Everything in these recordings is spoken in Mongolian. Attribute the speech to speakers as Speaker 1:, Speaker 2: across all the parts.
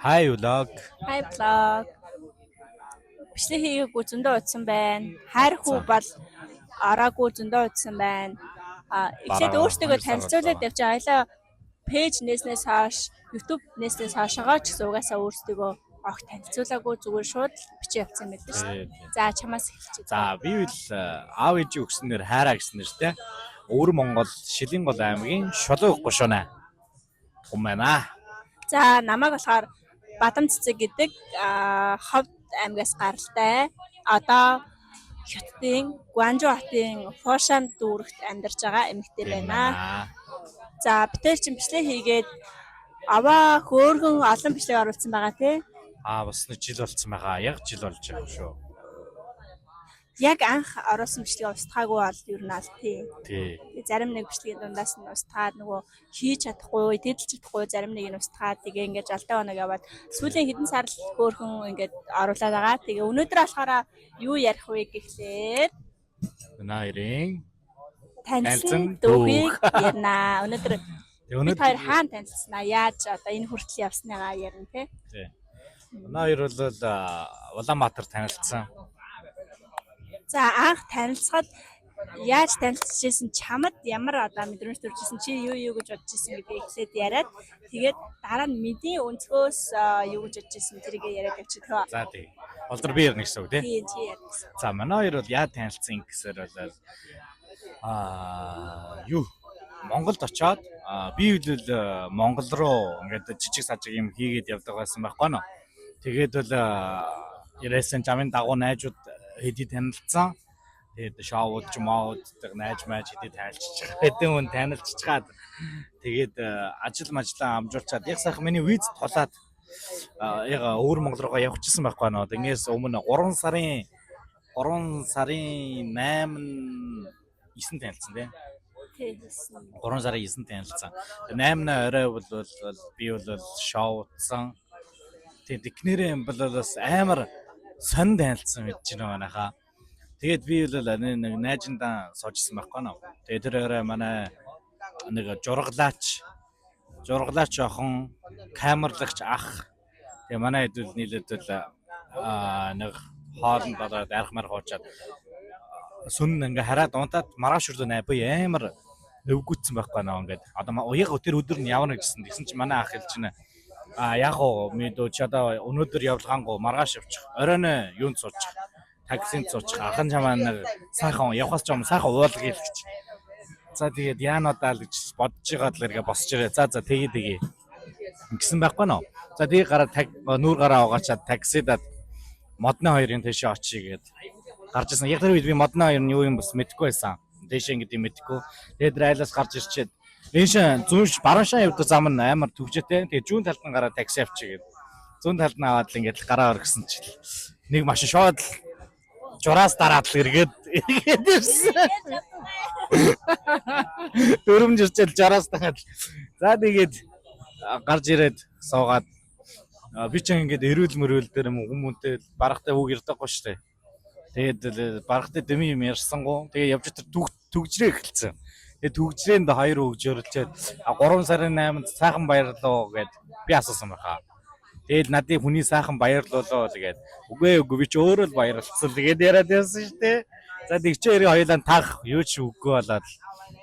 Speaker 1: Hi vlog.
Speaker 2: Hi vlog. Бичлэг хийгээгүй зөндөө удсан байна. Хайр хүү бол ороогүй зөндөө удсан байна. А эхлээд
Speaker 1: Бараа
Speaker 2: өөртөөгөө
Speaker 1: 2 сар
Speaker 2: танилцуулаад
Speaker 1: боллоо.
Speaker 2: явж байгаа. Айлаа пэйж нээснээс хойш, YouTube нээснээс хойшоо ч гэсэн угаасаа өөртөөгөө огт танилцуулаагүй, зүгээр шууд л бичиж явцсан байдаг шүү дээ.
Speaker 1: Тий.
Speaker 2: За, чамаас эхэлчихье.
Speaker 1: За, би бол аав ээжийн өгсөн нэр Хайраа гэсэн нэртэй. Өвөр Монгол Шилийн гол аймгийн Шулуу гушууна. Хүн байна.
Speaker 2: За, намайг болохоор Бадам цэцэг гэдэг, Ховд аймгаас гаралтай. Одоо Хятадын Гуанжу хотын Фошан дүүрэгт амьдарч байгаа эмэгтэй байна. За, бид тэр чинь бичлэг хийгээд аваа хөөргөн олон бичлэг оруулсан байгаа, тий.
Speaker 1: Аа, бас нэг жил болцсон байгаа. Яг жил болж байгаа шүү.
Speaker 2: Яг анх оруулсан бичлэгээ устгаагүй бол ер нь аль тий.
Speaker 1: Тий.
Speaker 2: Зарим нэг бичлэгийн дундаас нь устгаад, нөгөө хийж чадахгүй, тэдэлж чадахгүй зарим нэг нь устгаад, тэгээ ингээд 70 хоног яваад сүүлийн хэдэн сар л хөөрхөн ингээд оруулаад байгаа. Тэгээ өнөөдөр болохоор юу ярих вэ гэхлээр
Speaker 1: Манай хоёрын
Speaker 2: танилцсан
Speaker 1: танилцсан
Speaker 2: дүүхийг ярина. Өнөөдөр
Speaker 1: Тэг
Speaker 2: бид
Speaker 1: өнөөдөр
Speaker 2: хоёр хаана танилцсанаа, яаж одоо энэ хүртэл явсныгаа ярина, тий.
Speaker 1: Тий. Манай хоёр бол Улаанбаатар танилцсан.
Speaker 2: За, анх танилцахад яаж танилцчихсэн, чамд ямар одоо мэдрэмж төржсэн, чи юу юу гэж бодож исэн гэдгийг эхлээд яриад, тэгээд дараа нь мэдийн өнцгөөс юу гэж бодож исэн, тэрийг яриад явчих төө.
Speaker 1: За, тий. Болдор би ярина гэсэн үг, тий.
Speaker 2: Тийм, чи ярина гэсэн.
Speaker 1: За, манай хоёр бол яаж танилцсан гэсээр бол юу Монголд очоод би бол Монгол руу ингээд жижиг сажиг юм хийгээд явдаг байсан байхгүй нөө. Тэгээд бол ирээсэн жамын дагуу найзууд хэдий танилцсан. Тэгээд шоуд ч моуд найж майж хэдий танилцчих. Хэдэн хүн танилцчихад тэгээд ажил мажлаа амжуулчаад яг сайхан миний виз тулаад яг өвөр Монгол руугаа явчихсан байхгүй нөө. Тэнгээс өмнө 3 сарын 8 9 танилцсан, тийм.
Speaker 2: Тийм, хэлсэн.
Speaker 1: 3 сарын 9 танилцсан. 8-ны орой бол би бол шоудсан. Тэгээд тэгнэрээ юм бол бас амар сонь танилцсан мэт чинь манайхаа. Тэгээд би бол нэг найзандаа суужсэн байхгүй нөө. Тэгээд тэр орой манай нэг жургалаач охин, камерлагч ах. Тэгээ манай хэдүүл нийлээд бол нэг хоолнд болоод арх марх уучаад сүн ингээ хараад унтаад маргааш өглөө най би амар өвгүүцсэн байхгүй нөө ингээд одоо яг тэр өдөр нь явна гэсэн. Тэгсэн чинь манай ах хэлж байна. А яг уу мэдөө чи одоо өнөөдөр явлгаангу маргааш явчих. Оройн юунд суучих. Таксинд суучих. Ахын чамаа нэг сайхан явхаас ч юм сайхан уулга гэж. За, тэгээд яануудаа л гэж бодож байгаа л эргээ босч ирээ. За за, тэгээ тэгээ. Ингэсэн байхгүй нөө. За, тэгээ гараа нүүр гараа угаачаад таксидад модны хоёрын тийшээ очие гээд гарч ирсэн. Яг тэр үед би модны хоёр нь юу юм бас мэдэхгүй байсан. Тийшээ ингээд юм мэдэхгүй. Тэгээд райлаас гарч ирчээд энэ зүүн баруун шан явдаг зам нь амар түгжээтэй. Тэгээд зүүн талд нь гараа такси авчи гээд зүүн талд нь аваад л ингээд л гараа өргөсөн чил нэг машин шууд л жураас дараад л эргээд ирсэн. Дөрөм жирчэл жураас дараад. За, тэгээд гарч ирээд суугаад би ч ингээд эрүүл мөрүүл дээр юм хүмүүнтэй барахтай үг ярьдаггүй шүү дээ. Тэгээд л барахтай дэми юм ярьсангуу. Тэгээ явж тэр түгжрээ эхэлсэн. Тэгээ түгжрээнд хоёр үг жөрлчээд 3 сарын 8-нд сайхан баярлалаа гэд би асуусан байхаа. Тэгээд надыг хүний сайхан баярлуулаа гэд. Үгүй ээ, үгүй, би ч өөрөө л баярлцсан л гэд яриад байсан шүү дээ. За, тэгчээ эргээ хоёулаа тарах юу ч үггүй болоод л.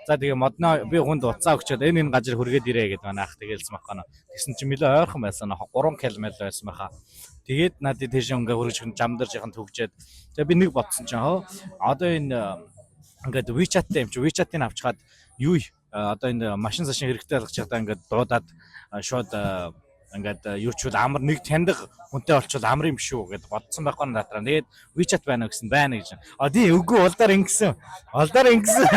Speaker 1: За, тэгээ модноо би хүнд уцаа өгчөөд энэ газар хүргээд ирээ гэд манай ах тэгэлсэн байхгүй нөө. Тэгсэн чинь нэлээ ойрхон байсан нөө, 3 км байсан байхаа. Тэгээд надад тийш ингээ хүрэж жамдарж яхан түгжээд. Тэгээ би нэг бодсон чинь хөө одоо энэ ингээд WeChat-тай юм чи WeChat-ыг авчгаад юу одоо энэ машин сашин хэрэгтэй болгож чадаа ингээд дуудаад шууд ингээд юу ч бол амар нэг таньдаг хүнтэй болчвол амар юм шүү гэд бодсон байхгүй надраа. Тэгээд WeChat байна уу гэсэн, байна гэж. А тий, үгүй, улдаар ингэсэн. Улдаар ингэсэн.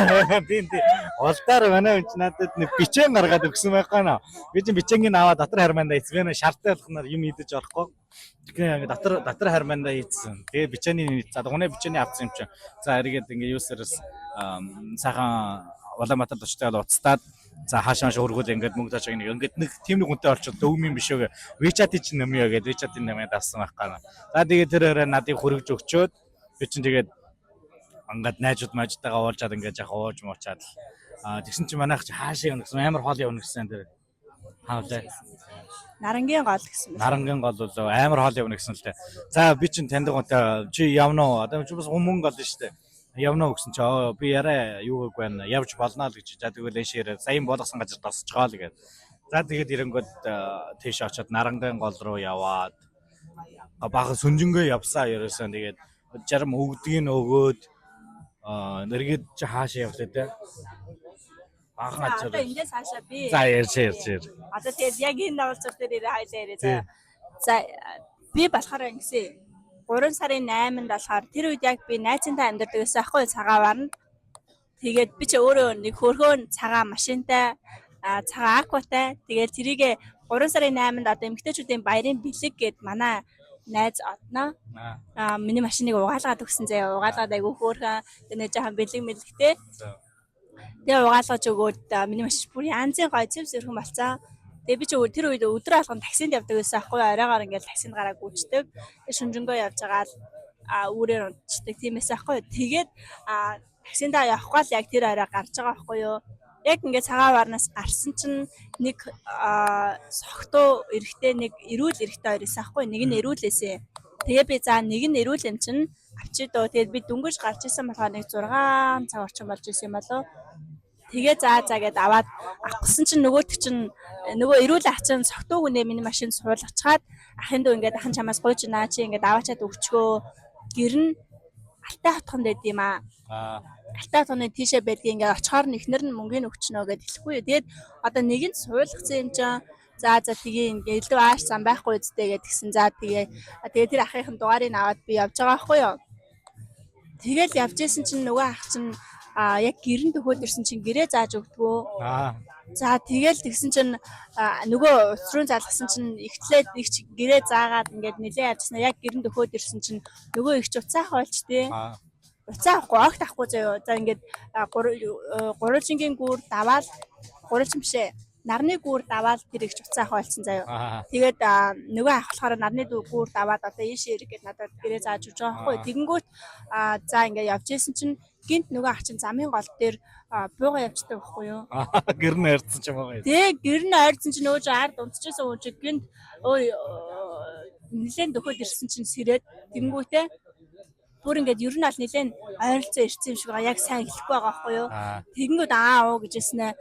Speaker 1: Тийм тийм. Улдаар манай хүн чи надад нэг бичэн гаргаад өгсөн байхгүй наа. Би чинь бичэнгийг аваад дотор хармаандаа хийсэн. Би шартай болохноор юм идэж орохгүй. Тэгэхээр ингээд дотор хармаандаа хийсэн. Тэгээ бичээний за гунэ бичээний авсан юм чинь. За, эргээд ингээд юусарс сайхан Улаанбаатар очтой бол уцтаад, за, хаашаа хаашаа өргөөл ингээд мөнгө таашаа нэг ингээд нэг тийм нэг хүнтэй олчвол дөв юм биш үү. WeChat-ийн чинь нэмье гэдэг WeChat-ийн нэмээд авсан байхгүй. За, тэгээд тэр өрөө надыг хүргэж өгчөөд би чинь тэгээд ингээд найзууд маажтайгаа уулзаад ингээд яхаа ууж муучаад л тэгсэн чинь манайх чи хаашаа явна гэсэн, амар хоол явна гэсэн тэр. Хаалаа.
Speaker 2: Нарангийн гол гэсэн байна.
Speaker 1: Нарангийн гол бол амар хоол явна гэсэн л дээ. За би чинь таньдаг гонтой чи явна уу? Одоо чи бас хүмүүн гол нь шүү дээ. Явна уу гэсэн чи оо би яриа юу гээг байна. Явж болно л гэж. За тэгвэл энэ ширээ саяхан болгосон газар тосчгоо л гээд. За тэгээд ирэнгүүт тийш очиод Нарангийн гол руу яваад баахан сүнжингээ явсаа ерөөсөн тэгээд жарм өгдгийг өгөөд нэргээд чи хаашаа явлаа те. Баахан
Speaker 2: За одоо
Speaker 1: ачаар.
Speaker 2: эндээс хаашаа би
Speaker 1: За ярьж ярьж ярьж.
Speaker 2: Одоо тэгээд яг энэ уулзалт дээр ирээ хоёлаа яриа
Speaker 1: Тий.
Speaker 2: заа. За би болохоор ингэсэн. 3 сарын 8-нд болохоор тэр үед яг би найзынтаа амьдардаг байсан аахгүй цагаавар нь. Тэгээд би чи өөрөө нэг хөрхөөн цагаан машинтай цагаан акватай. Тэгээд тэрийгэ 3 сарын 8-нд одоо эмэгтэйчүүдийн баярын бэлэг гэд манай найз одноо. Миний машиныг угаалгаад өгсөн заяа. Угаалгаад айгүй хөөрхөн. Тэгээд нэг жоохон бэлэг мэлэгтэй.
Speaker 1: За.
Speaker 2: Тэгээ угаалгаж өгөөд миний машин бүр янзын гоё цэв сэрхэн болцсон. Тэгээ би чи тэр үед өдөр болгон таксинд явдаг байсан аахгүй юу? Оройгоор ингээл таксинд гараа гүйчдэг. Тэгээ шүнжэнгөө явж байгаа л үүрээр унтчихдаг тийм байсан аахгүй юу? Тэгээд таксиндаа явахгүй л яг тэр орой гарч байгаа аахгүй юу? Яг ингээд цагаан варнаас гарсан чинь нэг согтуу эрэгтэй нэг эрүүл эрэгтэй хоёр байсан аахгүй юу? Нэг нь эрүүл байсан. Тэгээ би за нэг нь эрүүл юм чинь авчи дөө. Тэгээд би дөнгөж гарч исэн болохоор нэг 6 цаг орчим болж исэн юм болов. Тэгээ за за гэд аваад авахсан чинь нөгөөдөг чинь нөгөө эрүүл ах чинь согтуу гүнээ миний машинд суулгачаад ахын дүү ингээд ахын чамаас гуйж наа чи ингээд аваачаад өгчгөө гэрн Алтай хотхон байд юм аа. Алтай хотхоны тийшээ байдгийг ингээд очихоор нь эхнэр нь мөнгөний өгчнөө гэд хэлэхгүй юу. Тэгээд одоо нэг нь суулгацсан юм чинь за за тэгээ ингээд илүү ааш зам байхгүй үсттэй гэд тэгсэн. За тэгээ тэгээ тэр ахынхын дугаарыг аваад би явж байгаа байхгүй юу. Тэгэл явж исэн чинь нөгөө ах чинь яг гэрэн төхөөд ирсэн чинь гэрээ зааж өгдгөө. За тэгэл тэгсэн чинь нөгөө уц руу залгасан чинь ихтлээд их ч гэрээ заагаад ингээд нилээ явжснаа яг гэрэн төхөөд ирсэн чинь нөгөө их ч уцаа хойлч тий. Уцаа авахгүй огт авахгүй заяо. За ингээд гурвалжингийн гүүр даваал гурвалжин бишээ. Нарны гүүр даваал тэр их ч уцаа хойлцсон заяо. Тэгээд нөгөө ах болохоор нарны гүүр даваад одоо ийшээ ирэх гээд надад гэрээ зааж өгч байгаа байхгүй. Тэгэнгүүт за ингээд явж исэн чинь гинт нөгөө ах чинь замын гол дээр бууга явждаг байхгүй юу?
Speaker 1: Гэр нь ярьсан ч юм уу.
Speaker 2: Тэгээ гэр нь ойрцсон чинь нөгөө чинь ард унтчихсан хүн чинь гинт өө нилээн дөхөд ирсэн чинь сэрээд тэгэнгүүтээ бүр ингээд ер нь аль нилээн ойролцоо ирсэн юм шиг байгаа. Яг сайн хэлэхгүй байгаа байхгүй юу? Тэгэнгүүт аа уу гэж хэлсэн ээ.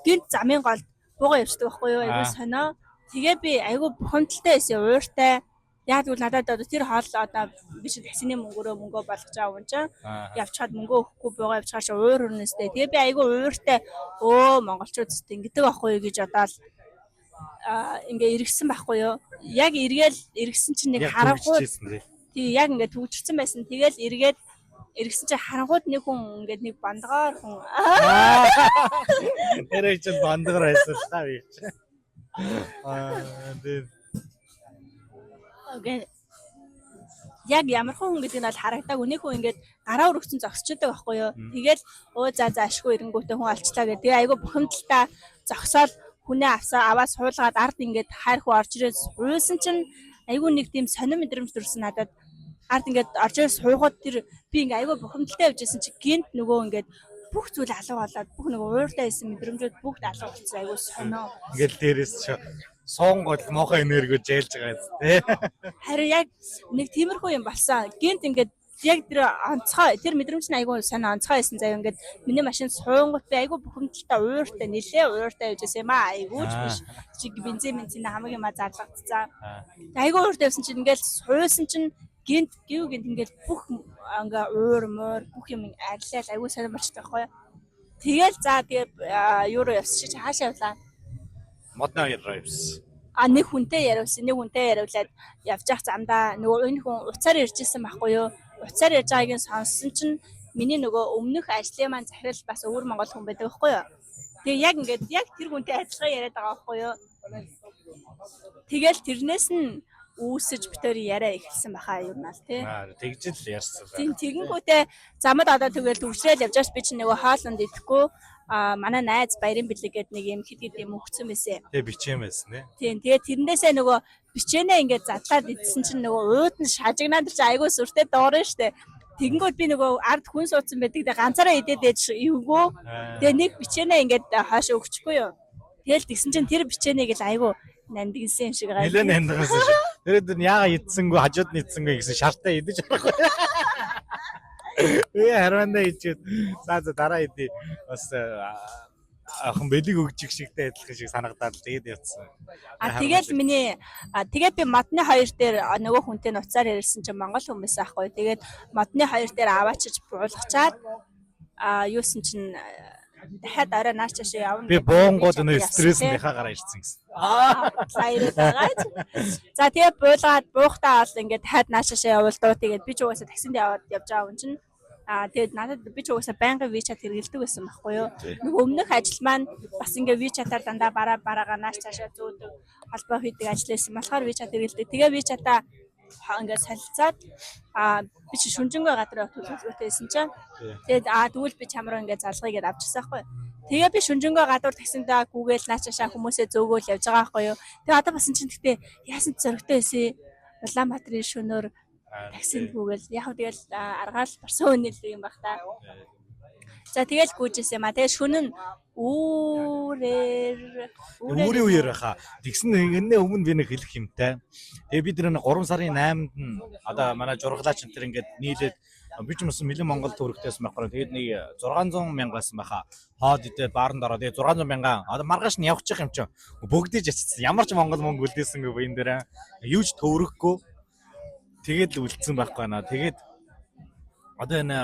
Speaker 2: Гинт замын голд бууга явждаг байхгүй юу? Айгуу сонио. Тэгээ би айгуу бухимдалтай байсан, ууртай. Яг тэгвэл надад одоо тэр хоол одоо би чинь таксины мөнгөөрөө мөнгөө болгож байгаа юм чинь явчихад мөнгөө өгөхгүй бууга явчихаар чи уур өрнөстэй. Тэгээ би айгуу ууртай өө монголчууд зүт ингэдэг байхгүй юу гэж бодоод ингээ эргэсэн байхгүй юу? Яг эргээл эргэсэн чинь нэг харангуй тий яг ингээ түгжирсэн байсан. Тэгэл эргээд эргэсэн чинь харангууд нэг хүн ингээд нэг бандгаар хүн
Speaker 1: Тэр чинь бандгаар байсан л та би чи. Тэр
Speaker 2: Окей. Яг ямар хүн гэдэг нь бол харагдаагүй. Нэг хүн ингээд гараа өргөцөн зогсчдаг байхгүй юу. Тэгэл өө за за ашгүй эренгүүтээ хүн олчлаа гэх. Тэгээ айгүй бухимдалтай зогсоол хүнээ авсаа аваа суулгаад ард ингээд хайр хүү орж ирээд суусан чинь айгүй нэг тийм сонин мэдрэмж төрсөн надад. Ард ингээд орж ирээд суугаад тэр би ингээд айгүй бухимдалтай явж исэн чинь гинт нөгөө ингээд бүх зүйл алга болоод бүх нөгөө ууртай байсан мэдрэмжүүд бүгд алга болчихсон айгүй сонио.
Speaker 1: Ингээл дээрээс чи суунгууд муухай энерги жээлж байгаа юм тий.
Speaker 2: Харин яг нэг тиймэрхүү юм болсон. Гинт ингээд яг тэр онцгой тэр мэдрэмж нь айгүй сайн онцгой байсан заяа ингээд миний машин суунгууд би айгүй бухимдалтай ууртай нилээ ууртай явж байсан юм аа айгүй ч биш чи бензин бензин хамаг юма зарлагдсан. Айгүй ууртай явсан чинь ингээд суусан чинь гинт гів гинт ингээд бүх ингээ уур муур бүх юм арилал айгүй сайн болчихдог байхгүй юу. Тэгэл за тэгээ юу руу явсан чи хаашаа явлаа?
Speaker 1: Модны хоёр руу явсан.
Speaker 2: Нэг хүнтэй яриулсан, нэг хүнтэй яриулаад явж явах замдаа нөгөө энэ хүн уцаар ирж исэн байхгүй юу? Уцаар ярьж байгааг нь сонссон чинь миний нөгөө өмнөх ажлын маань захирал бас өвөр монгол хүн байдаг байхгүй юу? Тэгээ яг ингээд яг тэр хүнтэй адилхан яриад байгаа байхгүй юу? Тэгэл тэрнээс нь үүсэж бид хоёр яриа эхэлсэн баха юу нь аль тий.
Speaker 1: Тэгж л ярьсан.
Speaker 2: Тийм тэгэнгүүтээ замд одоо тэгэл төвчрэл явж байгаа ш би чинь нөгөө хоолнд идэхгүй манай найз баярын бэлэг гэдэг нэг юм хэд хэд юм өгцөн байсан.
Speaker 1: Тэгээ бичээн байсан тий.
Speaker 2: Тийм тэгээ тэрнээсээ нөгөө бичээнээ ингээд задлаад идсэн чинь нөгөө ууд нь шажигнаад тэр чинь айгүй сүртэй дуурна штэ. Тэгэнгүүт би нөгөө ард хүн суудсан байдаг. Тэгээ ганцаараа идээд ээж эвгүй. Тэгээ нэг бичээнээ ингээд хойш өгчихгүй юу. Тэгэл тэгсэн чинь тэр бичээнийг л айгүй нандинсан юм шиг байгаа.
Speaker 1: Нилээ нандинсан шиг. Тэр өдөр нь яага идсэнгүй хажууд нь идсэнгүй гэсэн шартай идэж харахгүй. Ээ харвандаа ичээд за за дараа идэ бас охин бэлэг өгчих шигтэй адилхан шиг санагдаад л тэгээд явцсан.
Speaker 2: А тэгэл миний тэгээд би модны хоёр дээр нөгөө хүнтэй нуцаар ярьсан чинь монгол хүмүүс аахгүй. Тэгээд модны хоёр дээр аваачиж буулгачаад юусан чинь дахиад орой нааш чаашаа явна.
Speaker 1: Би
Speaker 2: гэдэг
Speaker 1: буунгууд
Speaker 2: WeChat
Speaker 1: нөө
Speaker 2: явсан,
Speaker 1: стресс
Speaker 2: тий.
Speaker 1: нь гараа ирсэн гэсэн.
Speaker 2: Аа ирээд байгаа ч. За тэгээ буулгаад буухтаа бол ингээд дахиад наашаашаа явуул дуу. Тэгээд би ч угаасаа таксинд яваад явж байгаа юм чинь. Тэгээд надад би ч угаасаа байнгын WeChat хэрэглэдэг байсан байхгүй юу. Нөгөө өмнөх ажил маань бас ингээ WeChat-аар дандаа бараа бараагаа нааш цаашаа зөөдөг холбоо хийдэг ажил байсан болохоор WeChat хэрэглэдэг. Тэгээ WeChat-а ингээд солилцоод би чи шүнжэнгөө гадар явах төлөвлөгөөтэй байсан чинь. Тэгээд тэгвэл би чам руу ингээд залгая гэдээ авчихсан байхгүй юу. Тэгээ би шүнжэнгөө гадуур таксиндаа гүгээл наашаашаа хүмүүсээ зөөгөөл явж байгаа байхгүй юу. Тэгээ одоо басан чинь тэгтээ яасан ч зөрөгтэй байсан. Улаанбаатарын шөнөөр таксинд гүгээл яг хөө тэгэл аргаал барсан үнэл юм баг та. За тэгэл гүйжсэн юм а. Тэгээ шөнө нь үүрээр
Speaker 1: Үүрийн үеэр байхаа. Тэгсэн энэний өмнө би нэг хэлэх юмтай. Тэгээ бид нар 3 сарын 8-нд нь одоо манай жургалаач энэ төр ингээд нийлээд би ч юмсан Мэлэн Монгол төвөрөгтэйсэн байхгүй. Тэгээд нэг 600 мянга байсан байхаа. Хоод идээ бааранд ороо. Тэгээ 600 мянга одоо маргааш нь явчих юм чинь. Бөгдөж ачсан. Ямар ч Монгол мөнгө үлдээсэнгүй би энэ дээр. Юу ч төвөрөхгүй. Тэгээд л үлдсэн байхгүй наа. Тэгээд одоо энэ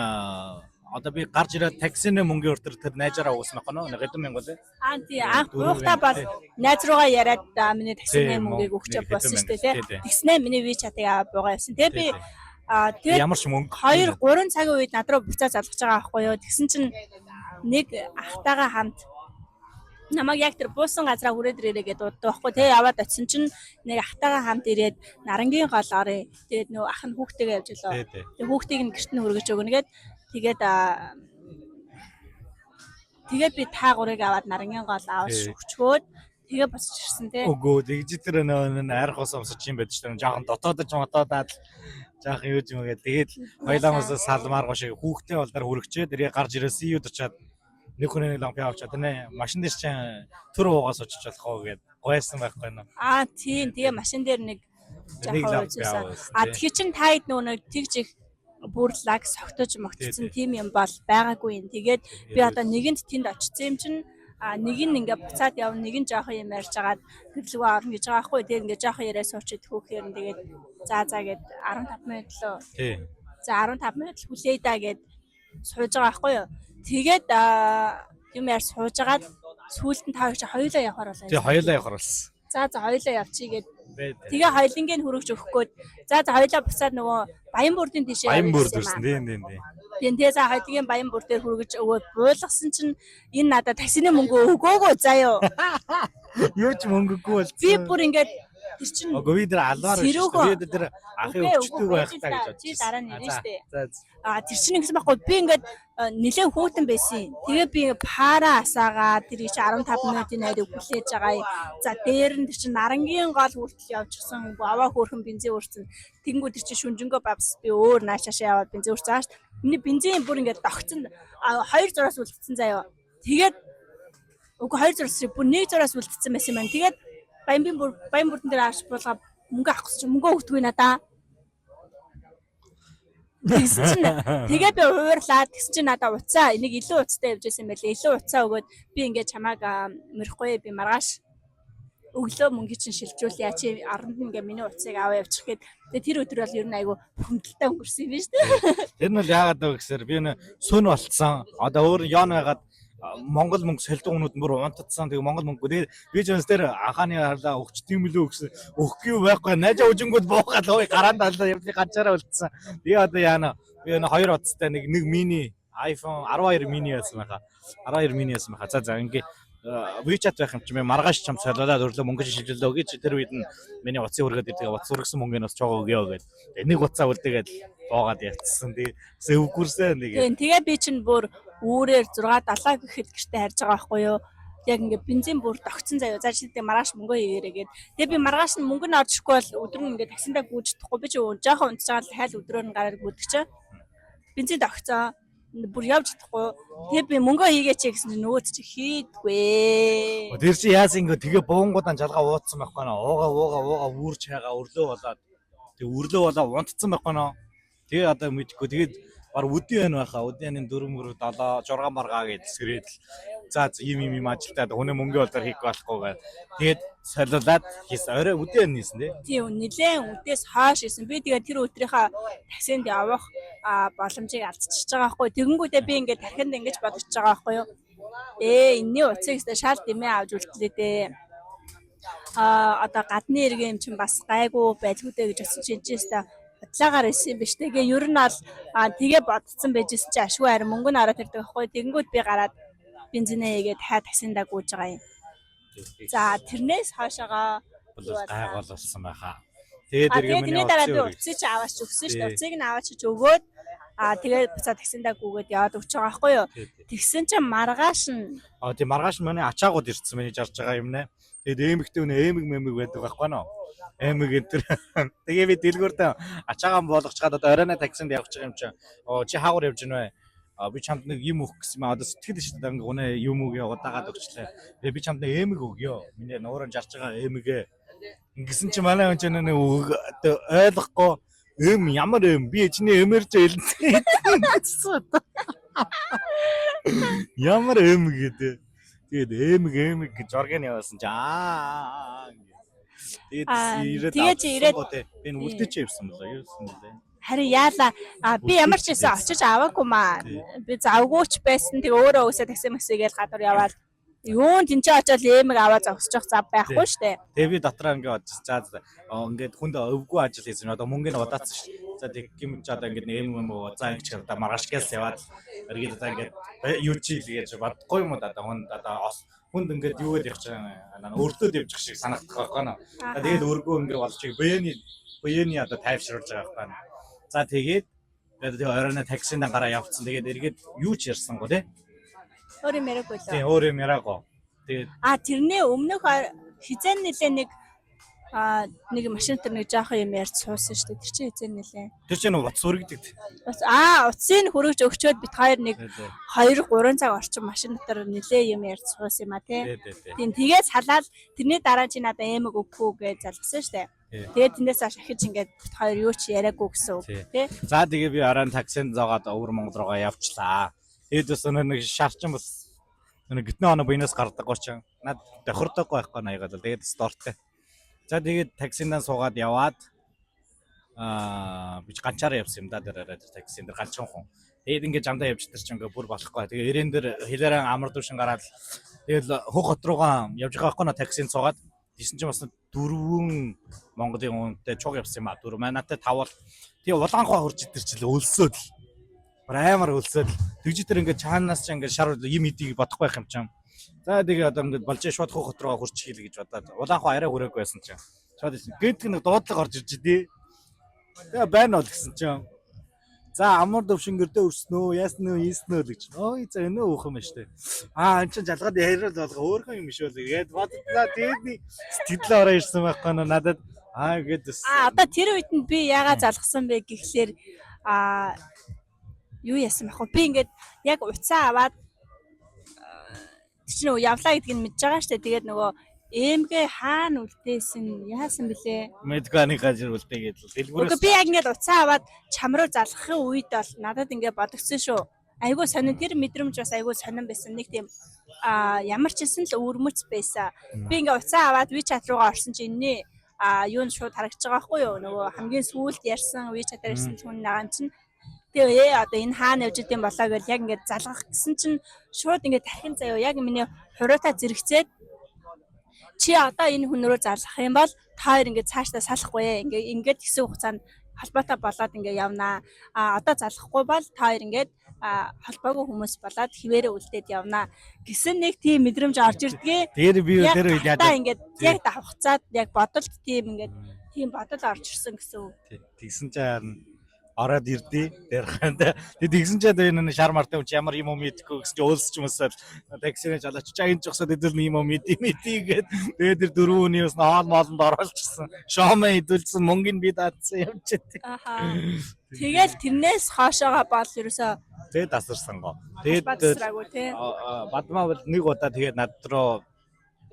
Speaker 1: одоо би гарч ирээд таксины мөнгөний өртөр тэр найзаараа өгсөн байхгүй нөө. Нэг хэдэн мянга лээ.
Speaker 2: Аа тий анх
Speaker 1: Дөрөв
Speaker 2: буухтаа
Speaker 1: мянга,
Speaker 2: бол найз руугаа яриад миний таксины
Speaker 1: Тий,
Speaker 2: мөнгийг
Speaker 1: мөнгө,
Speaker 2: өгч
Speaker 1: нэг
Speaker 2: болсон
Speaker 1: хэдэн
Speaker 2: шүү дээ
Speaker 1: мянга,
Speaker 2: тий.
Speaker 1: тий, тий.
Speaker 2: Тэгснээ миний WeChat-ыг аваад буугаа явсан. Тэгээ би
Speaker 1: Тий, тий.
Speaker 2: тэгээд
Speaker 1: Ямар ч мөнгө
Speaker 2: 2 3 цагийн үед над руу буцаа залгаж байгаа байхгүй юу. Тэгсэн чинь нэг ахтайгаа хамт намайг яг тэр буусан газараа хүрээд ирээрэй гэдээ дууддаг байхгүй. Тэгээ яваад очисон чинь нэг ахтайгаа хамт ирээд нарангийн гол орё. Тэгээд нөгөө ах нь хүүхдтэйгээ явж лөө.
Speaker 1: Тий, тий.
Speaker 2: Тэгээ хүүхдийг нь гэрт нь хүргэж өгнө гэд тэгээд тэгээд би та гурыг аваад нарангийн гол аваад
Speaker 1: Тий.
Speaker 2: шүгчгөөд тэгээ босч ирсэн тий.
Speaker 1: Үгүй тэгж тэр нөө арх ус өмсөж юм байдаг ч тэр жоохон дотоодож мотоодаад л жоохон юу юм гээд тэгээд баяламаас салмаар гоо шиг хүүхдээ болдоор хүрэгчээ тэрийг гарч ирээ CU-д очиад нэг хүний нэг лампи авчаад нэ машин дээр чинь төр уугаас очиж болох уу гээд гойсон байхгүй нөө.
Speaker 2: Тийм тэгээ машин дээр нэг
Speaker 1: Нэг
Speaker 2: жоохон
Speaker 1: лампи
Speaker 2: үзүүлсэн.
Speaker 1: авсан.
Speaker 2: Тэгэхэр чин та хэд нөгөө нэг тэгж их бүрлаг согтож могтцсон тийм юм бол байгаагүй юм. Тэгээд би одоо нэгэнд тэнд очсон юм чинь нэг нь ингээ буцаад явна, нэг нь жоохон юм ярьж агаад гэрлэгөө орно гэж байгаа байхгүй. Тэгээд ингээ жоохон яриа сууч идэх юм. Тэгээд за за гэд 15 минут лөө.
Speaker 1: Тий.
Speaker 2: За 15 минут л хүлээе да гэд сууж байгаа байхгүй юу. Тэгээд юм яар сууж агаад сүүлд нь та хоёр чи хоёулаа явахаар болоо.
Speaker 1: Тий хоёулаа явахар болсон.
Speaker 2: За за хоёулаа явчих гэд.
Speaker 1: Тий.
Speaker 2: Тэгээ хоёулынгийн хөрөгч өгөх гээд за за хоёулаа буцаад нөгөө Баян бүрдийн тийшээ
Speaker 1: Баян
Speaker 2: явъя
Speaker 1: бүр
Speaker 2: гэсэн юм
Speaker 1: дүрсэн
Speaker 2: аа.
Speaker 1: тий тий тий.
Speaker 2: Тийм тэгээ за хоёулынгийн Баян бүр дээр хүргэж өгөөд буулгасан чинь энэ надад таксины мөнгө өгөөгөө заяо.
Speaker 1: Юу ч мөнгөгүй болсон.
Speaker 2: Би бүр ингээд тэр чинь
Speaker 1: Үгүй би тэр алваар биш шүү
Speaker 2: Сэрүүгөө.
Speaker 1: дээ. Би тэр ахын
Speaker 2: Үгүй,
Speaker 1: өвчтөг
Speaker 2: үгүй,
Speaker 1: байх та гэж
Speaker 2: чи
Speaker 1: бодчихсон.
Speaker 2: дараа нь ирнэ
Speaker 1: За,
Speaker 2: шүү дээ.
Speaker 1: За за.
Speaker 2: Тэр чинь ингэсэн байхгүй би ингээд нэлээд хүүтэн байсан. Тэгээ би ингээд пара асаагаа тэр чи 15 минутын найрыг хүлээж байгаа юм. За дээр нь тэр чинь нарангийн гол хүртэл явчихсан. Аваа хөөрхөн бензин үрцэн. Тэгэнгүүт тэр чинь шүнжэнгөө бабс би өөр наашаашаа яваад бензин үрцэн ааш. Миний бензин бүр ингээд догцсон. Хоёр зураас үлдсэн заяа. Тэгээд үгүй хоёр зураас шиг бүр нэг зураас үлдсэн байсан юм байна. Тэгээд баян бүр баян бүрдэн дээр авч буулгаа мөнгө авах гэсэн чинь мөнгө өгдөггүй надаа. Тэгсэн чинь тэгээ би уурлаад тэгсэн чинь надаа уцаа энийг илүү уцтай явж байсан юм байлээ. Илүү уцаа өгөөд би ингээд чамааг мөрөхгүй би маргааш өглөө мөнгө чинь шилжүүлье чи оронд нь ингээ миний утсыг аваа явчих гээд тэгээ тэр өдөр бол ер нь айгу бухимдалтай өнгөрсөн юм байна шүү дээ.
Speaker 1: Тэр нь бол яагаад вэ гэсээр би нэ сүн болцсон. Одоо өөр ён байгаад Монгол мөнгө солидог хүмүүс бүр унтдсан. Тэгээ Монгол мөнгө. Тэгээд би ч бас тэр анхааны харлаа өгчт юм лүү гэсэн өгөхгүй юм байхгүй. Найжаа үжингүүд буугаад ой гараанд аллаа явлын ганцаараа үлдсэн. Тэгээ одоо яана би нэ хоёр утастай нэг нэг мини iPhone 12 mini байсан байхаа. 12 mini байсан байхаа. За за ингээ WeChat байх юм чи маргааш чам солиолоод өрлөө мөнгө шилжүүлээ гэж тэр үед нь миний утсын үргээд ирдэг утас үргэсэн мөнгөний бас чогоо өгөө гээд нэг утсаа үлдээгээд буугаад явцсан. Тэгээ өвгүрсэн нэг.
Speaker 2: Тийм тэгээ би чинь бүр үүрээр 6 7 гэхэд гэртээ харж байгаа байхгүй юу. Яг ингээ бензин бүр тогтсон заяа. За чи тэгээ маргааш мөнгө хийгээрэй гээд. Тэгээ би маргааш нь мөнгө нь орж ирэхгүй бол өдөр нь ингээ таксиндаа гүйж чадахгүй. Би чи жоохон унтж байгаа л хайл өдрөөр нь гараад гүйдэг чинь. Бензин тогтсон. Бүр явж чадахгүй. Тэгээ би мөнгөө хийгээч гэсэн чинь нөгөөд чи хийдгүй.
Speaker 1: Тэр чи яасан ингээ тэгээ буунгуудаа жалгаа ууцсан байхгүй нөө. Ууга ууга ууга үүрч хайгаа өрлөө болоод тэгээ өрлөө болоо унтцсан байхгүй нөө. Тэгээ одоо мэдхгүй тэгээд бар үдийн байна байхаа. Үдийн 4 мөр 7 6 маргаа гэж сэрээд л за ийм ийм ийм ажилтаа хүний мөнгө болоор хийх болохгүй гэ. Тэгээд солиулаад хийсэн. Орой үдийн хийсэн тий.
Speaker 2: Тийм нилээн үдээс хойш исэн. Би тэгээ тэр өдрийнхөө таксинд явах боломжийг алдчихж байгаа байхгүй. Тэгэнгүүтээ би ингээд тархинд ингэж бодож байгаа байхгүй юу? Энэний утсыг өстой шал дэмээ авч үлдлээ дээ. Одоо гадны иргэн юм чинь бас гайгүй байлгүй дээ гэж бодсон чинь чи өстой бодлаагаар исэн юм биш. Тэгээ ер нь бол тэгээ бодсон байжсэн чи ашгүй харин мөнгө нь ороод ирдэг байхгүй. Тэгэнгүүт би гараад бензинээ хийгээд хай таксиндаа гүйж байгаа юм. За тэрнээс хойшоогоо
Speaker 1: бол гайгуул болсон байхаа. Тэгээд
Speaker 2: А
Speaker 1: эргээ
Speaker 2: тэгээд
Speaker 1: миний
Speaker 2: тэрний дараа би
Speaker 1: утсын
Speaker 2: утсыг чи аваач өгсөн шүү дээ.
Speaker 1: Тий.
Speaker 2: Утсыг нь аваач өгөөд тэгээд буцаад таксиндаа гүгээд яваад өгч байгаа байхгүй юу?
Speaker 1: Тий, тий.
Speaker 2: Тэгсэн чинь маргааш нь
Speaker 1: А тийм маргааш нь манай ачаагууд ирсэн миний жарж байгаа юм нэ. Тэгээд эмэгтэй үнэ эмэг мэмэг байдаг байхгүй нөө. Эмэг энэ төр. Тэгээ би дэлгүүртээ ачаагаан болгочгаад одоо оройн таксинд явж байгаа юм чинь. Оо чи хаагур явж гинэ вэ? А би чамд нэг юм өгөх гэсэн юм. Одоо сэтгэл шүү дээ. Ингээ үнэ юм үгээ удаагаад өгчлээ. Тэгээ би чамд нэг эмэг өгөө. Миний нуурын жарж байгаа эмэгээ. Ингэсэн чи манай хүн чинь нэг одоо ойлгохгүй эм ямар эм би чиний эмэр ч элэнтэй. Ямар эмэг гэдэг. Тэгээд эмэг эмэг гэж оргин явуулсан чи аа. Тэгээд ирээд
Speaker 2: тэгээд чи ирээд-
Speaker 1: би энэ үлдээч явсан болоо явсан болоо.
Speaker 2: харин яалаа би ямар ч байсан очиж аваагүй маа.
Speaker 1: Тий.
Speaker 2: Би завгүйч байсан. Тэгээ өөрөө өсөө такси макси гээл гадуур яваад юун тэнцээ очоод эмэг аваа зогсож зав байхгүй шүү дээ.
Speaker 1: Тэгээ би дотроо ингээ бодчих. За за ингээд хүнд өвгүй ажил хийсэн. Одоо мөнгө нь удаацсан шүү. За тэг юм ч одоо ингээд эм юм уу. За ингэж одоо маргааш гэлс яваад эргээд одоо ингээд юу чи гэж бодохгүй юм уу да хүнд одоо хүнд ингээд юу гэдэг явчих өөртөө явчих шиг санагдах байхгүй наа. Тэгээд өргөө ингээ болчих буяны буяны одоо тайвшруулж байгаа байхгүй наа. За тэгээд тэгээ оройн таксинд гараа явцсан. Тэгээд эргээд юу ч ярьсангүй тий.
Speaker 2: Өөр юм яриаггүй лөө.
Speaker 1: Тийм өөр юм яриаггүй. Тэгээд
Speaker 2: Тэрний өмнөх хизээ нэлээ нэг нэг машин дээр нэг жоохон юм ярьж суусан шүү дээ. Тэр чинь хизээ нэлээ.
Speaker 1: тэр чинь утас үргэдэг.
Speaker 2: Бас утсыг хөргөж өгчөөд бит хоёр нэг 2 3 цаг орчим машин дотор нэлээ юм ярьж суусан юм а тий. Тийм тэгээд салаад тэрний дараа чи надад эмэг өгөхгүй гэж залгасан шүү дээ. Тэгээд тэндээс хойш ахиж ингээд бит хоёр юу ч яриаггүй гэсэн үг тий.
Speaker 1: За тэгээ би оройн таксинд зоогаад өвөр Монгол руугаа явчлаа. Тэгээд бас нэг шарчин бас нэг гитний оноо буйнаас гардаггүй чинь над тохирдоггүй байхгүй наягаад л тэгээд дортой. За тэгээд таксиндаа суугаад яваад би ч ганцаараа явсан юм да дээр арай таксин дээр ганцхан хүн. Тэгээд ингээд жамдаа явж тэр чинь ингээд бүр болохгүй. Тэгээ ирээн дээр хэлээрэн амар дүүшин гараад тэгэл хөх хот руугаа явж байгаа байхгүй наа таксинд суугаад тийсэн чинь бас дөрвөн Монголын хүнтэй чуг явсан юм а. Дөрөв манайтай тав бол тэгээ улаан хаа хурж идэрчил өлсөөд л. Бүр амар өлсөөд л. Тэгж тэр ингээд чаанаас ч ингээд шар юм идийг бодохгүй байх юм чинь. За тэгээ одоо ингээд болж шууд хөх хот руугаа хурж хийлээ гэж бодоод улаан хаа арай хүрээгүй байсан чинь. Шууд ирсэн. Гэнтг нэг дуудлага орж ирж дээ. Тэгээ байна бол гэсэн чинь. За амар төвшин гэрдээ өрснөө, яасан нөө, ийсэн нөө гэж. Ой за өнөө өөх юм байна штэ. Аа эн чинь жалгаад яриад болгоо өөрхөн юм биш үү гээд бодлоо. Тэгээд нэг сэтгэл ороо ирсэн байхгүй нөө надад аа гээд бас.
Speaker 2: Одоо тэр үед нь би яагаад залгасан бэ гэхлээр юу яасан бах вэ? Би ингээд яг утсаа аваад тэр чинь нөгөө явлаа гэдгийг нь мэдж байгаа штэ. Тэгээд нөгөө эмгээ хаана үлдээсэн яасан бэлээ?
Speaker 1: Мэдгүй нэг газар үлдээгээд л дэлгүүрээс.
Speaker 2: Үгүй би яг ингээд утсаа аваад чам руу залгахын үед бол надад ингээд бодогдсон шүү. Айгүй сонин тэр мэдрэмж бас айгүй сонин байсан. Нэг тийм ямар ч гэсэн л өвөрмөц байсан. Би ингээд утсаа аваад WeChat руугаа орсон чинь энэний юу н шууд харагдаж байгаа байхгүй юу? Нөгөө хамгийн сүүлд ярьсан WeChat-аар ярьсан хүн байгаа юм чинь. Тэгээ одоо энэ хаана явж идэм болоо гэж яг ингээд залгах гэсэн чинь шууд ингээд тархин заяа яг миний хуруутай зэрэгцээд чи одоо энэ хүн рүү залгах юм бол та хоёр ингээд цаашдаа салахгүй ингээд ингээд хэсэг хугацаанд холбоотой болоод ингээд явнаа. Одоо залгахгүй бол та хоёр ингээд холбоогүй хүмүүс болоод хിവэрэ үлдээд явнаа гэсэн нэг тийм мэдрэмж орж ирдгээ.
Speaker 1: Тэр би тэр үед
Speaker 2: яа ингээд яг давхцаад яг бодолд тийм ингээд тийм бодол орж ирсэн гэсэн үг.
Speaker 1: Тэгсэн чинь харин Ороод ирдээ. Тэр ханд. Тэг тэгсэн чинь одоо энэ шар мартай хүн чи ямар юм уу мэдхгүй гэсэн чи уулсч юмсаад таксины жолооч чаа энэ жогсоод идэл нэг юм уу мэдий мэдий гэд. Тэгээд тэр дөрвөн хүний бас хоол моолонд оруулчихсан. Шоомоо идүүлсэн, мөнгөний би даацсан юм чи.
Speaker 2: Аха. Тэгэл тэрнээс хоошоогоо бол ерөөсөө
Speaker 1: Тэгээд тасарсан гоо. Тэгээд
Speaker 2: бадсраагүй тий.
Speaker 1: Бадмаа бол нэг удаа тэгээд над руу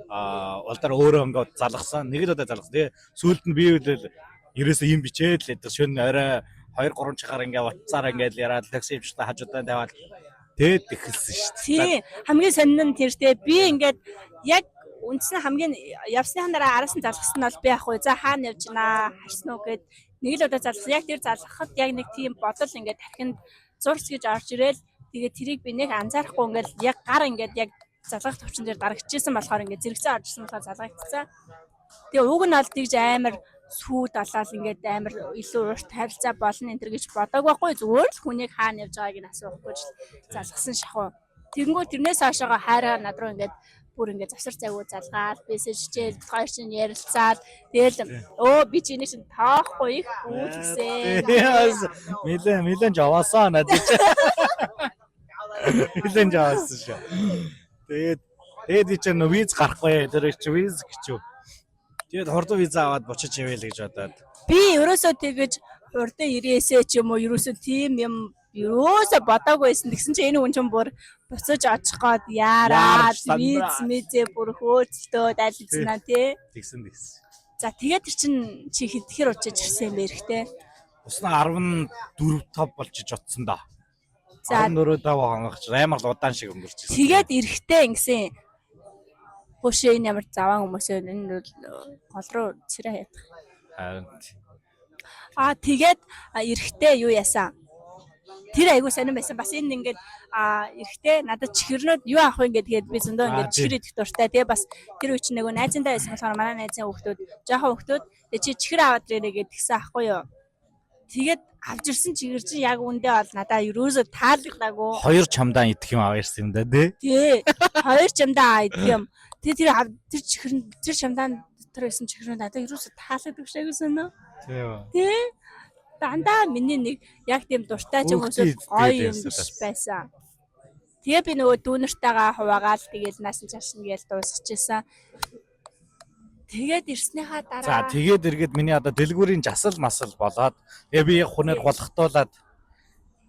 Speaker 1: улдаар өөрөө ингээд залгасан. Нэг л удаа залгасан. Тэгээ сүүлд нь би үл ерөөсөө юм бичээд л байдаг. Шөнө орой 2 3 чагаар ингээд утсаар ингээд яриад такси хвчтай хажуудаа тавиад тэгээд эхэлсэн шүү дээ.
Speaker 2: Тий. Хамгийн сонин нь тэр те би ингээд яг үндсэн хамгийн явсныхан дараа араас нь залгасан нь бол би ах уу. За хаана явж байна? Харсан уу гэд нэг л удаа залгасан. Яг тэр залгахад яг нэг тийм бодол ингээд тархинд зурс гэж орж ирээл тэгээд тэрийг би нэг анзаарахгүй ингээд яг гар ингээд яг залгах төвчин дээр дарагчижсэн болохоор ингээд зэрэгцээ орж ирсэн болохоор залгагдсан. Тэгээ уг нь бол тэгж амар сүйд алаал ингээд амар илүү урт харилцаа болно энэ төр гэж бодоагүй байхгүй зүгээр л хүнийг хаана явж байгааг нь асуухгүй л залгасан шахуу. Тэгэнгүүт тэрнээс хойшоогоо хайраа над руу ингээд бүр ингээд завсар зайгүй залгаал, мессежчээл, бит хоёр чинь ярилцаал. Тэгэл өө би чи энийг чинь тоохгүй их гүйлгсэн.
Speaker 1: Нилэн нилэн жаваасаа надад чи. Нилэн жаваасан шүү. Тэгээд тэгээд би чинь виз гарахгүй тэр чи виз гэж юу. Тэгээд хурдан виз аваад буцаж ивэл гэж бодоод.
Speaker 2: Би ерөөсөө тэгэж хурдан ирээсээ ч юм уу ерөөсөө тийм юм ерөөсөө бодоагүй байсан. Тэгсэн чинь энэ хүн чинь бүр буцаж очих гээд яараад
Speaker 1: Яарч
Speaker 2: виз
Speaker 1: сандраад.
Speaker 2: мизээ бүр хөөцөлтөөд айлцнаа тий.
Speaker 1: Тэгсэн тэгсэн.
Speaker 2: За тэгээд тэр чинь чи хэдхэр учиж ирсэн юм бэ эрэхтэй?
Speaker 1: Уснаа 14 5 болж иж утсан да.
Speaker 2: За
Speaker 1: 14 5 хоногч амар л удаан шиг өнгөрч ирсэн.
Speaker 2: тэгээд эрэхтэй ингэсэн. Хөшөө энэ ямар заваан хүмүүс вэ? Энэ бол гол руу царай ядах.
Speaker 1: Харин
Speaker 2: Аа тэгээд эрэхтэй юу яасан? Тэр айгуу сонирн байсан. Бас энэ ингээд эрэхтэй надад чихэрнүүд юу авах вэ гэдгээд би зөндөө ингээд чихэр идэх дуртай. Тэгээ бас тэр үе чинь нөгөө найзандаа байсан болохоор манай найзын хүүхдүүд жоохон хүүхдүүд тэгээ чи чихэр аваад ирээрэй гэд тэгсэн аахгүй юу? Тэгээд авч ирсэн чихэр чинь яг үндэ бол надаа ерөөсөө таалагдаагүй.
Speaker 1: хоёр чамдаан идэх юм аваа ирсэн юм да тий.
Speaker 2: Тий. Хоёр чамдаа идэх юм. Тэгээ тэр тэр чихэр тэр чамдаан дотор байсан чихэр нь надад ерөөсөө таалагддаг шиг байсан нөө.
Speaker 1: Тийм.
Speaker 2: Тий. Дандаа миний нэг яг тийм дуртай ч юм уу
Speaker 1: Хүүхдийн
Speaker 2: эсвэл гоё
Speaker 1: иддэг
Speaker 2: юм
Speaker 1: байсан
Speaker 2: биш
Speaker 1: бас.
Speaker 2: байсан. Тэгээ би нөгөө дүүнэртэйгээ хуваагаал тэгэл наасан чашна гээл дуусчихсан. Тэгээд ирснийхаа
Speaker 1: За
Speaker 2: дараа
Speaker 1: тэгээд эргээд миний одоо дэлгүүрийн жасал масал болоод тэгээ би хүнээр гулгахтуулаад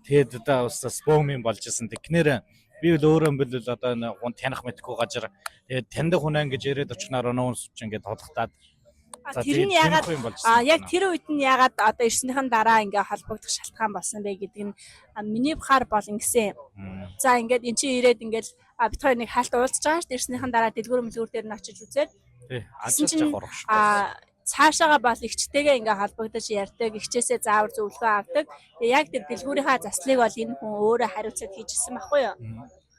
Speaker 1: тэгээд одоо бас спом юм болж исэн. Тэгнэр би бол өөрөө юм бэл одоо энэ хүн таних мэдхгүй газар тэгээд таньдаг хүнээ ингэж яриад очноор нүүн сууч ингээд хулгатаад
Speaker 2: А,
Speaker 1: за
Speaker 2: тэр
Speaker 1: тэгээд
Speaker 2: нь ягаад
Speaker 1: тиймэрхүү юм болж
Speaker 2: а
Speaker 1: исэн
Speaker 2: яг
Speaker 1: байна.
Speaker 2: тэр үед нь ягаад одоо ирснийхэн дараа ингээ холбогдох шалтгаан болсон бэ гэдэг нь миний бахаар бол ингэсэн. За ингээд эн чинь ирээд ингээд бит хоёр нэг хальт уулзж байгаа шүү дээ. Ирснийхэн дараа дэлгүүр мөлгүүр дээр нь очиж үзээд
Speaker 1: Тий
Speaker 2: Тэгсэн
Speaker 1: ажил
Speaker 2: чинь,
Speaker 1: жах урагш.
Speaker 2: Цаашаага бол эгчтэйгээ ингээ холбогдож ярьдаг, эгчээсээ заавар зөвлөгөө авдаг. Тэгээ яг тэр дэлгүүрийнхаа заслыг бол энэ хүн өөрөө хариуцаад хийжсэн байхгүй юу?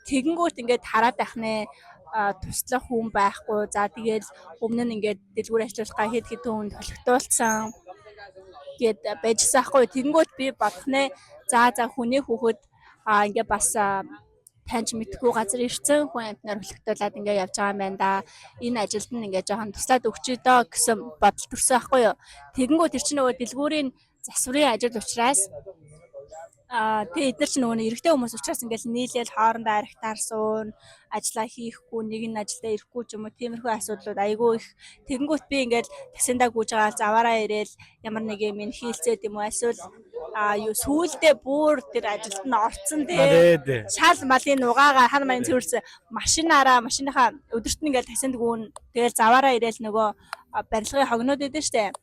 Speaker 2: Тэгэнгүүт ингээд хараад байх нэ туслах хүн байхгүй. За тэгэл өмнө нь ингээд дэлгүүр ажиллуулах га хэд хэдэн хүнд холигтуулсан гээд байжсан байхгүй юу? Тэгэнгүүт би бодох нэ. За за хүний хүүхэд ингээ бас таньж мэдгүй газар ирсэн хүн амтнаар хүлэгдүүлээд ингээ явж байгаа юм байна да. Энэ ажилд нь ингээ жоохон туслаад өгчээ дөө гэсэн бодол төрсөн байхгүй юу. Тэгэнгүүт тэр чинь нөгөө дэлгүүрийн засварын ажил учраас тэгээ эдгээр чинь нөгөө нэг эрэгтэй хүмүүс учраас ингээл нийлээл хоорондоо архитаар суун, ажиллаа хийхгүй, нэг нь ажилдаа ирэхгүй ч юм уу тиймэрхүү асуудлууд айгүй их. Тэгэнгүүт би ингээл таксиндаа гүйж байгаа заваараа ирээл ямар нэг юм ин хийлцээд юм уу эсвэл юу сүүлдээ бүр тэр ажилд нь орцсон тий.
Speaker 1: Тий.
Speaker 2: Шал малын нугаагаа хана маяг цэвэрсэн машинаараа машиныхаа өдөрт нь ингээл таксинд гүн тэгэл заваараа ирээл нөгөө барилгын хогнууд өгдөн штэ.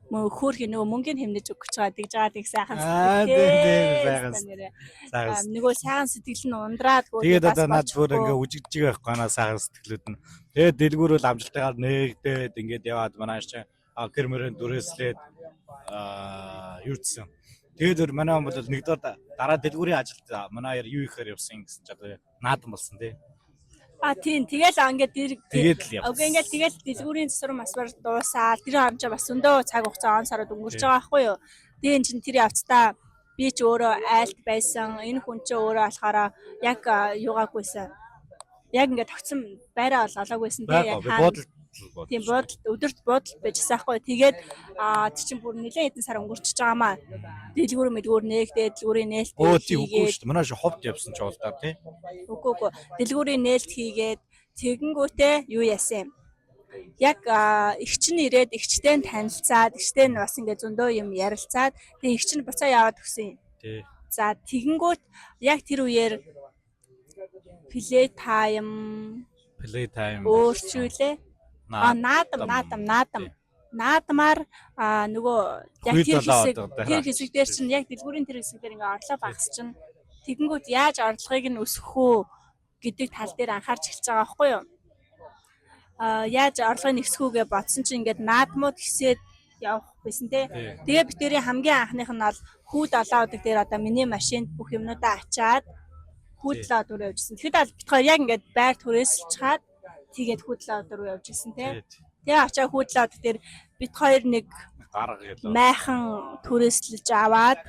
Speaker 2: Мөн хөөх нөгөө мөнгөний хэмнэж өгч байгаа тэгж байгаа тэг сайхан
Speaker 1: Аа,
Speaker 2: сэтгэлтэй.
Speaker 1: тий, тий, сайхан
Speaker 2: нэрээ.
Speaker 1: Сайхан сэтгэл.
Speaker 2: Нөгөө сайхан сэтгэл нь ундраад
Speaker 1: Тэгээд
Speaker 2: бас
Speaker 1: одоо над бүр
Speaker 2: болчихгүй.
Speaker 1: ингээ үжигдэж байгаа байхгүй наа сайхан сэтгэлүүд нь. Тэгээд дэлгүүр бол амжилтайгаар нээгдээд ингээд яваад манай чи гэр мөрөнд дүрээслээд юудсан. Тэгээд өөр манай хүн бол нэгдүгээр дараа дэлгүүрийн ажилд манай хоёр юу ихээр явсан гэсэн чи одоо наадам болсон тий.
Speaker 2: Тийм тэгэл ингээд
Speaker 1: Тэгээд л явсан.
Speaker 2: Окей ингээд тэгэл дэлгүүрийн засвар масвар дуусаад тэр хамчаа бас өндөө цаг хугацаа он сарууд өнгөрч
Speaker 1: Тий.
Speaker 2: байгаа байхгүй юу. Тэгээ эн чин тэр явцдаа би ч өөрөө айлт байсан. Энэ хүн ч өөрөө болохоор яг юугаагүйсэн. Яг ингээд тогтсон байраа бол олоогүйсэн тий.
Speaker 1: Байхгүй
Speaker 2: Яг
Speaker 1: би
Speaker 2: хаана
Speaker 1: буудал Буудал бод.
Speaker 2: Тийм, буудалд, өдөрт буудалд байжсан аахгүй. Тэгээд тэр чинь бүр нэлээд хэдэн сар өнгөрчихөж байгаа маа. Дэлгүүр мэдгүүр нээгдээд, дэлгүүрийн нээлт
Speaker 1: Өө тий, үгүй
Speaker 2: хийгээд
Speaker 1: шүү дээ. Манай шиг ховд явсан ч уул даа тий.
Speaker 2: Үгүй, дэлгүүрийн нээлт хийгээд тэгэнгүүтээ юу яасан юм? Яг эгч нь ирээд эгчтэй нь танилцаад, эгчтэй нь бас ингээд зөндөө юм ярилцаад, тэгээ эгч нь буцаа яваад өгсөн юм.
Speaker 1: Тий.
Speaker 2: За, тэгэнгүүт яг тэр үеэр play time
Speaker 1: Play time.
Speaker 2: өөрчүүлээ. Наадам, наадам, наадам. Наадмаар нөгөө яг тэр хэсэг, тэр хэсэг дээр чинь яг дэлгүүрийн тэр хэсэг дээр ингээ орлого багас чинь тэгэнгүүт яаж орлогыг нь өсгөх үү гэдэг тал дээр анхаарч эхэлж байгаа байхгүй юу? Яаж орлогыг нэвсэх үү гэж бодсон чинь ингээд наадмууд хэсээд явах байсан те. Тэгээ бид тэрийн хамгийн анхных нь бол хүү долоо удаг дээр одоо миний машинд бүх юмнуудаа ачаад хүү долоо удаг руу явжсэн. Тэгэхэд бол бид хоёр яг ингээд байр түрээсэлж хаад тэгээд хүү долоо удаг руу явжсэн те. Тэгээ очоо хүү долоо удаг дээр бид хоёр нэг
Speaker 1: Гарга гэлээ.
Speaker 2: майхан түрээсэлж аваад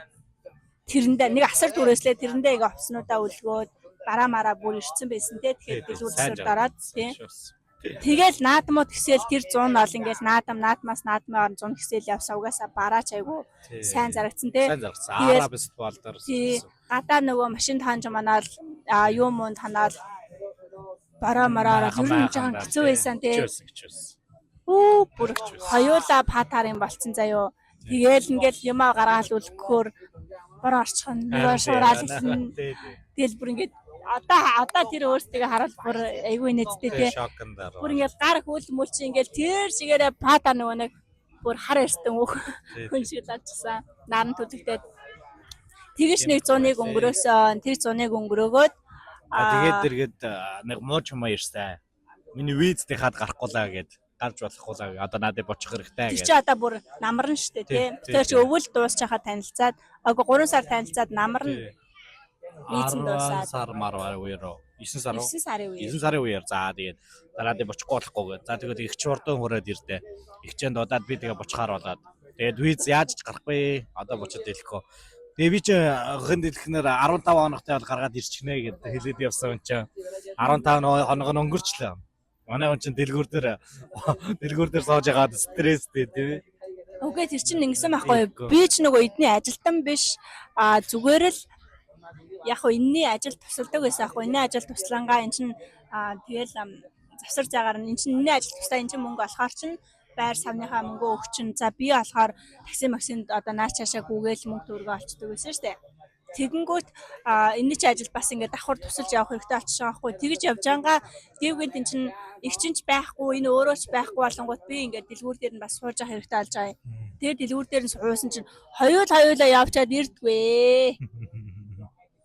Speaker 2: тэрэндээ нэг асар түрээслээ, тэрэндээ ингээ хувцснуудаа өлгөөд бараа мараа бүр ирсэн байсан те. Тэгэхээр дэлгүүр төсөр дараад тий. Тэгэл наадмууд гэсэл тэр 100 бол ингээл наадам, наадмаас наадмын орон 100 гэсэл явсан. Угаасаа бараач айгу сайн зарагдсан те.
Speaker 1: Сайн зарагдсан. Араа фестивал дээр.
Speaker 2: Тий. Гадаа нөгөө машин таанж манаал юу мун танаал бараа мараа ер нь жоохон хэцүү байсан те.
Speaker 1: Хэцүү байсан.
Speaker 2: Үү, бүр хоёулаа патарын болцсон заяо. Тэгээл ингээл юмаа гаргаал үлгэхээр бороо орчихно. Нөгөө шуураал эхэлнэ. Тэгэл бүр ингээд одоо тэр өөрсдөө харуул бүр айгүй нэттэй те. Бүр ингээд гар хөл мөл чи ингээд тэр шигээрээ пата нөгөө нэг бүр хар эртэн өөх хүн шиг лалжсан. Наран түлэгдээд тэгэж нэг зуныг өнгөрөөсөн. Тэр зуныг өнгөрөөгөөд
Speaker 1: Тэгээд эргээд нэг муу чумаа ирсэн. Миний виз дэхад гарахгүй лаа гэд, гарч болохгүй лаа. Одоо надад бочих хэрэгтэй
Speaker 2: Тэр
Speaker 1: гэж.
Speaker 2: чи одоо бүр намарна штэ тий. Тэр чи өвөл дуусчихаад танилцаад, агуу 3 сар танилцаад намарна. Виз нь дуусаад.
Speaker 1: Сар мар үеэр 9 сар уу?
Speaker 2: 9 сарын үеэр.
Speaker 1: 9 сарын үеэр, за тэгээд надад бочихгүй болохгүй гэд. За, тэгээд эгч урдан хүрээд ирдэ. Эгчэнд дуудаад би тэгээ бочхаар болоод. Тэгээд виз яаж ч гарахгүй. Одоо бочод дэлэхгүй. Тэгээ би чи хэн дэлхнээр 15 хоногтой бол гаргаад ирчихнэ гэд хэлээд явсан юм чинь 15 хоног нь өнгөрчлөө. Манай хүн чинь дэлгүүр дээр сууж байгаад стресстэй тий.
Speaker 2: Үгүй, тэр чинь ингэсэн байхгүй юу? Би ч нөгөө эдний ажилтан биш. Зүгээр л яг хөө энэний ажил тусалдаг байсан аахгүй. Энэний ажил туслангаа эн чинь тэгэл завсар заагаар нь эн чинь энэний ажил туслаа, эн чинь мөнгө олохоор чинь байр савныхаа мөнгөө өгчин. За, би болохоор такси максинд одоо нааш цаашаа гүгээл мөнгө төгрөгөө олчдөг байсан шүү дээ. Тэгэнгүүт энэний чи ажил бас ингээд давхар тусалж явах хэрэгтэй болчихсон байхгүй. Тэгж явж байгаага дэвгэнт эн чинь их чинь ч байхгүй, энэ өөрөө ч байхгүй болонгууд би ингээд дэлгүүр дээр нь бас сууж явах хэрэгтэй болж байгаа юм. Тэгээд дэлгүүр дээр нь суусан чинь хоёулаа явчаад ирдгвээ.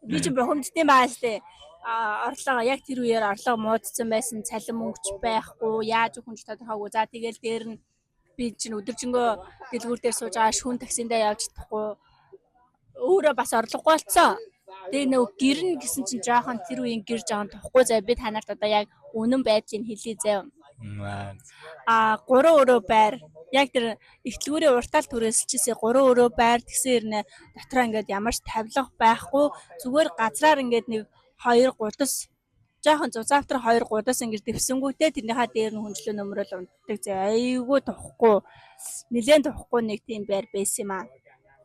Speaker 2: Би чинь бухимддсан байгаа сте. Орлого яг тэр үеэр орлого муудсан байсан, цалин мөнгөч байхгүй, яаж өгөх нь ч тодорхойгүй. За, тэгэл дээр нь би чинь өдөржингөө дэлгүүр дээр сууж байгаа, шүн таксиндаа явж чадахгүй, өөрөө бас орлогогүй болцсон. Тэгээ нөгөө гэрнэ гэсэн чинь жоохон тэр үеийн гэр жоохон тухгүй заа, би та нарт одоо яг үнэн байдлыг хэлье заяа. 3 өрөө байр, яг тэр ихтлгүүрийн уртаал түрээсэлжсэн 3 өрөө байр, тэгсэн ирнэ дотроо ингээд ямар ч тавилга байхгүй, зүгээр газраар ингээд нэг хоёр гудас, жоохон зузаавтар хоёр гудас ингээд дэвсэнгүүтээ тэрнийхээ дээр нь хүнжлөө нөмрөл унтдаг зэ, айгүй тухгүй, нилээн тухгүй нэг тийм байр байсан юм аа.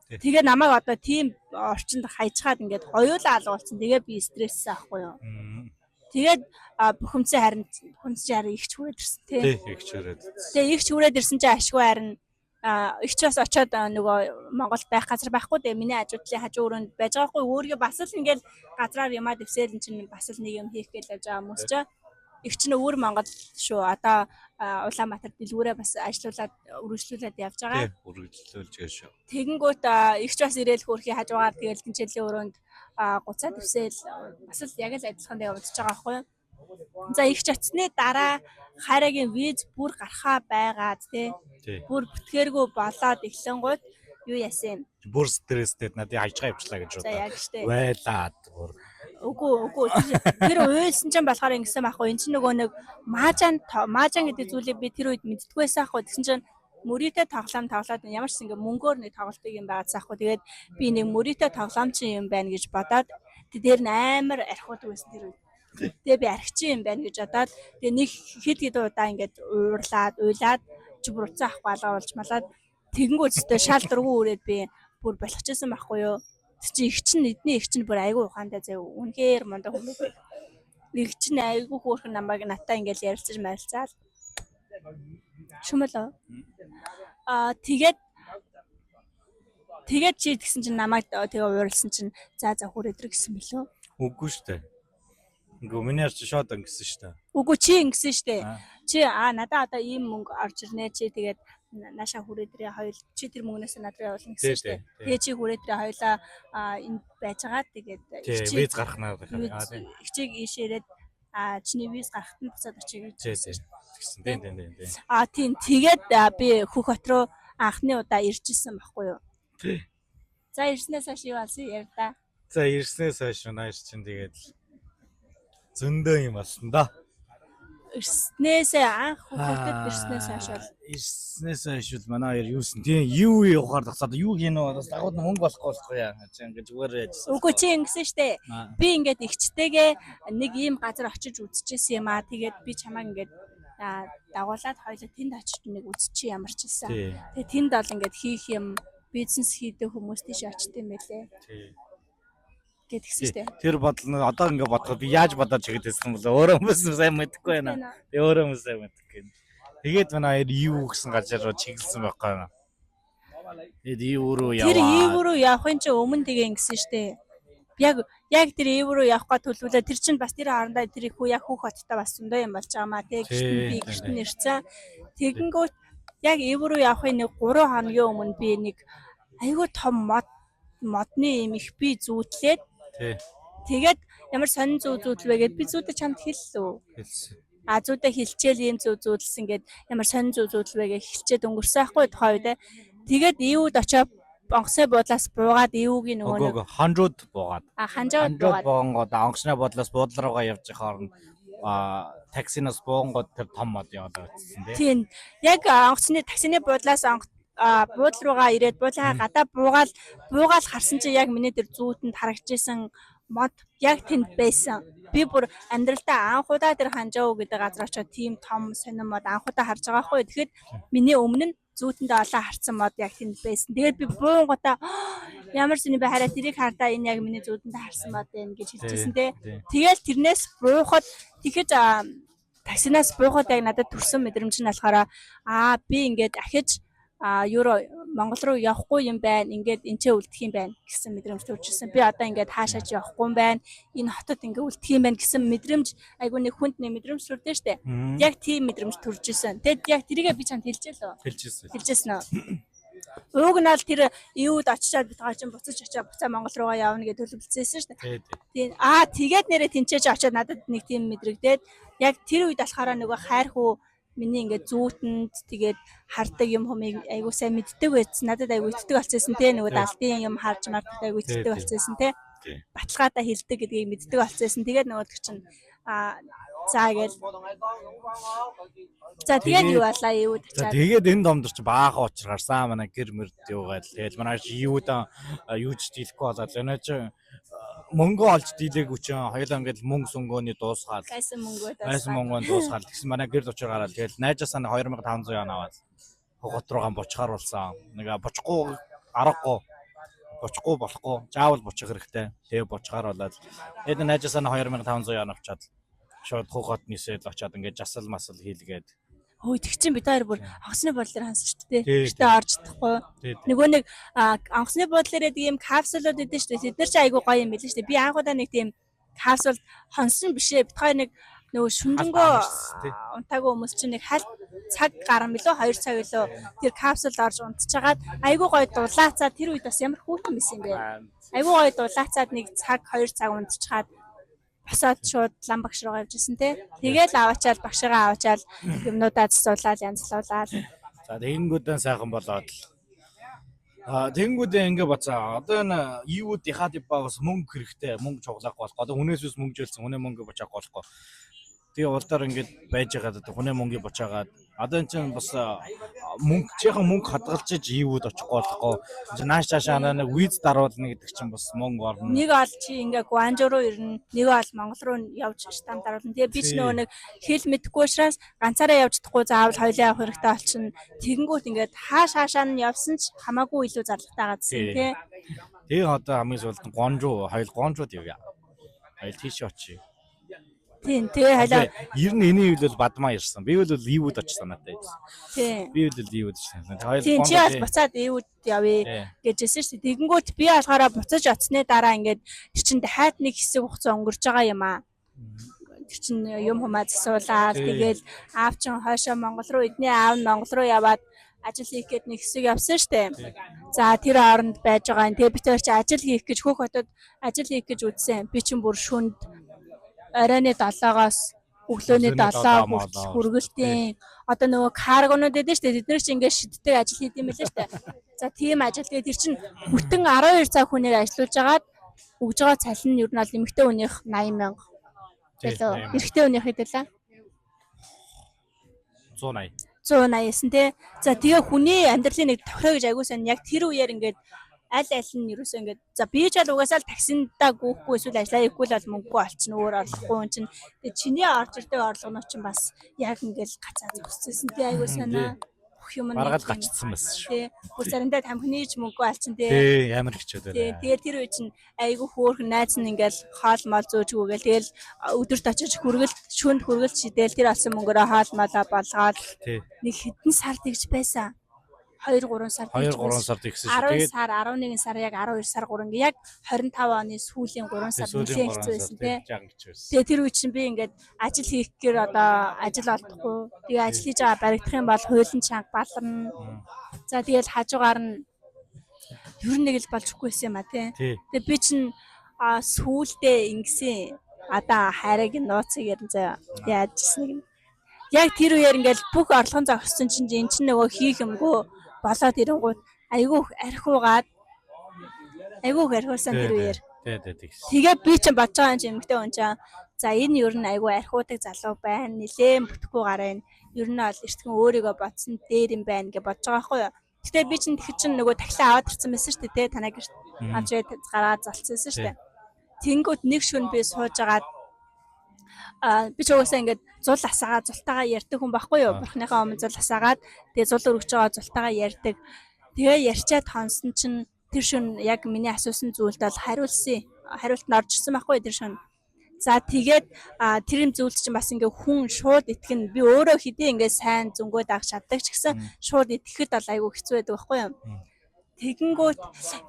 Speaker 2: Тэгээ намайг одоо тийм орчинд хайчгаад ингээд хоёулаа алгуулсан. Тэгээ би стресссэн аахгүй юу. Тэгээд бухимдсан, харин бухимдсан, харин ихч хүрээд ирсэн тий.
Speaker 1: Тий, эгч хүрээд.
Speaker 2: Тэгээ ихч хүрээд ирсэн чинь ашгүй, харин ихч бас очоод нөгөө Монголд байх газар байхгүй. Тэгээ миний ажуудлын хажуу өрөөнд байж байгаа хгүй. Өөрийгөө бас л ингээл газраар юмаа дэвсээл эн чинь бас л нэг юм хийх гээл явж байгаа хүмүүс чинь. Их чинь өвөр Монгол шүү. Одоо Улаанбаатар дэлгүүрээ бас ажилуулад үргэлжлүүлээд явж байгаа.
Speaker 1: Тий, үргэлжлүүлж байгаа шүү.
Speaker 2: Тэгэнгүүт ихч бас ирээл хөөрхий хажуугаар тэгэл тэнцээлийн өрөөнд гуцаа дэвсээл бас л яг л адилхан тэгээ удаж байгаа байхгүй юу. За, ихч очсны дараа хайрагийн виз бүр гарахаа байгаад тий бүр бүтгээргүй болоод эхлэнгууд юу яасан юм?
Speaker 1: Бүр стресстэй надад хайчгаа явчлаа гэж
Speaker 2: За,
Speaker 1: бодлоо.
Speaker 2: яг штэ.
Speaker 1: Вайлаад бүр.
Speaker 2: Үгүй, тэр уйлсан чинь болохоор ингэсэн байхгүй. Энд чинь нөгөө нэг маажан маажан гэдэг зүйлийг би тэр үед мэддэггүй байсан байхгүй. Тэгсэн чинь мөрийтэй тоглоом тоглоод ямар ч ингээ мөнгөөр нэг тоглолтыг юм байгаадсан байхгүй. Тэгээд би нэг мөрийтэй тоглоом чинь юм байна гэж бодоод тэр дээр нь амар архиудаг байсан тэр үед. Тэгээ би архичин юм байна гэж бодоод тэгээ нэг хэд хэд удаа ингээд уурлаад уйлаад чи бүр уцаа авахгүй алгаа болж малаад тэгэнгүүт өстө шал дургу үрээд би бүр болохчихсан байхгүй юу. Тэг чи их чинь эдний их чинь бүр айгүй ухаантай заяа үнэхээр мундаг хүмүүс. Их чинь айгүй хөөрхөн намайг натаа ингээд ярилцаж марилцаал. Шүмэл. Аа тэгээд тэгээд чи тэгсэн чинь намайг тэгээ ууралсан чинь за за хүрээ өдр гэсэн мэлөө.
Speaker 1: Үгүй шүү дээ. Үгүй миний арч шууд ингэсэн шүү дээ.
Speaker 2: Үгүй чи ингэсэн штэ. Чи аа надаа одоо ийм мөнгө орж ирнэ чи тэгээд наашаа хүрээ дээрээ хоёул чи тэр мөнгнөөс над руу явуулна гэсэн штэ. Тэгээ чи хүрээ дээрээ хоёулаа энд байж байгаа тэгээд
Speaker 1: виз гарах наа.
Speaker 2: Ихчийг ийшээ ирээд чиний виз гарахт нь буцаад очие гэж
Speaker 1: тэгсэн. Тийм тийм тийм.
Speaker 2: Аа тийм тэгээд би Хөх хот руу анхны удаа ирж исэн байхгүй юу?
Speaker 1: Тий.
Speaker 2: За ирснээс хойш юу болсон яар да.
Speaker 1: За ирснээс хойш нааш чинь тэгээд зөндөө юм болсон да.
Speaker 2: Ирснээсээ анх Хөх хотод ирснээс хойш бол
Speaker 1: ирснээс хойш бол манай хоёр юусэн тийм юу явахаар тагсаад юу хийнэ вэ? Бас дагууд нь мөнгө болохгүй болохгүй яа гэж ингэж зүгээр яжсан.
Speaker 2: Үгүй чи ингэсэн штэ. Би ингээд эгчтэйгээ нэг ийм газар очиж үзчихсэн юм аа. Тэгээд би чамайг ингээд дагуулад хоёлаа тэнд очиж нэг үзчихье ямар ч гэсэн. Тэгээд тэнд бол ингээд хийх юм бизнес хийдэг хүмүүс тийш очт юм байлээ. Гэдгсэн штэ.
Speaker 1: Тэр бодол нь одоо ингээд бодоход би яаж бодоод чигэд байсан бэлээ. Өөрөө хүмүүс сайн мэдэхгүй байна. Би өөрөө хүмүүс сайн мэдэхгүй. Тэгээд манай хоёр юу гэсэн газар руу чиглэсэн байхгүй юу? Тэгээд юу руу яваа.
Speaker 2: Тэр ив рүү явахын чинь өмнө тэгээ ингэсэн штэ. Яг тэр ив рүү явах га төлөвлөө тэр чинь бас тэр хоорондоо тэр их хүү яг Хөх хоттой бас зөндөө юм болж байгаа маа тий. Гэрт нь би гэрт нь ирсэн. Тэгэнгүүт яг ив рүү явахын нэг 3 хоногийн өмнө би нэг айгүй том модны юм их би зүүдлээд тэгээд ямар сонин зүү зүүдлвэ гэд би зүүдэ чамд хэллээ.
Speaker 1: Хэлсэн.
Speaker 2: А зүүдэ хилчээл ийм зүү зүүдэлсэн гэд ямар сонин зүү зүүдлвэ гэж хилчээд өнгөрсөн ахгүй тухайн үед. Тэгээд ивүүд очоод онгоцны буудлаас буугаад ивүүгийн нөгөө
Speaker 1: нэг ханжууд буугаад.
Speaker 2: А ханжууд буугаад.
Speaker 1: Буугангууд онгоцны буудлаас буудлал руугаа явж байгаа хооронд таксинаас буугангууд тэр том мод яваад байсан тий.
Speaker 2: Тийм. Яг онгоцны таксины буудлаас буудлал руугаа ирээд буудлынхаа гадаа буугаал харсан чинь яг миний тэр зүүтэнд харагдчихсан мод яг тэнд байсан. Би бүр амьдралдаа анх удаа тэр Ханжоо гэдэг газар очиод тийм том сонин мод анх удаа харж байгаа хгүй. Тэгэхэд миний өмнө нь зүүтэндээ олон харцсан мод яг тэнд байсан. Тэгээд би буунгуудаа ямар сонин бэ хараа тэрийг хардаа энэ яг миний зүүтэндээ харсан мод байна гэж хэлчихсэн те. Тэгэл тэрнээс буухад тэгэхэд таксинаас буухад яг надад төрсэн мэдрэмж нь болохоор аа би ингээд ахиж евро Монгол руу явахгүй юм байна. Ингээд энчээ үлдэх юм байна гэсэн мэдрэмж төрж ирсэн. Би одоо ингээд хаашаач явахгүй юм байна. Энэ хотод ингээд үлдэх юм байна гэсэн мэдрэмж айгүй нэг хүнд нэг мэдрэмж төрдөө штэ. Яг тийм мэдрэмж төрж ирсэн. Тэгэд яг тэрийгээ би чамд хэлжээ лөө.
Speaker 1: Хэлжсэн.
Speaker 2: Хэлжсэн үү? Уг нь аль тэр ивүүд очичоод бит хоёр чинь буцаж очиад буцаа Монгол руугаа явна гэж төлөвлөсөн шүү дээ. Тийм. Аа тэгээд нэрээ тэнцээж очиад надад нэг тийм мэдрэгдээд яг тэр үед болохоор нөгөө хайр хүү миний ингээд зүүтэнд тэгээд хардаг юм хүмийг айгуу сайн мэддэг байсан. Надад айгуу итдэг болчихсон те нөгөө далдын юм харж марддаг айгуу итдэг болчихсон те. Баталгаатай хилдэг гэдгийг мэддэг болчихсон. Тэгээд нөгөөдөг чинь аа за гээл. За тэгээд юу болаа юу
Speaker 1: тачаад. За тэгээд энэ домд чи баахан учир гарсан манай гэр мөрд юугаад тэгэл манай юудан юу ч дийлэхгүй болоод энэ чи мөнгө олж дийлээгүй чинь хоёулаа ингээд мөнгө сөнгөөний дуусгаал.
Speaker 2: Гайсан мөнгөө дуусгаал.
Speaker 1: Гайсан мөнгөө дуусгаал. Тэгсэн манай гэрд учир гараад тэгэл найзаасаа 2500 ян аваад хот руугаа бочхоор болсон. Нэг бочихгүй аргагүй бочихгүй болохгүй заавал бочих хэрэгтэй. Тэгээ бочхоор болоод тэгээд найзаасаа 2500 ян авчаад шууд хот нисээд очоод ингээд жасал масал хийлгээд.
Speaker 2: Хөөе тэг чинь бид хоёр бүр онгоцны буудлаар хансан шүү дээ. Гэтэ орж чадахгүй. Нөгөө нэг онгоцны буудлаар гэдэг ийм капсулууд өгдөн шүү дээ. Тэд нар чи айгүй гоё юм билээ шүү дээ. Би анх удаа нэг тийм капсул хонсон бишээ. Бид хоёр нэг нөгөө шүнжэнгөө унтаагүй хүмүүс чинь нэг хал цаг гарan билүү 2 цаг билүү тэр капсулд орж унтчихагаад айгүй гоё дулаацаа тэр үед бас ямар хүүхэн байсан юм бэ. Айгүй гоё дулаацаад нэг цаг 2 цаг унтчихаад босоод шууд лам багш руугаа явж исэн те. Тэгээл аваачаал багшигаа аваачаал юмнуудаа засуулаад янзлуулаад.
Speaker 1: За тэгэнгүүтэн сайхан болоод л. А тэгэнгүүтэн ингээ бацаа. Одоо энэ ивүүд ихад ибаа бас мөнгө хэрэгтэй. Мөнгө цуглаахгүй болохгүй. Одоо хүнээс ус мөнгө жилсэн. Хүнээ мөнгө буцаахгүй болохгүй. Тэгээ улдаар ингээд байж байгаад одоо хүнээ мөнгө буцаагаад Одоо эн чинь бас мөнгө чихэн мөнгө хадгалж иж ийвүүд очихгүй болохгүй. Энд чинь нааш цаашаа нэг виз даруулна гэдэг чинь бас мөнгө орно.
Speaker 2: Нэг ол чи ингээ Гуанжуу руу ирнэ, нэг ол Монгол руу явж штамп даруулна. Тэгээ би ч
Speaker 1: Тий.
Speaker 2: нөгөө нэг хэл мэдэхгүй учраас ганцаараа явж чадахгүй, заавал хоёлаа явах хэрэгтэй болчихно. Тэгэнгүүт ингээд хааш хаашаа нь явсан ч хамаагүй илүү зарлагтай гадсан
Speaker 1: Тий.
Speaker 2: тий.
Speaker 1: Тэгээ одоо хамгийн сүүлд нь Гуанжуу, хоёул Гуанжууд явъя. Хоёул тийш очие.
Speaker 2: Тийм. Тэгээ хоёлаа
Speaker 1: Ер нь энэ үйл бол Бадмаа ирсэн. Би бол ийвүүд очих санаатай байсан.
Speaker 2: тий.
Speaker 1: Би бол ийвүүд очих санаатай. Хоёул
Speaker 2: Тийм, чи бол
Speaker 1: Гуанжуу.
Speaker 2: буцаад ийвүүд явъя
Speaker 1: Тий.
Speaker 2: гэжсэн шүү дээ. Тэгэнгүүт би болохоор буцаж очсны дараа ингээд тэр чин дахиад нэг хэсэг хугацаа өнгөрч байгаа юм аа. Тэр чин юм хумаа засуулаад
Speaker 1: Тий.
Speaker 2: тэгэл аав чин хойшоо Монгол руу, эдний аав нь Монгол руу яваад ажил хийх гээд нэг хэсэг явсан шүү дээ. За, тэр хооронд байж байгаа юм. Тэгээ би тэр чи ажил хийх гэж Хөх хотод ажил хийх гэж үзсэн. Би чин бүр шүнд оройн 7-оос өглөөний
Speaker 1: Өглөөний
Speaker 2: 7
Speaker 1: 7
Speaker 2: хүртэл
Speaker 1: молоо.
Speaker 2: хүргэлтийн одоо нөгөө каргонууд байдаг шүү дээ. Тэд нар чи ингээд шиддэг ажил хийд юм байлээ шүү дээ. За, тийм ажил. Тэгээ тэр чин бүтэн 12 цаг хүнийг ажиллуулж агаад өгж байгаа цалин нь ер нь бол эмэгтэй хүнийх 80 мянга
Speaker 1: Тий,
Speaker 2: билүү.
Speaker 1: 80,000.
Speaker 2: Эрэгтэй хүнийх хэд байлаа?
Speaker 1: 180.
Speaker 2: 189 тий. За, тэгээ хүний амьдралын нэг тохироо гэж айгуу сайн яг тэр үеэр ингээд аль аль нь ерөөсөө ингээд за би ч бол угаасаа л таксиндаа гүйхгүй эсвэл ажиллаа хийхгүй л бол мөнгөгүй олчихно, өөр орлохгүй юм чинь. Тэгээ чиний орж ирдэг орлогоноо чинь бас яг ингээд гацаа зогсчихсон тий, айгуу сайн бүх юм нь
Speaker 1: Баргаал
Speaker 2: нэг тийм-
Speaker 1: гачдсан байсан шүү.
Speaker 2: Тий. Бүр заримдаа тамхины ч мөнгөгүй олчин тий.
Speaker 1: Тий, амар хичээд
Speaker 2: Тий,
Speaker 1: байлаа.
Speaker 2: тэгээ тэр үе чинь айгүй хөөрхөн найз нь ингээл хоол мол зөөж өгөөл, тэгэл өдөрт очиж хүргэлт, шүнд хүргэлт шидэл, тэр олсон мөнгөөрөө хоол молоо болгоол
Speaker 1: Тий.
Speaker 2: нэг хэдэн сар тэгж байсан. 2 3 сар
Speaker 1: 2
Speaker 2: тэгж
Speaker 1: 3
Speaker 2: байсан.
Speaker 1: сар тэгсэн шүү.
Speaker 2: 10
Speaker 1: Тэгээд
Speaker 2: сар, 11 сар, яг 12 сар 3 ингээ яг 25 оны сүүлийн 3 сар
Speaker 1: сүүлийн
Speaker 2: нэлээд
Speaker 1: 3
Speaker 2: хэцүү
Speaker 1: сар
Speaker 2: байсан тий.
Speaker 1: жаахан хэцүү байсан.
Speaker 2: Тэгээ тэр үе чинь би ингээд ажил хийх гээр одоо ажил олдохгүй. Тэгээ ажил хийж байгаа баригдах юм бол хуулийн чанга баларна. За, тэгэл хажуугаар нь ер нь нэг л болж өгөхгүй байсан юм а тий.
Speaker 1: Тий.
Speaker 2: Тэгээ би чинь сүүлдээ ингэсэн одоо хайрыг нууцыг ярин заяа яажсэн нэг. Яг тэр үеэр ингээл бүх орлогон зогссон чинь эн чинь нөгөө хийх юмгүй болоод ирэнгүүт айгүй их архиугаад, айгүй их архиусан тэр үеэр.
Speaker 1: Тий, тий, тэгсэн.
Speaker 2: Тэгээ би чинь бодож байгаа юм чи эмэгтэй хүн чинь за энэ ер нь айгүй архиудаг залуу байна. Нилээн бүтэхгүй гараа энэ. Ер нь бол эртхэн өөрийгөө бодсон дээр юм байна гэж бодож байгаа байхгүй юу. Гэтэ би чинь тэгэхэд чинь нөгөө тахилаа аваад ирсэн байсан шүү дээ тий, танаа гэрт авч ирээд гараад залцсан байсан шүү дээ. Тэнгүүд нэг шөнө би сууж агаад би ч угаасаа ингээд зул асаагаа зултайгаа ярьдаг хүн байхгүй юу? Бурхныхаа өмнө зул асаагаад тэгээ зул өргөж байгаа зултайгаа ярьдаг. Тэгээ ярьчаад хонсон чинь тэр шөнө яг миний асуусан зүйлд бол хариулсан. Хариулт нь орж ирсэн байхгүй юу тэр шөнө. За, тэгээд тэр юм зүйлд чинь бас ингээ хүн шууд итгэн. Би өөрөө хэдий ингээ сайн зөнгөө даах чаддаг ч гэсэн шууд итгэхэд бол айгүй хэцүү байдаг байхгүй юу? Тэгэнгүүт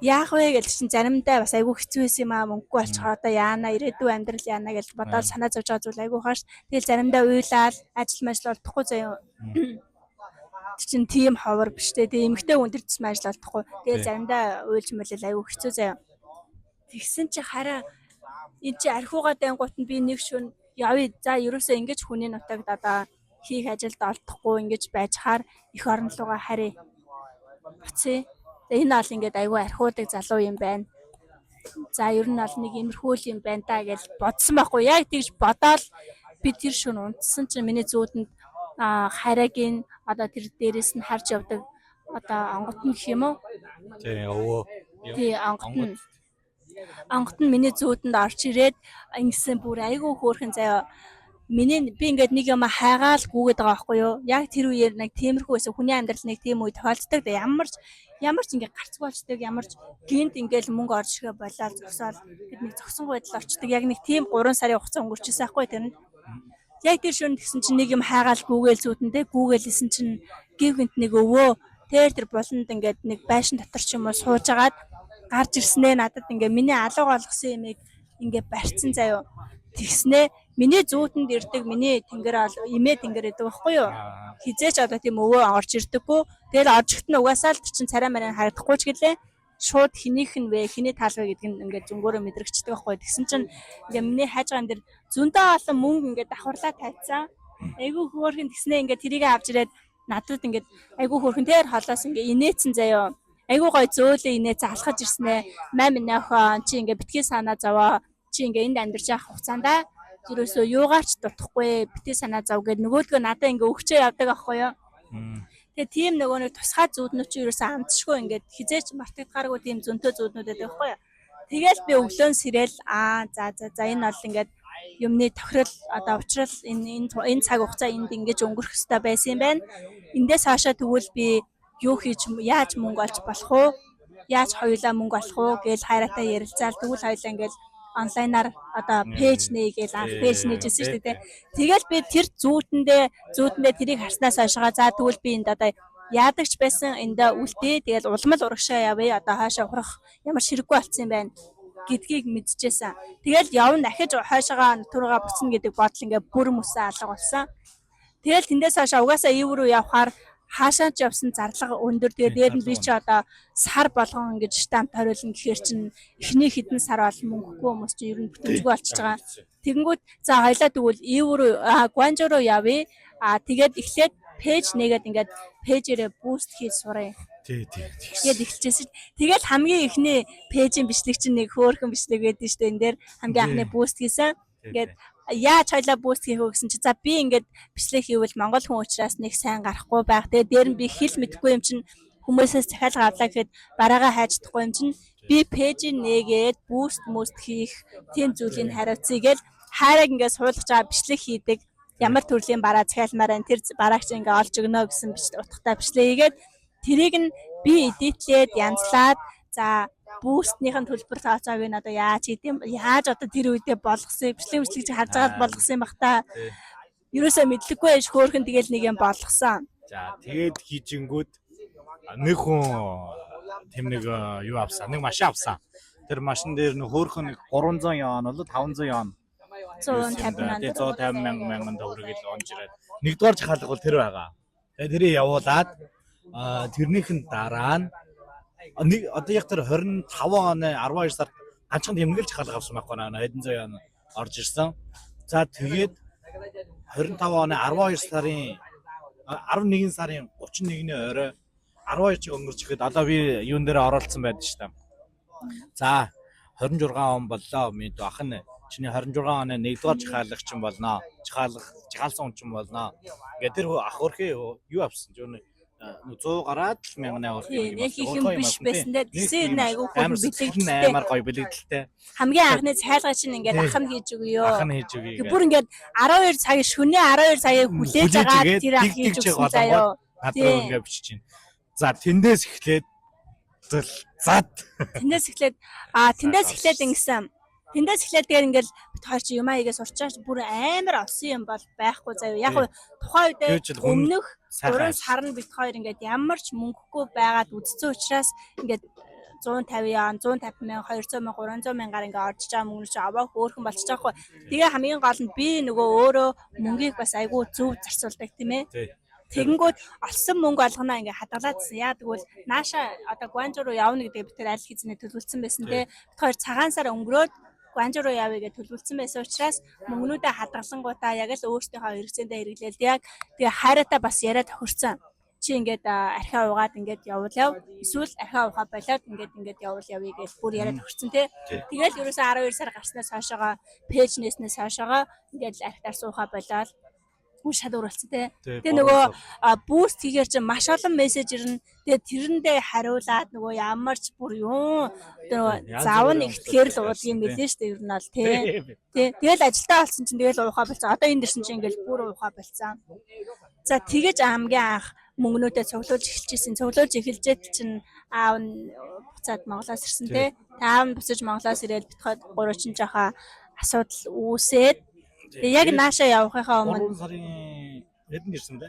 Speaker 2: яах вэ гэж чинь заримдаа бас айгүй хэцүү байсан юм аа, мөнгөгүй болчихоор одоо яана, ирээдүйн амьдрал яана гэж бодоод санаа зовж байгаа зүйл айгүй хаш. Тэгэл заримдаа уйлал, ажил мажил олдохгүй заяа. Тэр чинь тийм ховор биш те. Тэгээ эмэгтэй хүн тэр тусмаа ажил олдохгүй. Тэгэл заримдаа уйлж мэлэл айгүй хэцүү заяа. Тэгсэн чи хараа энэ чи архиугаа дайнгуут нь би нэг шүн явъя. За, ерөөсөө ингэж хүний нутагт одоо хийх ажилд олдохгүй ингэж байж хаар эх орн руугаа харъя. Буцъя. За, энэ бол ингээд айгүй архиудаг залуу юм байна. За, ер нь бол нэг имерхүү л юм байна да гэж бодсон байхгүй. Яг тэгж бодоол би тэр шүн унтсан чинь миний зүүдэнд хараагийн одоо тэр дээрээс нь харж явдаг одоо онгот нь гэх юм уу?
Speaker 1: Тий, өвөө.
Speaker 2: Тий, онгот нь. Онгот нь миний зүүдэнд орж ирээд ингэсэн, бүр айгүй хөөрхөн заяа. Миний би ингээд нэг юм хайгаал гүгээд байгаа байхгүй юу? Яг тэр үеэр нэг тиймэрхүү байсан. Хүний амьдрал нэг тийм үе тохиолддог. Ямар ч ингээд гарцгүй болчдөг, ямар ч гинт ингээд мөнгө орж ирэхэ болоод зогсоол бид нэг зогсонгүй байдал орчдөг. Яг нэг тийм 3 сарын хугацаа өнгөрчихсэн байхгүй тэрэнд. Яг тэр шөнө тэгсэн чинь нэг юм хайгаал гүгээл зүүдэндээ гүгээлсэн чинь гів гинт нэг өвөө тэр буланд ингээд нэг байшин дотор ч юм уу сууж агаад гарч ирснээ надад ингээ миний алууг олгосон юмыг ингээ барьцсан заяо. Тэгснээ миний зүүтэнд ирдэг миний тэнгэр ол имээ тэнгэр гэдэг байхгүй юу? Хизээч одоо тийм өвөө орж ирдэггүй. Тэгэл орж ирэхэд нь угаасаа л тэр чин царай мараа харагдахгүй ч гэлээ. Шууд хэнийх нь вэ, хэний таал вэ гэдэг нь ингээд зөнгөөрөө мэдрэгчдэг байхгүй. Тэгсэн чинь ингээ миний хайжгаан дээр зөндөө олон мөнгө ингээд давхарлаа тавьцсан. Айгүй хөөрхөн тэгснээ ингээд тэрийг авч ирээд надад ингээд айгүй хөөрхөн тэр холоос ингээ инээцэн заяо. Айгүй гой зөөлөө инээцэн алхаж ирснээ. Маа минь охин, чи ингээ битгий санаа зовоо. Чи ингээ энд амьдарч явах хугацаанд ерөөсөө юугаарч дутахгүй, бити санаа зов гэд нөгөөдгөө надаа ингээ өгчөө явдаг аахгүй юу. Тэгээ тийм нөгөө нэг тусгай зүүднүүд чи ерөөсөө амтшгүй ингээд хизээч мартагдгааргүй тийм зөнтөө зүүднүүд байдаг аахгүй юу. Тэгэл би өглөөн сэрэл аа за за за энэ бол ингээд юмны тохирол одоо учрал энэ энэ энэ цаг хугацаа энд ингэж өнгөрөх ёстой байсан юм байна. Эндээс хаашаа тэгвэл би юу хийж яаж мөнгө олж болох уу? Яаж хоёулаа мөнгө олох уу гэж хайраатай ярилцаал тэгвэл хоёулаа ингээд онлайнаар одоо page нээгээл анх page нээжсэн шүү дээ. Тэгэл би тэр зүүтэндээ тэрийг харснаас хойшоо за тэгвэл би энд одоо яадагч байсан эндээ үлдээ тэгэл улмал урагшаа явъя одоо хаашаа ухрах ямар ширэггүй болцсон юм байна гэдгийг мэдчихсэн. Тэгэл явна дахиж хойшоогоо нүргаа буцна гэдэг бодол ингээ бүр мөсөн алга болсон. Тэгэл тэндээс хойш угаасаа ив рүү явхаар хаашаа ч явсан зарлага өндөр. Тэгээ дээр нь би чи одоо сар болгон ингэж штамп хариулна гэхээр чинь эхний хэдэн сар бол мөнгөгүй хүмүүс чинь ер нь бүтэмжгүй болчихж байгаа. Тэгэнгүүт за хоёлаа тэгвэл ив рүү Гуанжу руу явъя. А тэгээд эхлээд page нэгээд ингээд page ээрээ boost хийж сурая.
Speaker 1: Тий, тий.
Speaker 2: Тэгээд эхэлчихсэн. Тэгэл хамгийн эхний page ийн бичлэг чинь нэг хөөрхөн бичлэг байдаг шүү дээ. Энэ дээр хамгийн анхны boost хийсэн. Ингээд яаж хоёлаа boost хийх вэ гэсэн чи за би ингээд бичлэг хийвэл монгол хүн учраас нэг сайн гарахгүй байх. Тэгээ дээр нь би хэл мэдэхгүй юм чинь хүмүүсээс захиалга авлаа гэхэд бараагаа хайж чадахгүй юм чинь би page ийг нээгээд boost мөст хийх тийм зүйлийг хариуцъя гэл хайраг ингээд суулгаж байгаа бичлэг хийдэг. Ямар төрлийн бараа захиалмаар байна тэр барааг чи ингээд олж өгнө гэсэн утгатай бичлэг хийгээд тэрийг нь би edit лээд янзлаад за boost нийхэн төлбөр тооцоог нь одоо яаж хийдэм яаж одоо тэр үедээ болгосон бичлэг бичлэг чи харж байгаад болгосон юм бах та. Ерөөсөө мэдлэггүй байж хөөхөн тэгэл нэг юм болгосон.
Speaker 1: За тэгээд хийжингүүд нэг хүн тэм нэг юу авсан, нэг машин авсан. Тэр машин дээр нөх хөөхөн нэг 300 юан болоо 500 юан
Speaker 2: 150 мянга.
Speaker 1: 150 мянган мянган төгрөг л онж ирээд нэгдүгээр чахаалга бол тэр байгаа. Тэгээд тэрийг явуулаад тэрнийх нь дараа нь нэг одоо яг тэр 25 оны 12 сард ганцхан тэмдэглэж чахаалга авсан байхгүй наа хэдэн зуун юан орж ирсэн. За тэгээд 25 оны 12 сарын 11 сарын 31-ний орой 12 чиг өнгөрч ихэд одоо би юун дээр оролцсон байдаг шүү дээ. За 26 он боллоо. Мэд ах нь чиний 26 оны 1-р чахаалагч чинь болно. Чахаалах чахаалсан хүн чинь болно. Ингээд тэр ах өрхөө юу авсан ч юу 100 гараад л 1000 өрхөө
Speaker 2: юм. Яг их юм биш байсан дээ. Тэгсэн нь айгүй хөрөн бэлэгдэлтэй.
Speaker 1: Амар гоё бэлэгдэлтэй.
Speaker 2: Хамгийн анхны цайлгаа чинь ингээд ах нь хийж өгөө.
Speaker 1: Ах нь хийж өгье.
Speaker 2: Бүр ингээд 12 цаг шөнийн 12 цагийг хүлээж агаад тэр ах хийж өгсөн заяо.
Speaker 1: Над руу ингээд бичиж байна. За тэндээс эхлээд зад.
Speaker 2: Тэндээс эхлээд тэндээс эхлээд ингэсэн. Тэндээс эхлээд тэгээд ингээл бит хоёр чи юмаа хийгээ сурчаач бүр амар олсон юм бол байхгүй заяа. Яг тухайн үедээ өмнөх 3 сар нь бит хоёр ингээд ямар ч мөнгөгүй байгаад үдцсэн учраас ингээд 150 яан 150 мянга 200 мянга 300 мянгаар ингээд орж байгаа мөнгө чи аваа хөөрхөн болчих жоохгүй. Тэгээ хамгийн гол нь би нөгөө өөрөө мөнгийг бас айгүй зөв зарцуулдаг тийм ээ. Тэгэнгүүт олсон мөнгө олгоно ингээ хадгалаадсэн. Яа тэгвэл нааша одоо Гуанжу руу явна гэдэг бид тэр аль хэзээ төлөвлөсөн байсан те. Бид хоёр цагаан сар өнгөрөөд Гуанжу руу явъя гэж төлөвлөсөн байсан учраас мөнгнүүдээ хадгалангуудаа яг л өөрсдийнхөө хэрэгцээндээ хэрэглээл яг тэгээ хайраатай бас яриа тохирцсон. Чи ингээд архиа угаад ингээд явуул яв. Эсвэл архиа ухаа болоод ингээд ингээд явуул явъя гэж бүр яриа тохирцсон те. Тэгэл ерөөсөө 12 сар гарснаас хойшоогоо page нээснээс хойшоогоо ингээд архитаар суухаа болоод хүн шал өөр болсон те. Тэгээ нөгөө boost хийгээр чинь маш олон мессеж ирнэ. Тэгээ тэрэндээ хариулаад нөгөө ямар ч бүр юм нөгөө зав нь ихтгэхэр л уулг юм билээ шүү дээ ер нь бол те. Тэ. Тэгэл ажилдаа болсон чинь тэгэл уухаа болсон. Одоо энд ирсэн чинь ингээл бүр уухаа болсон. За тэгэж хамгийн анх мөнгнүүдээ цуглуулж эхэлчихсэн. Цуглуулж эхэлжээд чинь аав нь буцаад Монголоос ирсэн те. Аав нь буцаж Монголоос ирээд битгаад гурав чинь жоохон асуудал үүсээд тэгээ яг нааша явахынхаа өмнө
Speaker 1: 3 сарын хэдэнд ирсэн бэ?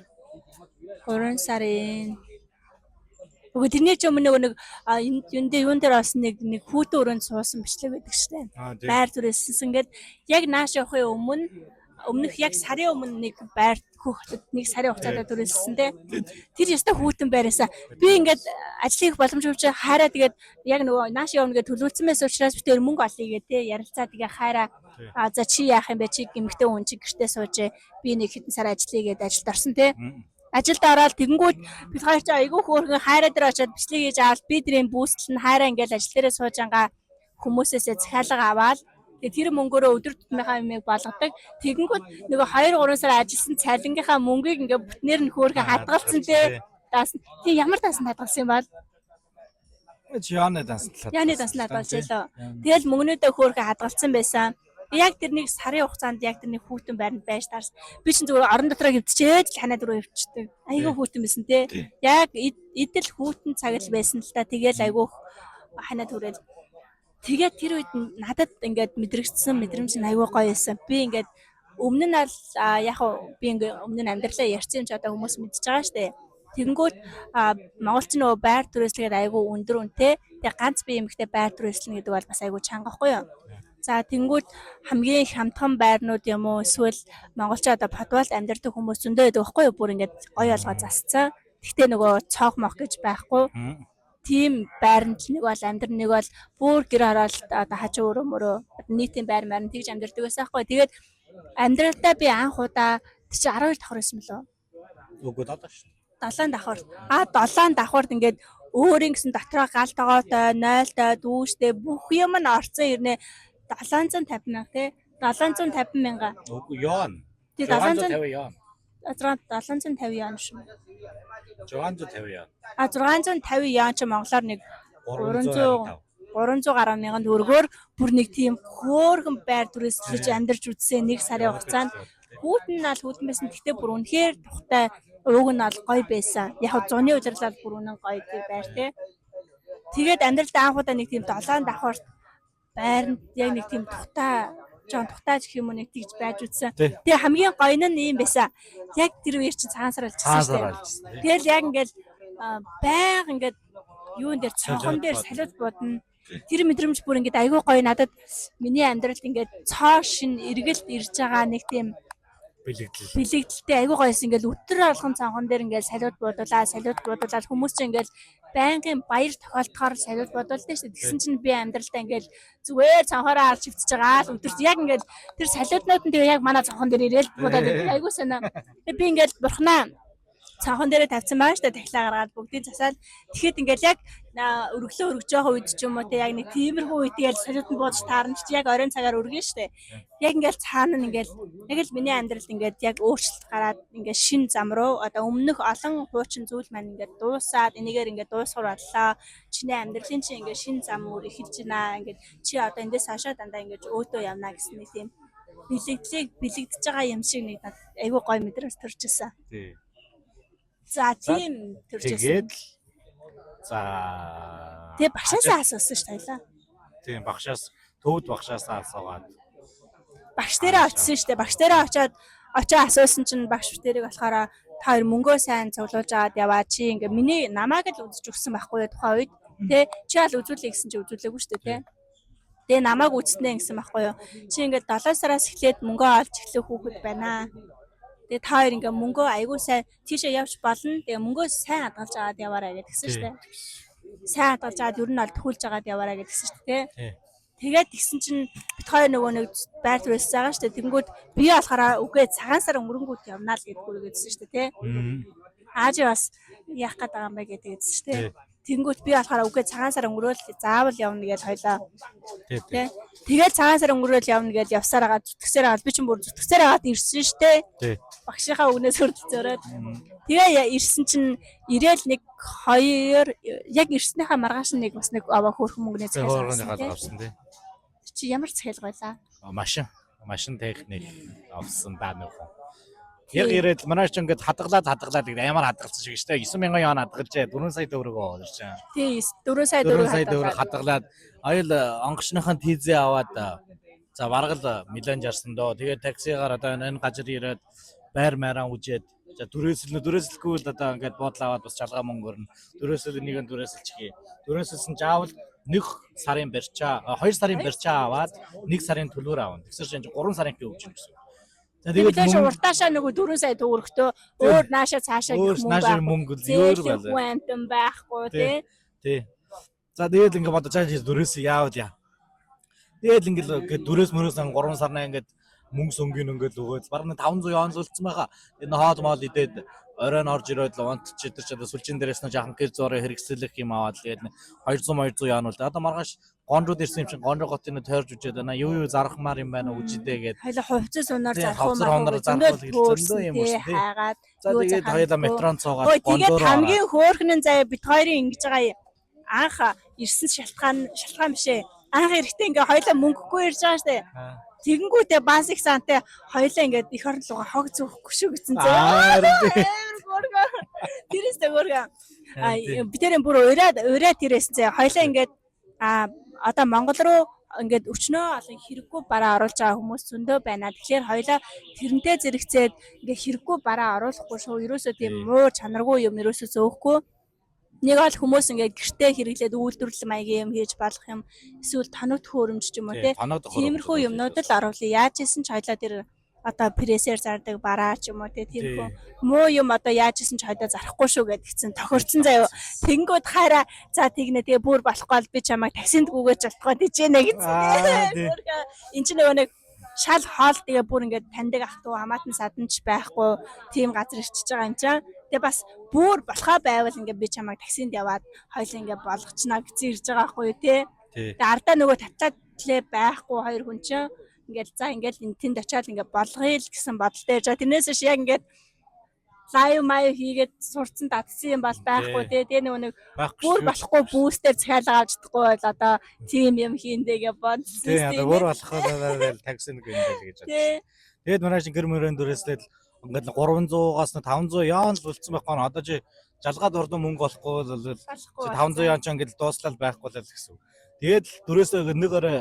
Speaker 2: 3 сарын Үгүй тэрний ч өмнө нэг юун дээр юун дээр бас нэг нэг хүүтэн өрөөнд суусан бичлэг байдаг штэ. Байр зүрээссэн ингээд яг нааш явахын өмнө өмнөх яг сарын өмнө нэг байр хөх хотод нэг сарын хугацаатай түрээссэн те. Тэр ёстой хүүтэн байраасаа. Би ингээд ажил хийх боломж өгч хайраа тэгээд яг нөгөө нааш явна гэж төлөвлөсөн байсан учраас би тэр мөнгө олъё гэ те ярилцаа тэгээ хайраа а за чи яах юм бэ чи гэмхтэй хүн чи гэртээ сууж би нэг хэдэн сар ажиллая гэд ажилд орсон те. Ажилд ороод тэгэнгүүт бид хоёр чи айгүй хөөрхөн хайраа дээр очиод бичлэг хийж аваад би тэрийн бүүстэл нь хайраа ингээд ажил дээрээ сууж ангаа хүмүүсээсээ захиалга аваад Тэгээ тэр мөнгөөрөө өдөр тутмынхаа юмыг болгодог. Тэгэнгүүт нөгөө 2 3 сар ажилласан цалингийнхаа мөнгийг ингээ бүтнээр нь хөөхөн хадгалсан те. Даасан. Тэг ямар даасан хадгалсан юм бол?
Speaker 1: Чи яаны дансанд л
Speaker 2: Яаны дансанд хадгалж байлаа. Тэгэл мөнгнүүдээ хөөхөн хадгалсан байсан. Яг тэр нэг сарын хугацаанд яг тэр нэг хүүтэн байранд байж таарсан. Би чинь зүгээр орон дотроо хөвчээд л ханаад руу явчихдаг. Айгүй хүүтэн байсан те. Яг идэл хүүтэн цаг л байсан л та. Тэгэл айгүй ханаад хүрээл. Тэгээд тэр үед надад ингээд мэдрэгдсэн мэдрэмж нь айгүй гоё байсан. Би ингээд өмнө нь аль яг би ингээд өмнө нь амьдралаа ярьсан юм чи одоо хүмүүс мэдчихэж байгаа штэ. Тэгэнгүүт монголч нөгөө байр түрээслэгээд айгүй өндөр үнэтэй. Тэгээ ганц би эмэгтэй байр түрээслэнэ гэдэг бол бас айгүй чанга байхгүй юу? За тэнгүүд хамгийн их хамтхан байрнууд юм уу эсвэл монголч одоо подвалд амьдардаг хүмүүс зөндөө байдаг байхгүй юу? Бүр ингээд гоё олгоо засцсан. Тэгтээ нөгөө цоох мох гэж байхгүй. Тийм байранд л нэг бол амьдр нэг бол бүр гэр хороолт одоо хажуу өрөө мөрөө нийтийн байр марин тэгж амьдардаг байсан байхгүй. Тэгээд амьдралдаа би анх удаа тэр чи 12 давхар байсан мөлөө?
Speaker 1: Үгүй дадаа шүү.
Speaker 2: 7 давхар. А 7 давхарт ингээд өөрийн гэсэн дотроо гал тогоотой, нойлтой, дүүштэй бүх юм нь орцсон ирнэ 750 мянга тий 750 мянга.
Speaker 1: Үгүй юан.
Speaker 2: Тий 750
Speaker 1: 750 юан.
Speaker 2: 750 юан шүү.
Speaker 1: 650 юан.
Speaker 2: А 650 юан чи монголоор нэг 300 гаруй мянган төгрөгөөр бүр нэг тийм хөөрхөн байр түрээслэж амьдарч үзсэн нэг сарын хугацаанд хүүтэн нь аль хүүтэн байсан. Гэхдээ бүр үнэхээр тухтай ууг нь аль гоё байсан. Яг зуны удирлал бүр үнэн гоё тий байр тий. Тэгээд амьдралд анх удаа нэг тийм долоон давхарт байранд яг нэг тийм тухтай жоон тухтай гэх юм уу нэг тэгж байж үзсэн. Тэгээ хамгийн гоё нь ийм байсан. Яг тэр үеэр чинь цагаан сар алжсан шүү дээ. Тэгэл яг ингээл байг ингээд юун дээр цонхон дээр салиуд будна. Тэр мэдрэмж бүр ингээд айгүй гоё надад миний амьдралд ингээд цоо шин эргэлт ирж байгаа нэг тийм
Speaker 1: бэлэгдэл.
Speaker 2: Бэлэгдэлтэй айгүй гоёс ингээд өтөр болгон цонхон дээр ингээд салиуд буудуулаа, салиуд буудуулаад хүмүүс чинь ингээд байнгын баяр тохиолдохоор салиуд буудуулдаг шүү дээ. Тэгсэн чинь би амьдралдаа ингээд зүгээр цонхоороо алж хөвтөж байгаа л өдөрт яг ингээд тэр салиуднууд нь тэгээ яг манай цонхон дээр ирээл буудаад айгүй санаа. Тэгээ би ингээд бурхнаа цонхон дээрээ тавьсан байгаа шүү дээ. Дахлаа гаргаад бүгдийг засаал. Тэгэхэд ингээд яг өргөлөө өргөж байгаа үед ч юм уу те яг нэг тиймэрхүү үед тэгэл салиуд нь бууж таарна ч яг оройн цагаар өргөн шүү дээ. Яг ингээд цаана нь ингээд яг л миний амьдралд ингээд яг өөрчлөлт гараад ингээд шин зам руу одоо өмнөх олон хуучин зүйл маань ингээд дуусаад энийгээр ингээд дуусгар боллоо. Чиний амьдралын чинь ингээд шин зам өөр эхэлж байна. Ингээд чи одоо эндээс хашаа дандаа ингээд өөдөө явна гэсэн нэг тийм бэлэгдлийг бэлэгдэж байгаа юм шиг нэг айгүй гоё мэдрэмж төрж ирсэн.
Speaker 1: Тий.
Speaker 2: За тийм төрж ирсэн.
Speaker 1: Тэгээд л за
Speaker 2: Тэгээ багшаасаа асуусан шүү дээ.
Speaker 1: Тийм багшаас төвд багшаасаа асуугаад.
Speaker 2: Багш дээрээ очисон шүү дээ. Багш дээрээ очиод очоо асуусан чинь багш дээрийг болохоор та хоёр мөнгөө сайн цуглуулж аваад яваа чи ингээ миний намайг л үзэж өгсөн байхгүй юу тухайн үед. Тэ чи аль үзүүлээ гэсэн чи үзүүлээгүй шүү дээ тэ. Тэгээ намайг үзснэ гэсэн байхгүй юу. Чи ингээ 7 сараас эхлээд мөнгөө олж эхлэх хүүхэд байна. Тэгээ та хоёр ингээ мөнгөө айгүй сайн тийшээ явж болно. Тэгээ мөнгөө сайн хадгалж аваад яваарай гэдгсэн шүү дээ. Сайн хадгалж аваад ер нь бол төхүүлж аваад яваарай гэдгсэн шүү дээ. Тэгээд тэгсэн чинь бит хоёр нөгөө нэг байр түрээсэж байгаа шүү дээ. Тэнгүүд би болохоор үгүй цагаан сар өнгөрөнгүүд явнаа л гэдгүүр гэдсэн шүү дээ, тэ. Аажи бас яах гээд байгаа юм бэ гэдэгсэн шүү дээ. Тэнгүүт би болохоор үгүй цагаан сар өнгөрөөл заавал явна гэж хоёлаа. Тэ. Тэгэл цагаан сар өнгөрөөл явна гэж явсаар байгаа зүтгэсээр байгаа би чинь бүр зүтгэсээр байгаад ирсэн шүү дээ. Багшийнхаа үгнээс хүртэл зөрөөд. Тэгээ ирсэн чинь ирээл нэг хоёр яг ирснийхаа маргааш нэг бас нэг аваа хөөрхөн мөнгөний
Speaker 1: захиалга авсан тий.
Speaker 2: Чи ямар захиалга байлаа?
Speaker 1: Машин. Машин техник авсан даа нөхөн. Яг ирээд манай ч ингээд хадгалаад хадгалаад ямар хадгалсан шиг штэ 9000 юан хадгалжээ 4 сая төгрөг өөр чинь.
Speaker 2: Тий 4 сая төгрөг
Speaker 1: 4 сая төгрөг хадгалаад аял онгоцныхон тийзээ аваад за бараг л милан жарсан доо. Тэгээд таксигаар одоо энэ газар ирээд байр майраа үжээд за түрээсэл түрээсэлгүй л одоо ингээд буудлаа аваад бас шалгаа мөнгө өрнө. Түрээсэл нэг нь түрээсэлчихье. Түрээсэлсэн жаавал 1 сарын барьчаа 2 сарын барьчаа аваад 1 сарын төлөөр авна. Тэгсэр чинь 3 сарын өгч юм гэсэн.
Speaker 2: За тэгээд уртаашаа нөгөө 4 сая төгрөгтөө өөр наашаа цаашаа
Speaker 1: гэх мөнгө мөнгө өөр байлаа.
Speaker 2: Хүн амтан байхгүй тий.
Speaker 1: Тий. За тэгээд ингээд бодож байгаа дөрөөс яавал яа. Тэгээд ингээд дөрөөс мөрөөс 3 сарнаа ингээд мөнгө сөнгийн ингээд өгөөд бараг 500 юан зулцсан байгаа. Энэ хоол моол идээд Оройн орж ирээд л унтч идэр ч одоо сүлжин дээрээс нь жаахан гэр зуурын хэрэгсэлэх юм аваад л тэгээд 200 200 яан бол одоо маргааш Гонрууд ирсэн юм чинь Гонроо хотын тойрж үжээд байна. Юу юу зархмаар юм байна үжидэ гээд.
Speaker 2: Хоёлаа хувцас унаар
Speaker 1: Тийм,
Speaker 2: зарах уу
Speaker 1: хувцас унаар
Speaker 2: марах уу
Speaker 1: зарах уу
Speaker 2: зөндөө
Speaker 1: гэж
Speaker 2: төөрсөн
Speaker 1: зөндөө юм
Speaker 2: тий
Speaker 1: уурсан, тий.
Speaker 2: хайгаад
Speaker 1: За
Speaker 2: юу
Speaker 1: тэгээд
Speaker 2: зарах
Speaker 1: хоёлаа
Speaker 2: юм бэ?
Speaker 1: метрон цуугаад
Speaker 2: Ой тэгээд
Speaker 1: Гондоо руу ороод.
Speaker 2: хамгийн хөөрхөн нь заяа бит хоёрын ингэж байгаа юм. Анх ирсэн шалтгаан биш ээ. Анх эрэхтэй ингээ хоёлаа мөнгөгүй ирж байгаа штэ. Тэгэнгүүтээ бас их сантай хоёлаа ингээд эх орн руугаа хог зүүхгүй шүү гэсэн заяа.
Speaker 1: Аа тийм.
Speaker 2: Амар хөөрхөн. Тэрээс тэ хөөрхөн. А
Speaker 1: Тийм.
Speaker 2: би тэр бүр ураад ураад тэрээс заяа. Хоёлаа ингээд а одоо Монгол руу ингээд өчнөө олон хэрэггүй бараа оруулж байгаа хүмүүс зөндөө байна. Тэгэхээр хоёлаа тэрнтэй зэрэгцээд ингээд хэрэггүй бараа оруулахгүй шүү. Ерөөсөө тийм
Speaker 1: Тийм.
Speaker 2: муу чанаргүй юм ерөөсөө зөөхгүй. Нэг бол хүмүүс ингээд гэртээ хэрэглээд үйлдвэрлэл маягийн юм хийж болох юм. Эсвэл тоног төхөөрөмж ч юм уу
Speaker 1: Тийм,
Speaker 2: те.
Speaker 1: тоног төхөөрөмж
Speaker 2: Тиймэрхүү юмнууд л оруулъя. Яаж исэн ч хоёлаа тэр одоо прессээр зардаг бараа ч юм уу те. Тиймэрхүү муу юм одоо яаж исэн ч хоёлаа зарахгүй шүү гэдгцэн тохирцсон заяа. Тэнгүүд хайраа за тэгнэ тэгээ бүр болохгүй бол би чамайг таксинд гүгээж болтгоо тийчээнэ гэсэн.
Speaker 1: Аа тийм.
Speaker 2: Энд чинь нөгөө нэг шал хоол тэгээ бүр ингээд таньдаг ах トゥ хамаатан садан ч байхгүй тийм газар ирчихэж байгаа юм чинь. Тэгээ бас бүр болохоо байвал ингээд би чамайг таксинд яваад хоёул ингээд болгочно гэсэн ирж байгаа байхгүй юу те.
Speaker 1: Тийм.
Speaker 2: Тэгээ ардаа нөгөө татлаа тлээ байхгүй хоёр хүн чинь ингээд за ингээд энэ тэнд очиад ингээд болгоё л гэсэн бодолтой ярьж байгаа. Тэрнээс биш яг ингээд лайв маяг хийгээд сурцсан дадсан юм бол байхгүй те. Тэгээ нөгөө нэг
Speaker 1: Байхгүй
Speaker 2: бүр
Speaker 1: шүү.
Speaker 2: болохгүй бүүстээр захиалга авч чадахгүй бол одоо тийм юм хийндэ гэж бодсон.
Speaker 1: Тийм одоо бүр болохоо такси нэг юм байл гэж бодсон.
Speaker 2: Тий.
Speaker 1: Тэгээд маргааш гэр мөрөн дүрээслээд ингээд 300-аас нь 500 яон л үлдсэн байхгүй нь одоо чи жалгаад ордон мөнгө олохгүй бол
Speaker 2: Болохгүй.
Speaker 1: 500 яон ч ингээд дууслал байхгүй л гэсэн. Тэгээд л дүрээсээ нэг орой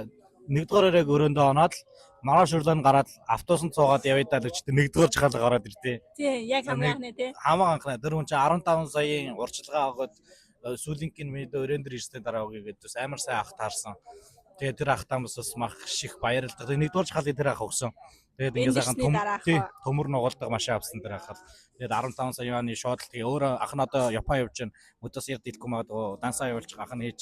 Speaker 1: нэгдүгээр оройг өрөөндөө оноод л маргааш өглөө нь гараад автобусанд суугаад явъя даа л гэж нэгдүгээр жихалга гараад иртээ.
Speaker 2: Тий, яг
Speaker 1: За,
Speaker 2: хамгийн анхны тий.
Speaker 1: Хамаг анхнаа тэр хүн чинь 15 саяын урчилгаа өгөөд сүүлийнх нь мэдээ өрөөнд дэр ирсний дараа өгье гэдээ бас амар сайн ах таарсан. Тэгээд тэр ах таамаас бас мах ших баярлдаг. Тэгээд нэгдүгээр жихалыг тэр ах өгсөн. Тэгээд
Speaker 2: Энд
Speaker 1: ингээд сайхан
Speaker 2: ирсний
Speaker 1: төм
Speaker 2: дараа ах
Speaker 1: тий,
Speaker 2: уу?
Speaker 1: төмөр нугалдаг машин авсан тэр ах л. Тэгээд 15 сая юаны шууд л тэгээ өөрөө ах нь одоо Япон явж байна. Өдөөс ярд дэлгүй магадгүй дансаа явуулчих ах нь хийж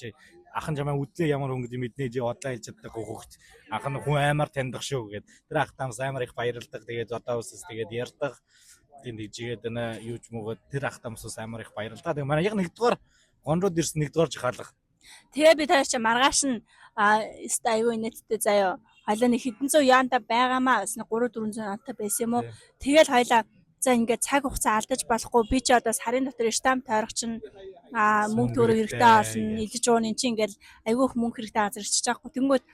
Speaker 1: ах нь чамаа үдлээ ямар хүн гэдэг мэднэ жи одлаа хэлж чаддаг хөөхт. Ах нь хүн амар таньдаг шүү гэд. Тэр ах таамаас амар их баярлдаг. Тэгээд одоо үсэс тэгээд ярьдаг. Тийм тэгжигээд байна юу ч мөгөөд тэр ах таамаас амар их баярлалаа. Тэгээ манай яг нэгдүгээр гонрууд ирсэн нэгдүгээр жихаалга.
Speaker 2: Тэгээ би тааш чи маргааш нь а өстө аюу инээдтэй заяа. Хоёлаа нэг хэдэн зуун яанта байгаамаа бас нэг 3 400 янта байсан юм уу. Тэгэл хоёлаа за ингээд цаг хугацаа алдаж болохгүй би чи одоо сарын дотор штамп тойрох чинь а мөнгө төгрөг хэрэгтэй олно илж уун эн чинь ингээд айгүйх мөнгө хэрэгтэй газар ирчихэж байгаа хгүй. Тэнгүүд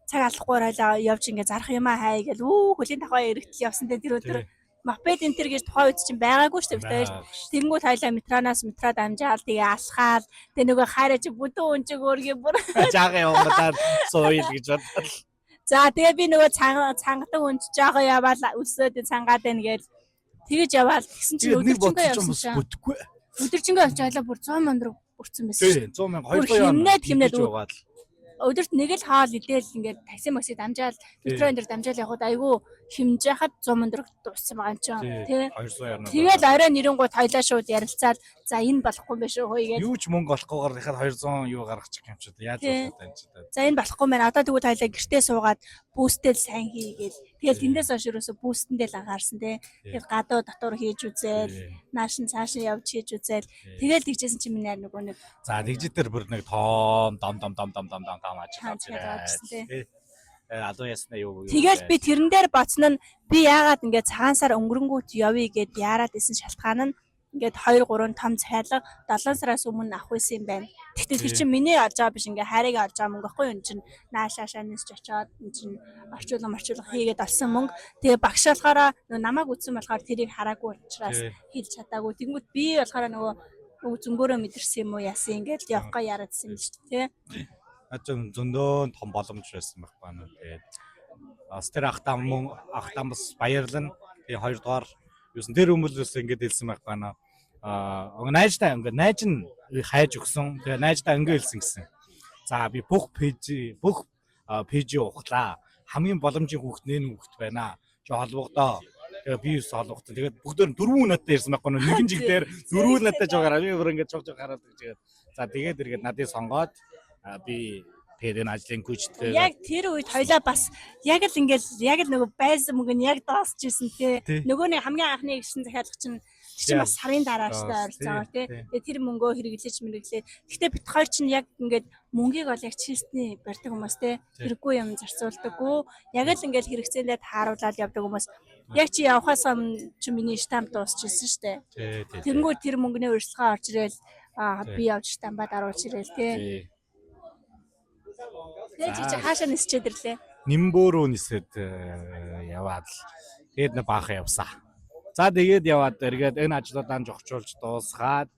Speaker 2: цаг алдахгүй хоёлаа явж ингээд зарах юмаа хай гэл үү хөлийн давхаа эргэтэл явсан те тэр өдөр мопед энэ төр гэж тухайн үед чинь байгаагүй шүү дээ бид хоёр. Тэнгүүд хоёлаа метронаас метро дамжаал тэгээ алхаал тэгээ нөгөө хайраа чи бүдүүн хүн чиг өөргийн бүр
Speaker 1: Жаахан явгадаад сууйл гэж бодлоо.
Speaker 2: За тэгээ би нөгөө цангадаг хүн чи жоохон яваал өсөөд цангаад байна гээл тэгэж яваал тэгсэн чинь
Speaker 1: Тэгээд нэг
Speaker 2: өдөржингөө
Speaker 1: бодсон ч
Speaker 2: явсан
Speaker 1: бас
Speaker 2: чинь
Speaker 1: бүтэхгүй.
Speaker 2: өдөржингөө явчих хоёлаа бүр 100 мянга руу бүрцэн байсан шүү.
Speaker 1: Тий, 100 мянга
Speaker 2: Бүр
Speaker 1: 200 яан.
Speaker 2: хэмнээд хэмнээд
Speaker 1: яваад л.
Speaker 2: Өдөрт нэг л хоол идээл ингээд такси макси дамжаал метро энэ дэр дамжаал явхад айгүй хэмжээ хад 100 мянга руу дууссан байгаа юм чинь тий.
Speaker 1: 200 яан.
Speaker 2: Тэгэл орой нэрэнгууд хоёлаа шууд ярилцаад за энэ болохгүй юм байна шүү хөөе гээл
Speaker 1: юу ч мөнгө олохгүйгээр дахиад 200 юу гаргачих юм чи яаж
Speaker 2: Тий.
Speaker 1: болох вэ чи.
Speaker 2: За энэ болохгүй мэн одоо тэгвэл хоёлаа гэртээ суугаад бүүстэл сайн хийгээл. Тэгэл тэндээс хойш ерөөсө бүүстэндээ л анхаарсан тий. Тэгэл гадуу дотор хийж үзээл, нааш нь цааш нь явж хийж үзээл. Тэгэл тэгжсэн чинь миний нөгөө нэг
Speaker 1: За тэгжи тэр бүр нэг том дом дом дом дом дом дом дом ажил
Speaker 2: Хаан
Speaker 1: авч
Speaker 2: захиалга авчихсан, тий.
Speaker 1: ирээд. Алуу ясна юу юу.
Speaker 2: Тэгэл би тэрэн дээр бодсон нь би яагаад ингээд цагаан сар өнгөрөнгүүт явъя гэд яарад исэн шалтгаан нь ингээд 2 3 том захиалга 7 сараас өмнө авах байсан юм байна. Гэхдээ тэр
Speaker 1: Тий.
Speaker 2: чинь миний олж байгаа биш ингээ хайрыг олж байгаа мөнгө байхгүй юу? Энэ чинь наашаашаа нисч очоод энэ чинь орчуулга хийгээд олсон мөнгө. Тэгээ багш болохоор нөгөө намайг үтсэн болохоор тэрийг хараагүй учраас
Speaker 1: Тий.
Speaker 2: хэлж чадаагүй. Тэнгүүт би болохоор нөгөө зөнгөөрөө мэдэрсэн юм уу яасан ингээд явах га яарадсан юм шүү дээ. Тий.
Speaker 1: Наад чинь зөндөө том боломж байсан байх байна. Тэгээд бас тэр ах там мөн ах там бас баярлана. Тэгээ хоёрдугаар юусэн тэр хүмүүс бас ингэж хэлсэн байх байна. Аа найжтай ингээ найж нь хайж өгсөн. Тэгээ найжтай ингээ хэлсэн гэсэн. За би бүх пэйж бүх пэйжийг ухлаа. Хамгийн боломжийн хүүхэд нэн хүүхэд байна. Чи холбогдоо. Тэгээ би юус холбогдсон. Тэгээд бүгдээр нь дөрвөн надад ирсэн байхгүй юу? Нэгэн жиг дээр дөрвөн надад жоо гараа. Би бүр ингээ жог жог хараад гэж. Тэгээд за тэгээд эргээд надыг сонгоод би тэгээд энэ ажлын гүйцэтгэх
Speaker 2: Яг тэр үед хоёлаа бас яг л ингээл яг л нөгөө байсан мөнгө нь яг дуусч ирсэн тий.
Speaker 1: Тий.
Speaker 2: Нөгөө нэг хамгийн анхны ирсэн захиалга чинь Тэр чинь бас сарын дараа штэ ойролцоогоор тий. Тэгээ тэр мөнгөө хэрэглэж мэргэлээ. Гэхдээ бит хоёр чинь яг ингээд мөнгийг бол яг чистний барьдаг хүмүүс тий. Хэрэггүй юм зарцуулдаггүй. Яг л ингээд хэрэгцээндээ тааруулаад явдаг хүмүүс. Яг чи явхаас өмнө чи миний штамп дуусчихсан штэ. Тэнгүү тэр мөнгөний урьдчилгаа орж ирээл би явж штампаа даруулж ирээл тий. Тэгээ чи хаашаа нисчээд ирлээ?
Speaker 1: Нимбөө рүү нисээд яваад л тэгээд нэг баахан явсан. За тэгээд яваад эргээд энэ ажлуудаа зохицуулж дуусгаад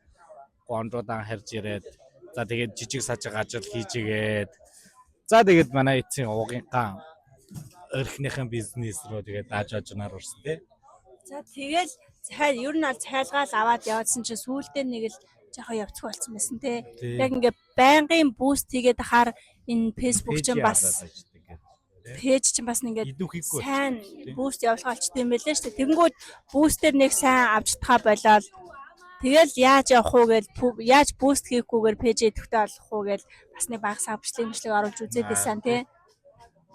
Speaker 1: Гуанчжуудаа харж ирээд за тэгээд жижиг сажиг ажил хийж игээд за тэгээд манай эцсийн уугийнхаа эрхнийхэн бизнес рүү тэгээд дааж ажнаар урсан тий.
Speaker 2: За тэгэл захиал ер нь аль захиалгаал аваад яваадсан чинь сүүлдээ нэг л жоохон явцгүй болсон байсан тий. Яг ингээ байнгын boost хийгээд ахаар энэ Facebook чинь бас page чинь бас ингээд сайн boost явуулах болчтой юм байлээ шүү дээ. Тэгэнгүүт boost ээр нэг сайн авч чадхаа болоод тэгэл яаж явах уу гэж яаж boost хийхгүйгээр page идэвхтэй олох уу гэж бас нэг багасаа бичлэг мишлэг оруулж үзээд байсан тий.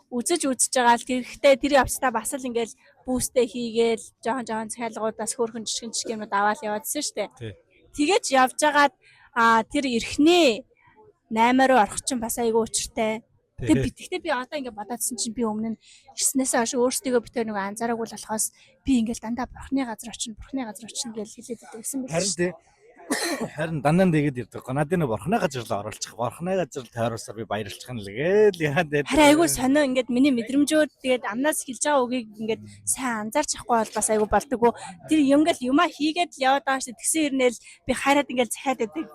Speaker 2: Үзэж үзэж байгаа л тэгэхдээ тэр явцдаа бас л ингээл boost ээ хийгээл жоохон жоохон захиалгуудаас хөөрхөн жижигэн жижиг юмуд аваад яваадсэн шүү дээ. Тэгэж явж хагаад тэр эрхний 8 руу орох чинь бас айгүй учиртай. Тэгээ би тэгтээ би одоо ингээ бодоодсэн чинь би өмнө нь ирснээсээ хойш өөрсдийгөө битээр нэг анзаараагүй л болохоос би ингээл дандаа бурхны газар очино, бурхны газар очино гэж хэлээд байдаг гэсэн байх.
Speaker 1: Харин тий. Харин дандаа тэгээд ирдэг. Надад нэг бурхны газар л оруулчих. Бурхны газар л тойруулсаар би баярлчих нь л гээл яа тэгээд.
Speaker 2: Харин айгүй сонио ингээд миний мэдрэмжүүд тэгээд амнаас хэлж байгаа үгийг ингээд сайн анзаарч авахгүй бол бас айгүй болдгоо. Тэр юм ингээл юмаа хийгээд л яваад байгаа шүү. Тэгсэн хэрнээл би хайраад ингээл захиад байдаг.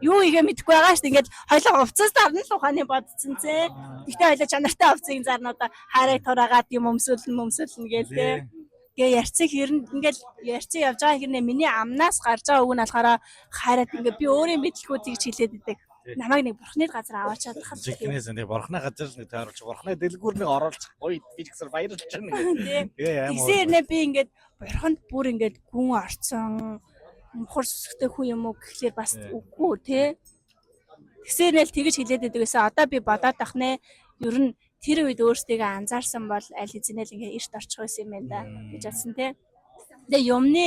Speaker 2: Юу ийгээ мэдэхгүй байгаа шүү. Ингээд хоёлоо хувцас дарна л ухааны бодсон зэ. Гэхдээ хоёлоо чанартай хувцсыг зарнуудаа хайрыг тураагаад юм өмсөлнө өмсөлнө гээл тэ. Тэгээ ярьцыг хэрэн ингээл ярьцыг явж байгаа хэрнээ миний амнаас гарч байгаа үг нь болохоор хайраад ингээ би өөрийн мэдлэхүү тэгж хэлээд идэг. Намайг нэг бурхны газар аваач чадах л
Speaker 1: Жинхнээс нэг бурхны газар л нэг тойруулчих. Бурхны дэлгүүр нэг оруулчих. Гоё би ч гэсэн баярлж байна гэх. Тэгээ амар.
Speaker 2: Тэгсэн хэрнээ би ингээд бурханд бүр ингээд гүн орцсон мухар сүсгтэй хүн юм уу гэхлээр бас үгүй те. Тэгсэн хэрнээ л тэгж хэлээд идэг гэсэн. Одоо би бодоод ах нэ. Ер нь тэр үед өөрсдийгөө анзаарсан бол аль хэзээ л ингээ эрт орчих байсан юм байна да гэж бодсон те. Тэгээ юмны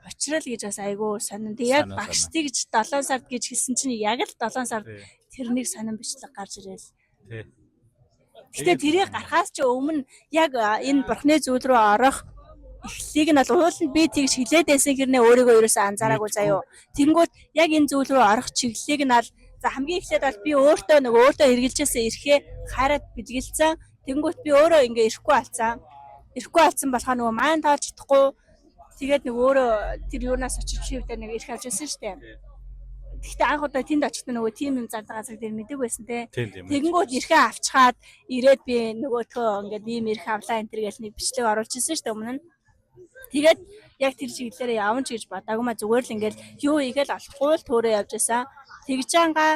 Speaker 2: учрал гэж бас айгүй сонин. Тэг яг багш тэгж 7 сард гэж хэлсэн чинь яг л 7 сард тэрнийг сонин бичлэг гарч ирээл. Гэтэ тэрийг гарахаас ч өмнө яг энэ бурхны зүйл рүү орох эхлэлийг нь бол уул нь би тэгж хилээд байсан хэрнээ өөрийгөө ерөөсөө анзаараагүй заяо. Тэнгүүд яг энэ зүйл рүү орох чиглэлийг нь аль за хамгийн эхлээд бол би өөртөө нэг өөртөө хэрэгжилжсэн эрхээ хайраад бэлгэлцэн. Тэнгүүт би өөрөө ингээ ирэхгүй алцсан. Ирэхгүй алцсан болохоор нөгөө маань тоолж чадахгүй тэгээд нэг өөрөө тэр юунаас очиж шивдээ нэг эрх авч ирсэн штэ. Гэхдээ анх удаа тэнд очиход нөгөө тим юм зардаг газар дээр мэдэг байсан те. Тэгэнгүүт эрхээ авчхаад ирээд би нөгөөтгөө ингээд ийм эрх авлаа энэ төр гэл нэг бичлэг оруулж ирсэн штэ өмнө нь. Тэгээд яг тэр чиглэлээрээ явна ч гэж бодоагүй ма зүгээр л ингээд юу ийгээл олохгүй л төөрөө явж байсан. Тэгж ангаа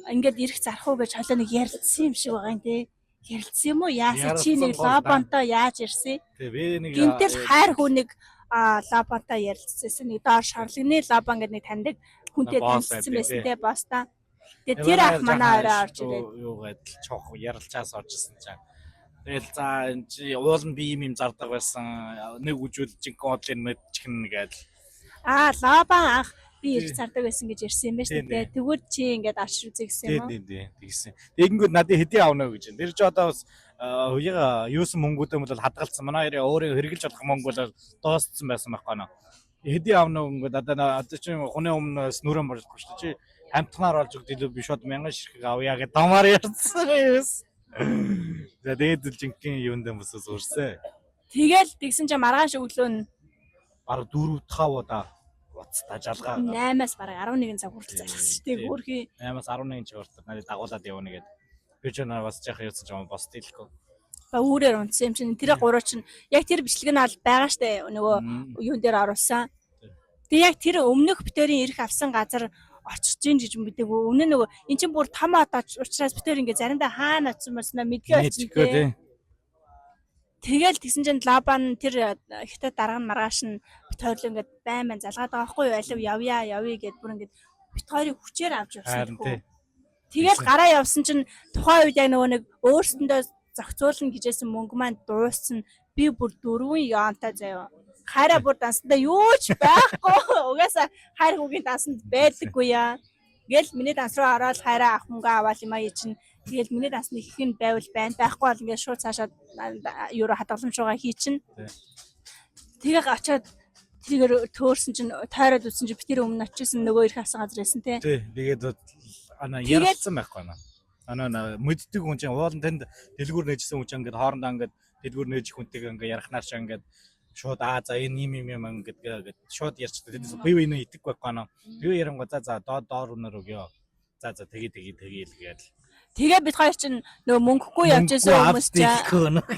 Speaker 2: ингээд ирэх зарах уу гэж хойлоо нэг ярилцсан юм шиг байгаа юм те. Ярилцсан юм уу? Яасан чи нэг лобонтой яаж ирсэн?
Speaker 1: Тэ би нэг
Speaker 2: гинтэл хайр хүн нэг лобонтой ярилцсан. Нэг доор шорлагны лобон гэдэг нэг таньдаг хүнтэй танилцсан байсан те босстаа. Тэгээ тэр ах манай орой орж ирээд
Speaker 1: юу гэдэл чох ярилцаас орж ирсэн чам. Тэгэл за энэ чи уул нь би юм юм зардаг байсан. Нэг үжүүл жинхэнэ бодлын мэдчихнэ гэдэл.
Speaker 2: Аа лобон анх би ирэх зардаг байсан гэж ирсэн юм байна шүү дээ. Тэгвэл чи ингээд авч үзье гэсэн юм уу?
Speaker 1: Тийм тийм тэгсэн. Тэгэнгүүт надад хэдий авна гэж. Тэр чи одоо бас хуяга юусан мөнгүүдээ бол хадгалсан. Манай хоёрын өөрөө хэрэгжилж болох мөнгө бол дууссан байсан байхгүй нөө. Хэдий авна гингүүд одоо одоо чи хуны өмнө нүрэн борлохгүй шүү дээ. Чи хамтхнаар олж өгд илүү би шууд 1000 ширхэг авъя гэж дамаар ярьсан юм. За тэгээд л жинхэнэ юунд юм бас үрсэ.
Speaker 2: Тэгэл тэгсэн чинь маргааш өглөө нь
Speaker 1: бараг 4 5 удаа уцтай жалгаа.
Speaker 2: 8-аас бараг 11 цаг хүртэл залхсан шүү дээ. Хөөрхий
Speaker 1: 8-аас 11 цаг хүртэл надад дагуулад явна гэдэг. Би ч наа бас яах юусан ч юм бос дийлэхгүй.
Speaker 2: Ба үүрээр унтсан юм чинь тэр гурав чинь яг тэр бичлэг нь аль байгаа штэ нөгөө юун дээр оруулсан. Тэг яг тэр өмнөх битэрийн эрх авсан газар очиж гин гэж мэдээгүй. Өмнө нь нөгөө эн чинь бүр том од учраас битэр ингээ заримдаа хаана очсон болсноо мэдгээ очсон тий. Тэгэл тэгсэн чинь Лабан тэр хятад дарга нь маргааш нь бит хоёрлоо ингээд байн байн залгаад байгаа байхгүй юу? Алив явъя явъя гэд бүр ингээд бит хоёрыг хүчээр авч явсан. Тэгэл гараа явсан чинь тухайн үед яг нөгөө нэг өөрсөндөө зохицуулна гэжсэн мөнгө маань дууссан. Би бүр 4 юантай заяа. Хайраа бүр дансандаа юу ч байхгүй. Угаасаа хайр хүүгийн дансанд байдаггүй яа. Ингээл миний данс руу ороод хайраа авах мөнгө аваад юм аа чинь. Тэгэл миний дансны их нь байвал байна. Байхгүй бол ингээд шууд цаашаа юу хадгаламж руугаа хийчин. Тэгээ очиод тэргээр төөрсөн чинь тойроод үтсэн чинь би тэр өмнө очижсэн нөгөө ирэх авсан газар байсан те.
Speaker 1: Тий, тэгээд ана ярилцсан байхгүй ана. Ана мэддэг хүн чинь уулын танд дэлгүүр нээжсэн хүн чинь ингээд хоорондоо ингээд дэлгүүр нээж хүнтэйгээ ингээд ярихнаар чинь ингээд шууд аа за энэ юм юм юм ингээд гээд шууд ярьчихдаг. Тэндээс би энэ итгэхгүй байхгүй ана. Тэгээ ярангуй за за доор доор үнээр өгөө. За за тэгээ тэгээ тэгээ л гээд.
Speaker 2: Тэгээ бид хоёр чинь нөгөө мөнгөгүй явж исэн хүмүүс чинь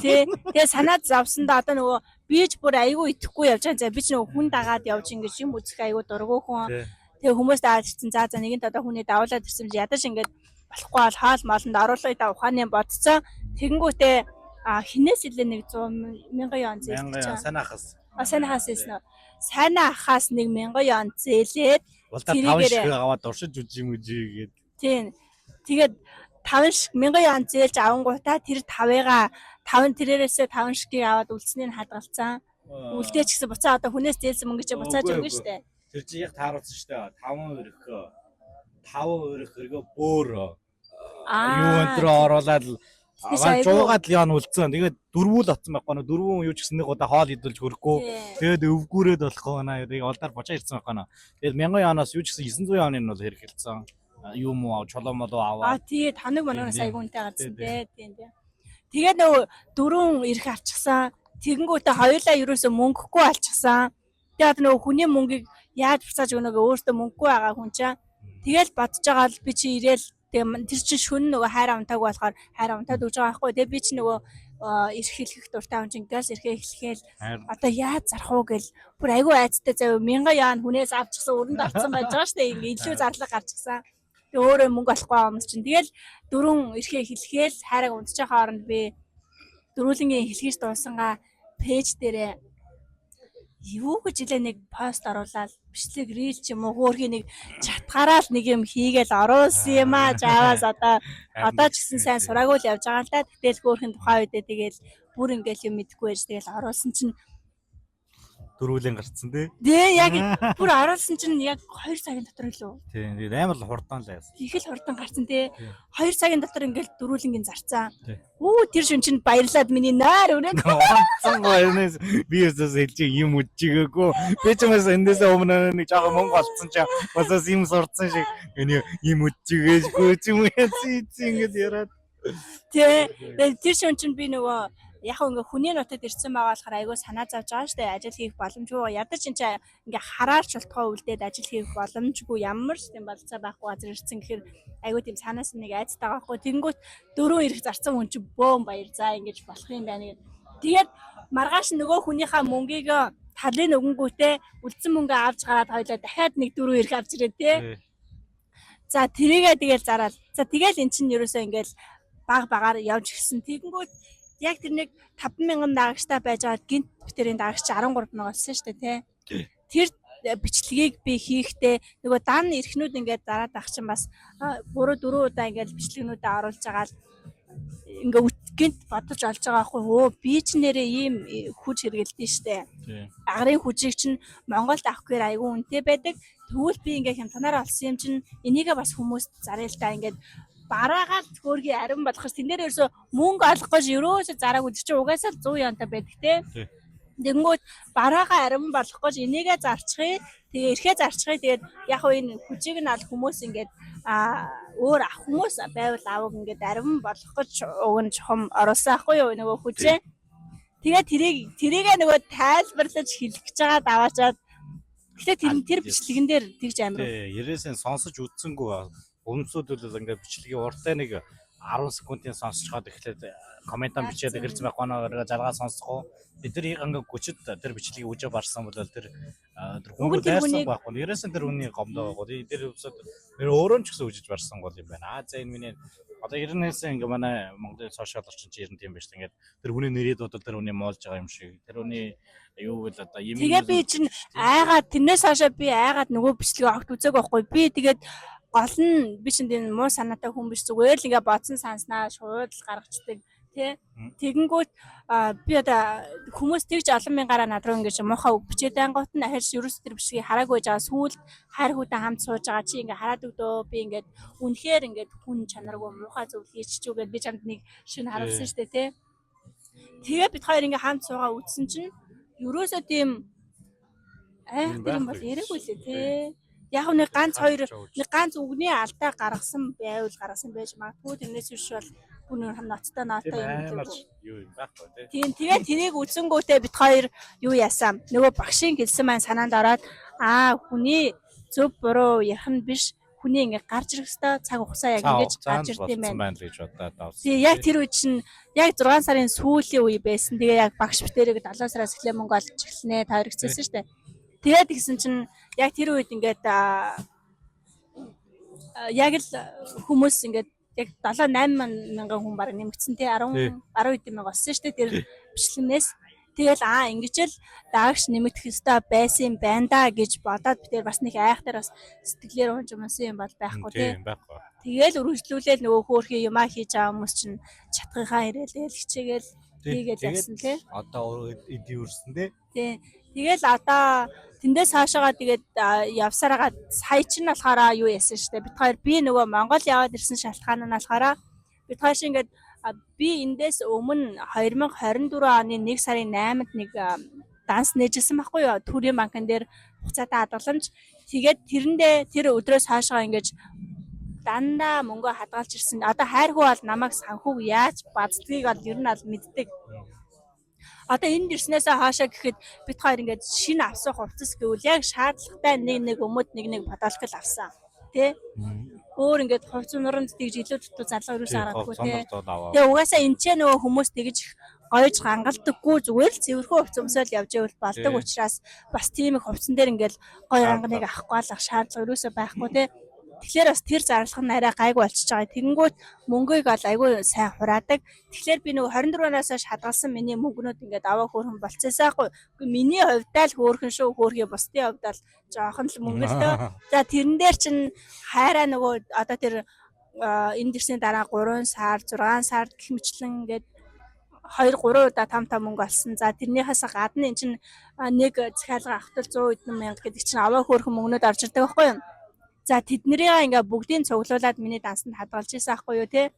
Speaker 2: тий. Тэгээ санаад завсандаа одоо нөгөө би ч бүр айгүй итгэхгүй явж байгаа. За би ч нөгөө хүн дагаад явж ингэж юм үзэх айгүй дургу хүн. Тэгээ хүмүүс дагаад ирсэн. За за нэгэнт одоо хүний давуулаад ирсэн чи ядаж ингэж болохгүй бол хоол моолонд оруулъя да ухааны бодцсон. Тэгэнгүүтээ хинээс илээ нэг 100 мянган юан зээлж.
Speaker 1: Сайн ахас.
Speaker 2: А сайн ахаас ирсэн үү? Сайн ахаас нэг 1000 юан зээлээд
Speaker 1: Улдаа 5 шиг аваад туршиж үжи юм үжи гээд.
Speaker 2: Тийм. Тэгээд 5 шиг 1000 юан зээлж авангуудаа тэр 5-ыгаа 5 тэрээрээсээ 5 шигийг аваад үлдсэнийг хадгалцсан. Үлдээч гэсэн буцаа одоо хүнээс зээлсэн мөнгө чи буцааж өгнө штэ.
Speaker 1: Тэр чи яг тааруулсан штэ. 5 өрхөө. 5 өрх өргөө бөөр. Юу өнтрөө оруулаад жуугаад л яан үлдсэн. Тэгээд дөрвүүл отсон байхгүй нөө. Дөрвөн юу ч гэсэн нэг удаа хоол идүүлж хөрөхгүй. Тэгээд өвгүүрээд болохгүй наа. Тэгээд олдоор бочаа ирсэн байхгүй нөө. Тэгээд 1000 яанаас юу ч гэсэн 900 яаны нь бол хэрэгэлсэн. Юу муу чулуу молоо аваа.
Speaker 2: Аа тий тоног моногоос айгүй үнэтэй гарсан тий. Тийм тий. Тэгээд нөгөө дөрвөн ирэх авчихсан. Тэгэнгүүтээ хоёулаа ерөөсөө мөнгөгүй алчихсан. Тэгээд нөгөө хүний мөнгийг яаж буцааж өгнө гэ өөртөө мөнгөгүй байгаа хүн чинь. Тэгэл бодож байгаа л би чи ирээл тэгээ тэр чинь шөнө нөгөө хайр амтааг болохоор хайр амтаад өгж байгаа байхгүй. Тэгээ би чи нөгөө эрх хэлэх дуртай хүн чинь газ эрхээ эхлэхэл одоо яаж зарах уу гэл бүр айгүй айцтай заяа 1000 яан хүнээс авчихсан өрөнд авцсан байж байгаа шүү дээ. Ингээ илүү зарлага гарчихсан. Тэгээ өөрөө мөнгө олохгүй хүмүүс чинь тэгэл дөрөв эрхээ хэлэхэл хайраг унтчих хооронд би дөрүүлэнгийн хэлхийж дуусангаа пэйж дээрээ юу гэж илээ нэг пост оруулаад бичлэг рил ч юм уу хөөрхий нэг чатгаараа л нэг юм хийгээл оруулсан юм аа жаваас одоо ч гэсэн сайн сураагүй л явж байгаа л да. Гэтэл хөөрхөн тухайн үедээ тэгэл бүр ингээл юм мэдэхгүй байж тэгэл оруулсан чинь
Speaker 1: дөрвөлэн гарцсан тий.
Speaker 2: Тий яг бүр оруулсан чинь яг 2 цагийн дотор илүү.
Speaker 1: Тий тэгээд амар л хурдан л яасан.
Speaker 2: Их л хурдан гарцсан тий. 2 цагийн дотор ингээл дөрвөлэнгийн зарцсан. Үү тэр шин чинь баярлаад миний нойр өрөөд
Speaker 1: онцсон гоё энэс би өсөөс хэлж юм үдчихээгүй. Би ч юмас эндээсээ өмнө нэг жоохон мөнгө олцсон чи басаас юм сурцсан шиг энэ юм үдчихээгүй ч юм яци ингэж яриад.
Speaker 2: Тий. Тэр шин чинь би нөгөө яг ингээ хүний нутад ирсэн байгаа болохоор айгүй санаа зовж байгаа штэ ажил хийх боломжгүй ядаж энэ чинь ингээ хараарч болтгоо үлдээд ажил хийх боломжгүй ямар ч тийм болцоо байхгүй газар ирсэн гэхээр айгүй тийм цаанаас нэг айцтай байгаа байхгүй тэгэнгүүт дөрөв ирэх зарцсан хүн чинь бөөн баяр за ингэж болох юм байна гэд тэгээд маргааш нөгөө хүнийхээ мөнгийг талын өгөнгүүтээ үлдсэн мөнгө авч гараад хоёлаа дахиад нэг дөрөв ирэх авч ирээ те. За тэрийгээ тэгэл зараал. За тэгэл эн чинь ерөөсөө ингээл баг багаар явж гисэн. Тэгэнгүүт яг тэр нэг 5000 дагагчтай байж байгаа гинт битэрийн дагагч 13,000 болсон шүү дээ тий. Тэр бичлэгийг би хийхдээ нөгөө дан эрхнүүд ингээд зараад ах чинь бас 3 4 удаа ингээд бичлэгнүүдээ оруулж байгаа л ингээ гинт бодож олж байгаа байхгүй өө би ч нэрээ ийм хүч хэрэгэлдэж штэ. Агарын хүчийг чинь Монголд авах гэхээр айгүй үнэтэй байдаг. Тэгвэл би ингээ хямдханаар олсон юм чинь энийгээ бас хүмүүст заръя л та ингээд бараагаар хөөргий арин болгох тэн дээр ерөөсө мөнгө олох гэж ерөөсө зараагүй тэр чинь угаасаа л 100 янта байдаг те. Тэгэнгүүт бараагаа арин болгох гэж энийгээ зарчихъя. Тэгээ эрхээ зарчихъя. Тэгээд яг хөө энэ хүчийг нь ал хүмүүс ингээд өөр ах хүмүүс байвал аваг ингээд арин болгох гэж уг нь чухам оруулсан ахгүй юу нөгөө хүчээ. Тэгээ тэрийгээ нөгөө тайлбарлаж хэлэх гэж байгаа даваачаад гэтээ тэр бичлэгэн дээр тэгж амар.
Speaker 1: Тий, ерээсээ сонсож үзсэнгүй өмсөд бол ингээд бичлэгийн уртаа нэг 10 секундын сонсцоход эхлээд комментаа бичээд эхэлсэн байхгүй наа залгаа сонсох уу. Бид тэр ингээд 30-д тэр бичлэгийг үжээ барсан бол тэр тэр хүн дайрсан байхгүй. Ерөөсөн тэр хүний гомдоо байхгүй. Тэр өмсөд тэр өөрөө ч гэсэн үжиж барсан гол юм байна. Аа за энэ миний одоо 90-ээс ингээ манай Монголын сошиал орчин чи ер нь тийм байж та ингээд тэр хүний нэрээд бодвол тэр хүний моолж байгаа юм шиг. Тэр хүний юу гэвэл одоо юм.
Speaker 2: Тэгээ би чинь айгаад тэрнээс хойшоо би айгаад нөгөө бичлэгээ огт үзээгүй байхгүй. Би тэгээд гол нь би чинь энэ муу санаатай хүн биш зүгээр л ингээ бодсон санснаа шууд л гаргацдаг. Тэ. Тэгэнгүүт би одоо хүмүүс тэгж олон мянгаараа над руу ингэж муухай үг бичээд ангуут нь ахиж ерөөс тэр бичлэгийг хараагүй байж байгаа. Сүүлд хайр хүүтэй хамт сууж байгаа чи ингээ хараад өгдөө. Би ингээд үнэхээр ингээд хүн чанаргүй муухай зүйл хийчихүү гэд би чамд нэг шин харуулсан шүү дээ, тэ. Тэгээ бид хоёр ингээ хамт суугаа үзсэн чинь ерөөсөө тийм айхтар юм бол яриаггүй лээ, тэ. Яг нэг ганц хоёр нэг ганц үгний алдаа гаргасан байвал гаргасан байж магадгүй, тэрнээс биш бол бүр нэг ноцтой нотой юм
Speaker 1: амар юу юм байхгүй тий.
Speaker 2: Тийм, тэгээд тэрийг үзэнгүүтээ бид хоёр юу яасан. Нөгөө багшийн хэлсэн маань санаанд ороод аа, хүний зөв буруу ярих нь биш, хүний ингээ гарч ирэх ёстой цаг хугацаа яг ингэж гарч ирд юм
Speaker 1: байна л гэж бодоод авсан.
Speaker 2: Тийм, яг тэр үед чинь яг 6 сарын сүүлийн үе байсан. Тэгээ яг багш битэрэг 7 сараас эхлээ мөнгө олж эхэлнэ та хоёр хэвчээсэн шүү дээ. Тэгээд тэгсэн чинь яг тэр үед ингээд яг л хүмүүс ингээд яг 7 8 мянган хүн баг нэмэгдсэн тий, 10 10 хэдэн мянга болсон шүү дээ тэр бичлэгнээс. Тэгэл аа, ингэж л даагш нэмэгдэх ёстой байсан юм байна да гэж бодоод би тэр бас нэг айхтар бас сэтгэлээр унж юмсан юм бол байхгүй тий.
Speaker 1: Байхгүй.
Speaker 2: Тэгэл өргөжлүүлээл нөгөө хөөрхий юмаа хийж байгаа хүмүүс чинь чатгынхаа ирээл хичээгээл хийгээл явсан тий.
Speaker 1: Одоо эдийн үрсэн тий.
Speaker 2: Тий. Тэгэл одоо тэндээс хаашаага тэгээд явсараа сая чинь болохоор юу яасан штэ. Бид хоёр би нөгөө Монгол яваад ирсэн шалтгаан нь болохоор бид хоёр шиг ингээд би эндээс өмнө 2024 оны 1 сарын 8-нд нэг данс нээжсэн байхгүй юу? Төрийн банкн дээр хугацаатай хадгаламж. Тэгээд тэрэндээ тэр өдрөөс хаашаа ингэж дандаа мөнгө хадгалж ирсэн. Одоо хайрхуу бол намайг санхүүг яаж баздгийг бол ер нь аль мэддэг. Одоо энд ирснээсээ хаашаа гэхэд бид хоёр ингээд шинэ авсан хувцас гэвэл яг шаардлагатай нэг нэг өмд, нэг нэг подолк л авсан. Тэ? Өөр ингээд хувц нуранд тэгж илүү дутуу зарлага ерөөсөө харагдаггүй тэ. Тэгээ угаасаа энэ ч нөгөө хүмүүс тэгж их гоёж гангалдаггүй, зүгээр л цэвэрхэн хувц өмсөөл явж байвал болдог учраас бас тийм их хувцсан дээр ингээд гоё ганганыг авахгүй л ах шаардлага ерөөсөө байхгүй тэ. Тэгэхээр бас тэр зарлах нь арай гайгүй болчихж байгаа. Тэгэнгүүт мөнгийг бол айгүй сайн хураадаг. Тэгэхээр би нөгөө 24 оноос хойш хадгалсан миний мөнгнүүд ингээд аваа хөөрхөн болцсоосаа хгүй. Үгүй, миний хувьдаа л хөөрхөн шүү, хөөрхий бусдын хувьд л жоохон л мөнгө л төө. За, тэрэн дээр чинь хайраа нөгөө одоо тэр энд ирсний дараа 3 сар, 6 сар гэх мэтлэн ингээд 2 3 удаа там там мөнгө олсон. За, тэрнийхээс гадна эн чинь нэг захиалга авахтал 100 хэдэн мянга гэдэг чинь аваа хөөрхөн мөнгнүүд орж ирдэг байхгүй юу? За, тэднэрийг ингээ бүгдийг цуглуулад миний дансанд хадгалж ирсэн байхгүй юу те.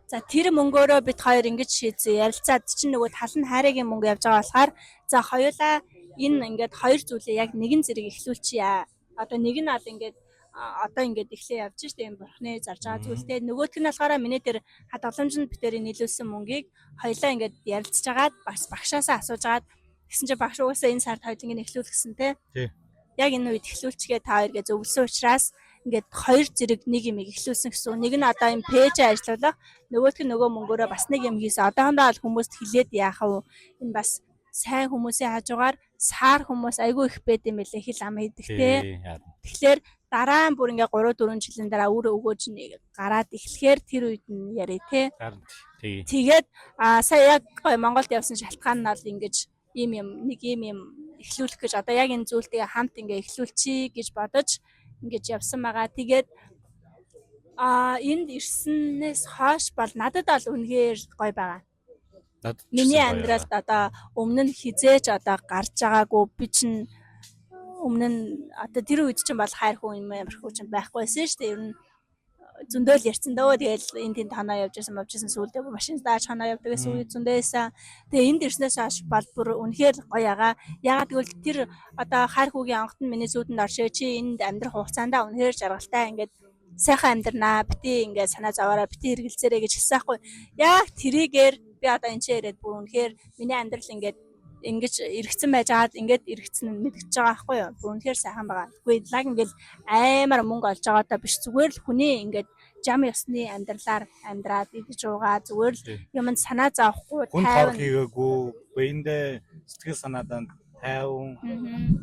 Speaker 2: За, тэр мөнгөөрөө бид хоёр ингэж шийдсэн. Ярилцаад чинь нөгөө тал нь хайрын мөнгө явж байгаа болохоор за, хоёулаа энэ ингээд хоёр зүйлээ яг нэгэн зэрэг эхлүүлчихье. Одоо нэг нь ал ингээд одоо ингээд эхлээ явж штэ, юм бурхны зарж байгаа зүйлтэй. Нөгөөх нь болохоор миний тэр хадгаламжинд битэрийн нийлүүлсэн мөнгийг хоёлаа ингээд ярилцж агаад бас багшаасаа асууж агаад тэгсэн чинь багш угаасаа энэ сард хоёуланг нь эхлүүлэх гэсэн те. Яг энэ үед эхлүүлчихгээ та хоёр гэж зөвлөсөн учраас ингээд хоёр зэрэг нэг юм эхлүүлсэн гэсэн. Нэг нь одоо юм пэйж ажиллуулах, нөгөөх нь нөгөө мөнгөөрөө бас нэг юм хийсэн. Одоохондоо бол хүмүүст хэлээд яах вэ? Энэ бас сайн хүмүүсийн хажуугаар саар хүмүүс айгүй их байд юм билээ, хэл ам хийдэг те. Тэгэхээр дараа нь бүр ингээ 3 4 жилийн дараа өөр өгөөж нэг гараад эхлэхээр тэр үед нь яриа те. Тэгээд сая яг Монголд явсан шалтгаан нь бол ингэж ийм юм нэг ийм юм эхлүүлэх гэж одоо яг энэ зүйлтэйгээ хамт ингээ эхлүүлчихье гэж бодож ингэж явсан байгаа. Тэгээд энд ирснээс хойш бол надад бол үнэхээр гоё байгаа. Миний амьдралд одоо өмнө нь хизээж одоо гарч байгаагүй, би чинь өмнө нь одоо тэр үед чинь бол хайр хүн юм амархуу чинь байхгүй байсан шүү дээ. Ер нь зөндөөл ярьсан дөө. Тэгэл энэ тэнд ханаа явж байсан, явж байсан, сүүлдээ машин дааж ханаа явдаг гэсэн үед зөндөө байсан. Тэгээ энд ирснээс хойш бол бүр үнэхээр гоё ягаа. Ягаад гэвэл тэр одоо хайр хүүгийн онгот нь миний зүүдэнд оршоо, чи энд амьдрах хугацаанд үнэхээр жаргалтай ингээд сайхан амьдрнаа. Бити ингээд санаа зовоорой, бити хэрэгэлцээрэй гэж хэлсэн хгүй. Яг тэрийгээр би одоо энэ ч ирээд бүр үнэхээр миний амьдрал ингээд ингэж эргэцэн байж байгаад ингээд эргэцэн нь мэдгэж байгаа байхгүй юу? Бүр үнэхээр сайхан байгаа. Үгүй, лаг ингээд аймаар мөнгө олж байгаатай биш, зүгээр л хүний ингээд жам ёсны амьдралаар амьдраад идэж уугаа, зүгээр л юмд санаа зовхгүй,
Speaker 1: тайван, хүн хийгээгүй, биендээ сэтгэл санаадаа тайван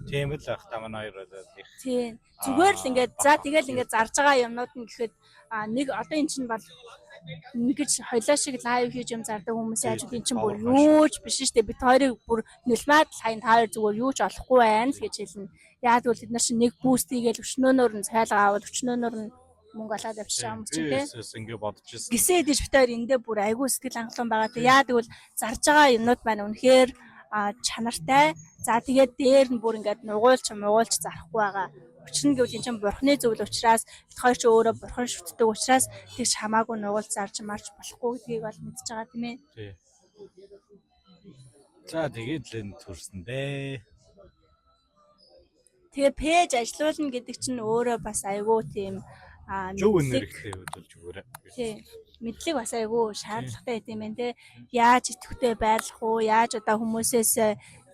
Speaker 1: тийм л байх та манай хоёр бол их.
Speaker 2: Тийм. Зүгээр л ингээд за тэгэл ингээд зарж байгаа юмнууд нь гэхэд нэг одоо эн чинь бол ингэж хоёлаа шиг live хийж юм зардаг хүмүүсийн хажууд эн чинь бүр юу ч биш шүү дээ. Бид хоёрыг бүр нулимаад л хаян, та хоёр зүгээр юу ч олохгүй байна л гэж хэлнэ. Яа гэвэл бид нар чинь нэг boost хийгээл өчнөөнөөр нь цайлгаа аваад өчнөөнөөр нь Мөнгө олоод явчих юм чинь тий.
Speaker 1: Тиймээс ингэ бодож ирсэн.
Speaker 2: Гисэн хэдиж бид хоёр эндээ бүр айгүй сэтгэл хангалуун байгаа. Тэг яа тэгвэл зарж байгаа юмнууд маань үнэхээр чанартай. За, тэгээд дээр нь бүр ингээд нугуулч мугуулч зарахгүй байгаа. Учир нь гэвэл эн чинь бурхны зүйл учраас, бид хоёр ч өөрөө бурхан шүтдэг учраас тэгж хамаагүй нугуул зарж марч болохгүй гэдгийг бол мэдж байгаа, тийм ээ.
Speaker 1: Тий. За, тэгээд л энэ төрсөн дээ.
Speaker 2: Тэгээ page ажилуулна гэдэг чинь өөрөө бас айгүй тийм
Speaker 1: Зөв
Speaker 2: мэдлэг
Speaker 1: энергитэй хөдөлж өгөөрэй.
Speaker 2: Тий. Мэдлэг бас айгүй шаардлагатай байт юм байна те. Яаж идэвхтэй байрлах уу? Яаж одоо хүмүүсээс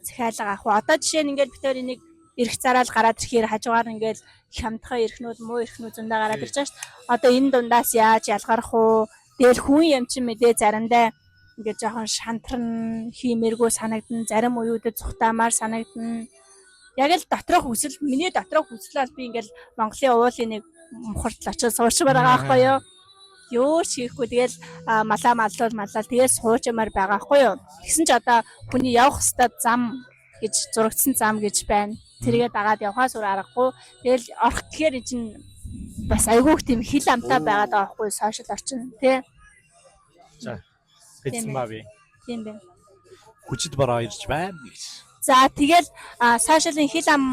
Speaker 2: захиалга авах уу? Одоо жишээ нь ингээд бид хоёр энийг эрх зараал гараад ирэхээр хажуугаар ингээд хямдхан эрхнүүд, муу эрхнүүд зөндөө гараад ирж байгаа шүү дээ. Одоо энэ дундаас яаж ялгарх уу? Тэгэл хүн юм чинь мэдээ заримдаа ингээд жоохон шантарна, хиймэргүй санагдана, зарим үеүүдэд зүхтаамаар санагдана. Яг л доторх хүсэл, миний доторх хүсэл бол би ингээд Монголын уулын нэг мухарт л очиж суучмаар байгаа байхгүй юу? Юу ч хийхгүй, тэгэл малаа маллуул маллал, тэгэл суучмаар байгаа байхгүй юу? Тэгсэн ч одоо хүний явах хэвээр зам гэж зурагдсан зам гэж байна. Тэргээ дагаад явхаас өөр аргагүй. Тэгэл орох гэхээр эн чинь бас айгүйх тийм хил амтаа байгаад байгаа байхгүй юу? Сошиал орчин тий.
Speaker 1: За. Хэлсэн ба би.
Speaker 2: Тийм байна.
Speaker 1: Хүчит бороо ирж байна гэж.
Speaker 2: За, тэгэл сошиалын хил ам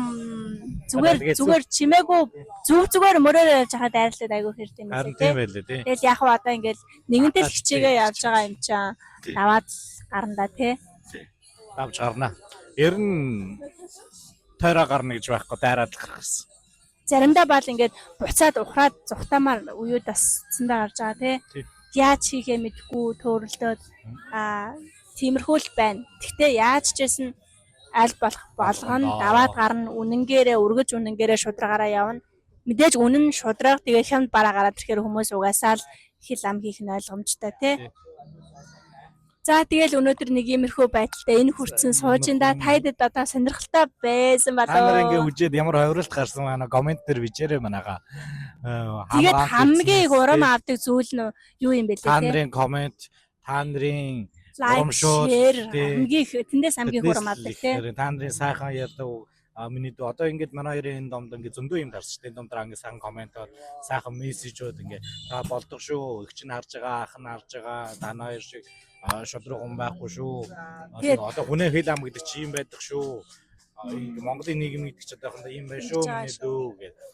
Speaker 2: зүгээр
Speaker 1: Тэгээд
Speaker 2: зүгээр чимээгүй зөв зүгээр мөрөөр явж байхад дайрлаад айгүй хэрд юм
Speaker 1: Харин
Speaker 2: байна
Speaker 1: тийм
Speaker 2: тий.
Speaker 1: байлээ тий.
Speaker 2: Тэгэл яг хаа одоо ингээл нэгэнтэй л
Speaker 1: Хатаад
Speaker 2: хичээгээ
Speaker 1: тий.
Speaker 2: явж байгаа юм чинь
Speaker 1: Тий.
Speaker 2: даваад л гарна да тий.
Speaker 1: Давж гарна. Ер нь тойроо гарна гэж байхгүй, дайраад л гарах гэсэн.
Speaker 2: Заримдаа бал ингээд буцаад ухраад зүхтаамаар үеуд бас цэндээ гарч байгаа тий.
Speaker 1: Тий.
Speaker 2: Яаж хийхээ мэдэхгүй төөрөлдөөд тиймэрхүү л байна. Гэхдээ яаж ч байсан аль болох болгоно
Speaker 1: Болгоно.
Speaker 2: даваад гарна, үнэнгээрээ өргөж, үнэнгээрээ шударгаараа явна. Мэдээж үнэн шудраг, тэгээ хямд бараа гараад ирэхээр хүмүүс угаасаа л хил ам хийх нь ойлгомжтой тий.
Speaker 1: Тий.
Speaker 2: За, тэгэл өнөөдөр нэг иймэрхүү байдалтай энэ хүртсэн сууж ин да. Тайдад одоо сонирхолтой байсан
Speaker 1: Та нар ингээ
Speaker 2: болоо.
Speaker 1: хүжээд ямар ховролт гарсан байна коммент дээр бичээрэй манайгаа.
Speaker 2: Тэгээд
Speaker 1: Хамгаалт
Speaker 2: хамгийн их
Speaker 1: эзнээс,
Speaker 2: урам
Speaker 1: тий.
Speaker 2: авдаг зүйл нь юу юм бэ лээ
Speaker 1: Та
Speaker 2: те?
Speaker 1: нарын коммент, та нарын
Speaker 2: Лайк,
Speaker 1: урамшуул,
Speaker 2: share
Speaker 1: тий.
Speaker 2: хамгийн их тэндээс хамгийн их
Speaker 1: тэднээс
Speaker 2: урам
Speaker 1: л
Speaker 2: авдаг
Speaker 1: их
Speaker 2: те.
Speaker 1: хэрэг. Та нарын сайхан ярьдаг миний дүү одоо ингээд манай хоёрын энэ домд ингээд зөндөө юм дарч тэ энэ домд ингээд сайхан комментоор, сайхан мессежүүд ингээд та болдог шүү, эгч нь харж байгаа, ах нь харж байгаа, та нар хоёр шиг шудраг хүн байхгүй шүү.
Speaker 2: Тэгээд-
Speaker 1: Одоо хүнээ хэл ам гэдэг чи юм байдаг шүү. Ингээд Монголын нийгэм гэдэг чи одоохондоо юм байна шүү
Speaker 2: Ингэж байгаа
Speaker 1: миний дүү гэдэг.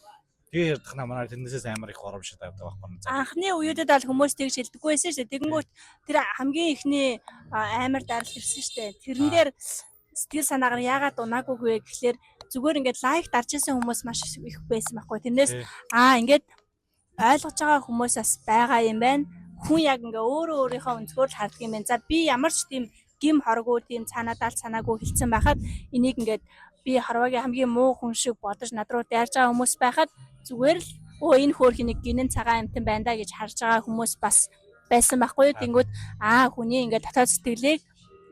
Speaker 1: Тэгээ ярьдах на манай тэндээсээ амар их урамшид авдаг байхгүй. За.
Speaker 2: Анхны үеүүдэд бол хүмүүс тэгж хэлдэггүй байсан шүү дээ. Тэгэнгүүт тэр хамгийн ихний амар даралт ирсэн шүү дээ. Тэрэн дээр сэтгэл санаагаар яагаад унаагүй вэ гэхлээр зүгээр ингээд лайк дарж исэн хүмүүс маш их байсан байхгүй. Тэрнээс
Speaker 1: Тий.
Speaker 2: ингээд ойлгож байгаа хүмүүс бас байгаа юм байна. Хүн яг ингээ өөрөө өөрийнхөө өнцгөр л хардаг юм байна. За, би ямар ч тийм гим хоргоо, тийм цаанаа даал цанаагүй хэлсэн байхад энийг ингээд би хорвоогийн хамгийн муу хүн шиг бодож над руу дайрж байгаа хүмүүс байхад зүгээр л өө энэ хөөрхий нэг гинэн цагаан амтан байна да гэж харж байгаа хүмүүс бас байсан байхгүй юу. Тэнгүүд хүний ингээд дотоод сэтгэлийг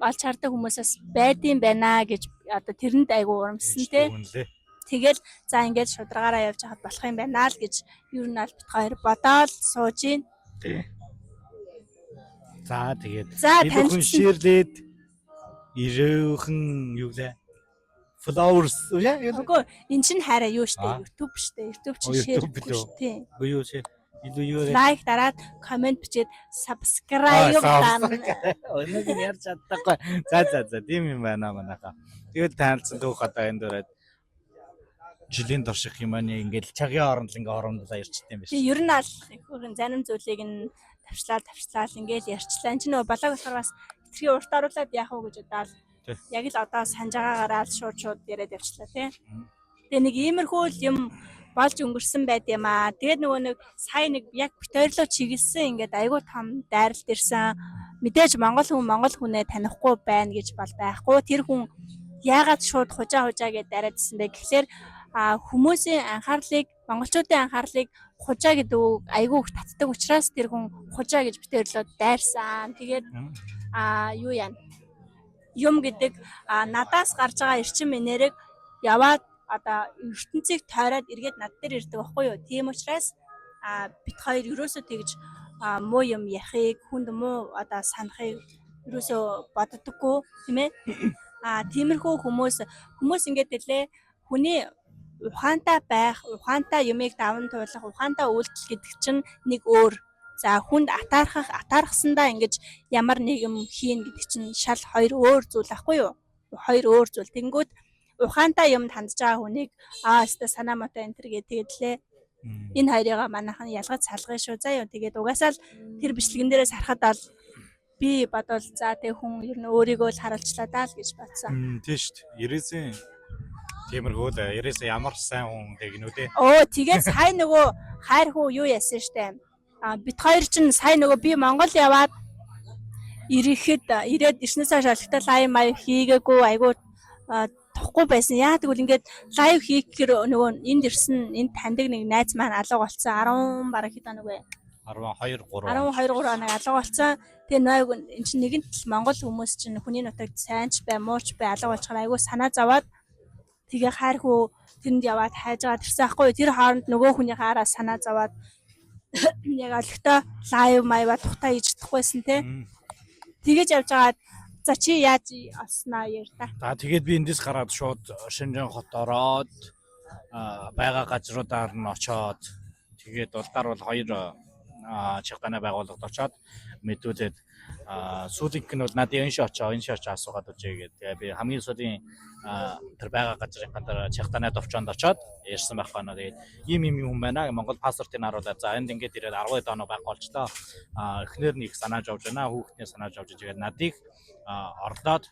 Speaker 2: олж хардаг хүмүүс бас байдсан байна гэж одоо тэрэнд айгу урамссан те.
Speaker 1: Үнэлээ.
Speaker 2: Тэгэл за ингээд шударгаараа явж хахад болох юм байна л гэж ер нь аль бит хоёр бодоол сууж гин.
Speaker 1: Тий. За, тэгээд
Speaker 2: За,
Speaker 1: илүү хүн
Speaker 2: танилцсан.
Speaker 1: share-лээд ирөөхөн юу лээ? Flowers яа юу лээ?
Speaker 2: Үгүй, эн чинь хайраа юу штэ,
Speaker 1: Аа.
Speaker 2: YouTube штэ, YouTube
Speaker 1: Оо,
Speaker 2: чинь share
Speaker 1: YouTube билүү?
Speaker 2: тий.
Speaker 1: Үгүй юу share илүү юу лээ?
Speaker 2: Лайк дараад, комент бичээд, subscribe дарна.
Speaker 1: Өнөөг нь ярьж чаддаггүй. За за за, тийм юм байна манайхаа. Тэгэл танилцсан түүх одоо энэ дөрөд жилийн турших юм аа ингээл чагийн оронд л ингээ хоромдлаа ярьчихдээ юм биш.
Speaker 2: Тий, ер нь аль их зарим зүйлийг нь тавчлаа тавчлаа ингээл ярьчлаа. Энд чинь нөгөө балаг болохоор бас хитрхи урт оруулаад яах вэ гэж удаал.
Speaker 1: Тий.
Speaker 2: Яг л одоо санаж байгаагаараа л шууд шууд яриад явчлаа тий. Тэгээ нэг иймэрхүү л юм болж өнгөрсөн байд юм аа. Тэгээд нөгөө нэг сая нэг яг битойрлоо чиглэсэн ингээд айгүй том дайралт ирсэн. Мэдээж Монгол хүн Монгол хүнээ танихгүй байна гэж бол байхгүй. Тэр хүн яагаад шууд хужаа хужаа гэдээ дайраадсэн бэ гэхлээр хүмүүсийн анхаарлыг, монголчуудын анхаарлыг хужаа гэдэг үг айгүй их татдаг учраас тэр хүн хужаа гэж битээрлөө дайрсан. Тэгээд юу яана? Юм гэдэг надаас гарч байгаа эрчим энерги яваад одоо ертөнцийг тойроод эргээд над дээр ирдэг байхгүй юу? Тийм учраас бит хоёр ерөөсөө тэгж муу юм ярихыг, хүнд муу одоо санахыг ерөөсөө боддоггүй, тийм ээ. Тиймэрхүү хүмүүс хүмүүс ингээд дэлээ хүний Ухаантай байх, ухаантай юмыг даван туулах, ухаантай үйлдэл гэдэг чинь нэг өөр. За хүнд атаархах, атаархсандаа ингэж ямар нэг юм хийн гэдэг чинь шал хоёр өөр зүйл ахгүй юу? Хоёр өөр зүйл. Тэнгүүд ухаантай юмд хандж байгаа хүнийг аа өстой санаа мотой энэ төр гэ тэгэлээ. Энэ хоёрыгаа манайхан ялгаж салгая шүү заа юу. Тэгээд угаасаа л тэр бичлэгэн дээрээс харахад бол би бодвол за тэг хүн ер нь өөрийгөө л харуулчлаа даа л гэж бодсон.
Speaker 1: Тийм шүү дээ. 99-ийн тиймэрхүү л 99 ямар сайн хүн тэгнүү дээ.
Speaker 2: Өө тэгээд сая нөгөө хайр хүү юу яасан штэ. А бит хоёр чинь сая нөгөө би Монгол яваад ирэхэд ирээд ирснээс хойш олигтой live маяг хийгээгүй айгуу тухгүй байсан. Яа тэгвэл ингээд live хийх гэхээр нөгөө энд ирсэн энд таньдаг нэг найз маань алга болцсон. 10 бараг хэд хоног вэ?
Speaker 1: 12 3
Speaker 2: 12 3 хоног алга болцсон. Тэгээ нойг эн чинь нэгэнт л Монгол хүмүүс чинь хүний нутагт сайн ч бай, муу ч бай алга болчихоор айгуу санаа зовоод тэгээ хайр хүү тэрэнд яваад хайж байгаа тэрсэн ахгүй юу? Тэр хооронд нөгөө хүний хаараа санаа зовоод яг олигтой live маяга тухтай хийж чадахгүйсэн те. Тэгэж явж байгаад за чи яаж олсноо яар та.
Speaker 1: За тэгээд би эндээс гараад шууд Шинжин хот ороод байгаа газруудаар нь очоод тэгээд улгаар бол хоёр чигтаны байгууллагад очоод мэдүүлээд сүүлийнх нь бол надад энэ шочоо энэ шочоо асуугаад үжээ гэдэг. Тэгээ би хамгийн сүүлийн тэр байгаа газрынхаа дараа чигтаны товчоонд очоод ярьсан байхгүй наа. Тэгээд ийм ийм юм байна. Монгол паспортыг харуулаад за энд ингээд ирээд 12 хоног байх болчлоо. Эхнэр нь их санааж авч байна. Хүүхдний санааж авч тэгээд надыг орлоод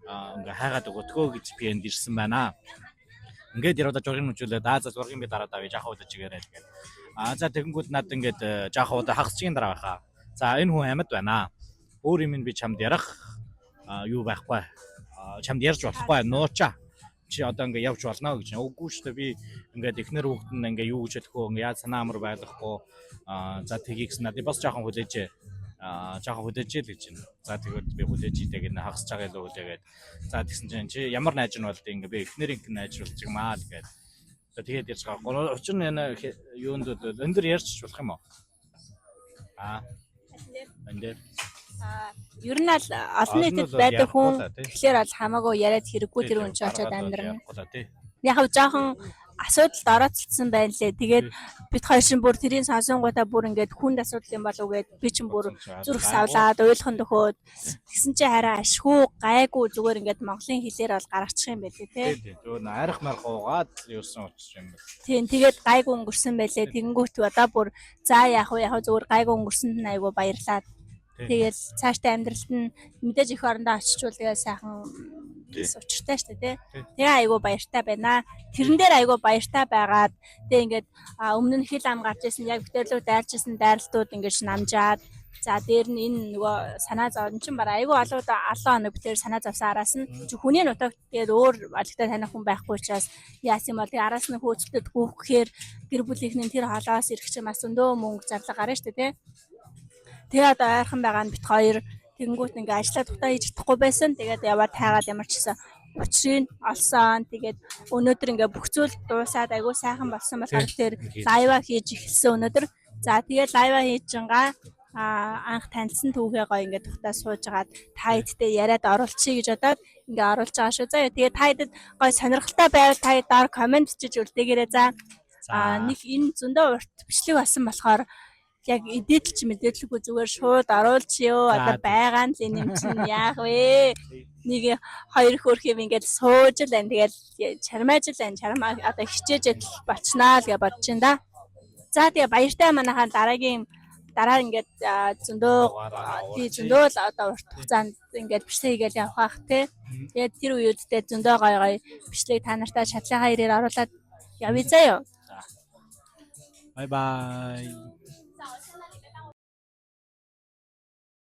Speaker 1: ингээ хайгаад өгөөдгөө гэж би энд ирсэн байна. Ингээд яриадаа зургийг нүжүүлээд аа за зургийг би дараад авъя жаахан удаа чигээрэй л гээд. Аа за тэгэнгүүт над ингээд жаахан удаа хагас чигийн дараа байхаа. За энэ хүн амьд байна. Өөр юм би чамд ярих юу байхгүй. Чамд ярьж болохгүй нуучаа. Чи одоо ингээ явж болно гэж. Үгүй шүү дээ би ингээд эхнэр хүүхэд нь ингээ юу гэж хэлэх вэ? Ингээ яаж санаа амар байлгахгүй. Аа за тгийгс надад бас жаахан хүлээж жаахан хүлээж л гэж байна. За тэгвэл би хүлээж идэг гэнэ хагас чагаа илүү хүлээгээд. За тэгсэн чинь чи ямар найж нь болд ингээ би эхнэрийнх нь найж болж юм аа л гээд. За тэгээд ярьж байгаа. Учир нь энэ юунд бол энэ дэр ярьж болох юм уу? Аа энэ дээр
Speaker 2: Ер нь аль олон нийтэд байдаг хүн тэгэхээр бол хамаагүй яриад хэрэггүй тэр хүн ч очиод амьдрна. Яг хав жоохон асуудалд орооцолцсон байна лээ. Тэгээд бит хоёр шин бүр тэрийн сонсонгуудаа бүр ингээд хүнд асуудал юм болов гээд би чинь бүр зүрх савлаад уйлхан төхөөд тэгсэн чинь хараа ашгүй гайгүй зүгээр ингээд монголын хэлээр бол гаргачих юм байлээ те.
Speaker 1: Тийм тийм. Арих марх уугаад юусан учир юм бэ.
Speaker 2: Тийм тэгээд гайгүй өнгөрсөн байлээ. Тэгэнгүүт одоо бүр за яах вэ яах вэ зүгээр гайгүй өнгөрсөнд нь айгүй баярлаад. Тэгэл цаашдаа амьдралд нь мэдээж их орондоо очичвол тэгээд сайхан учиртай шүү дээ тий. Тэгээ айгүй баяртай байна. Тэрэн дээр айгүй баяртай байгаад тэгээ ингээд өмнө нь хил ам гарч исэн яг битээрлүү дайрч исэн дайралтууд ингээд намжаад за дээр нь энэ нөгөө санаа зов чинь барай айгүй олон олон хоног битээр санаа зовсон араас нь хүний нутагт тэгээд өөр олигтой таних хүн байхгүй учраас яасан юм бол тэгээ араас нь хөөцөлтөд гүйх гэхээр гэр бүлийнхний тэр холоос ирэх чинь бас өндөө мөнгө зарлага гарна шүү дээ тий. Тэгээ одоо ойрхон байгаа нь бит хоёр тэгэнгүүт ингээ ажлаа тухтай хийж чадахгүй байсан. Тэгээд яваад тайгаад ямар ч гэсэн учрыг олсон. Тэгээд өнөөдөр ингээ бүх зүйл дуусаад айгүй сайхан болсон болохоор тэр live аа хийж эхэлсэн өнөөдөр. За тэгээд live аа хийж байгаа анх танилцсан түүхээ гоё ингээ тухтай сууж агаад та хэдтэй яриад оруулчихъя гэж бодоод ингээ оруулж байгаа шүү. За тэгээд та хэдэд гоё сонирхолтой байвал та хэд доор comment бичиж үлдээгээрэй. За нэг энэ зөндөө урт бичлэг болсон болохоор яг эдэлж мэдээлэлгүй зүгээр шууд оруулчихё. Одоо байгаа нь л энэ юм чинь яах вэ? Нэг хоёр хөрх юм ингээд сууж л байна. Тэгэл чармааж л байна. Чармаа одоо хичээж адил болчихноо л гэж бодож байна да. За тэгээ баяртай манайхаа дараагийн дараа ингээд зөндөө тий зөндөө л одоо урт хугацаанд ингээд бичлэг хийгээл явах бах тий. Тэгээд тэр үеүдтэй зөндөө гой гой бичлэг та нартай шатлалынхаа ирээр оруулаад явъя заяа.
Speaker 1: Bye bye.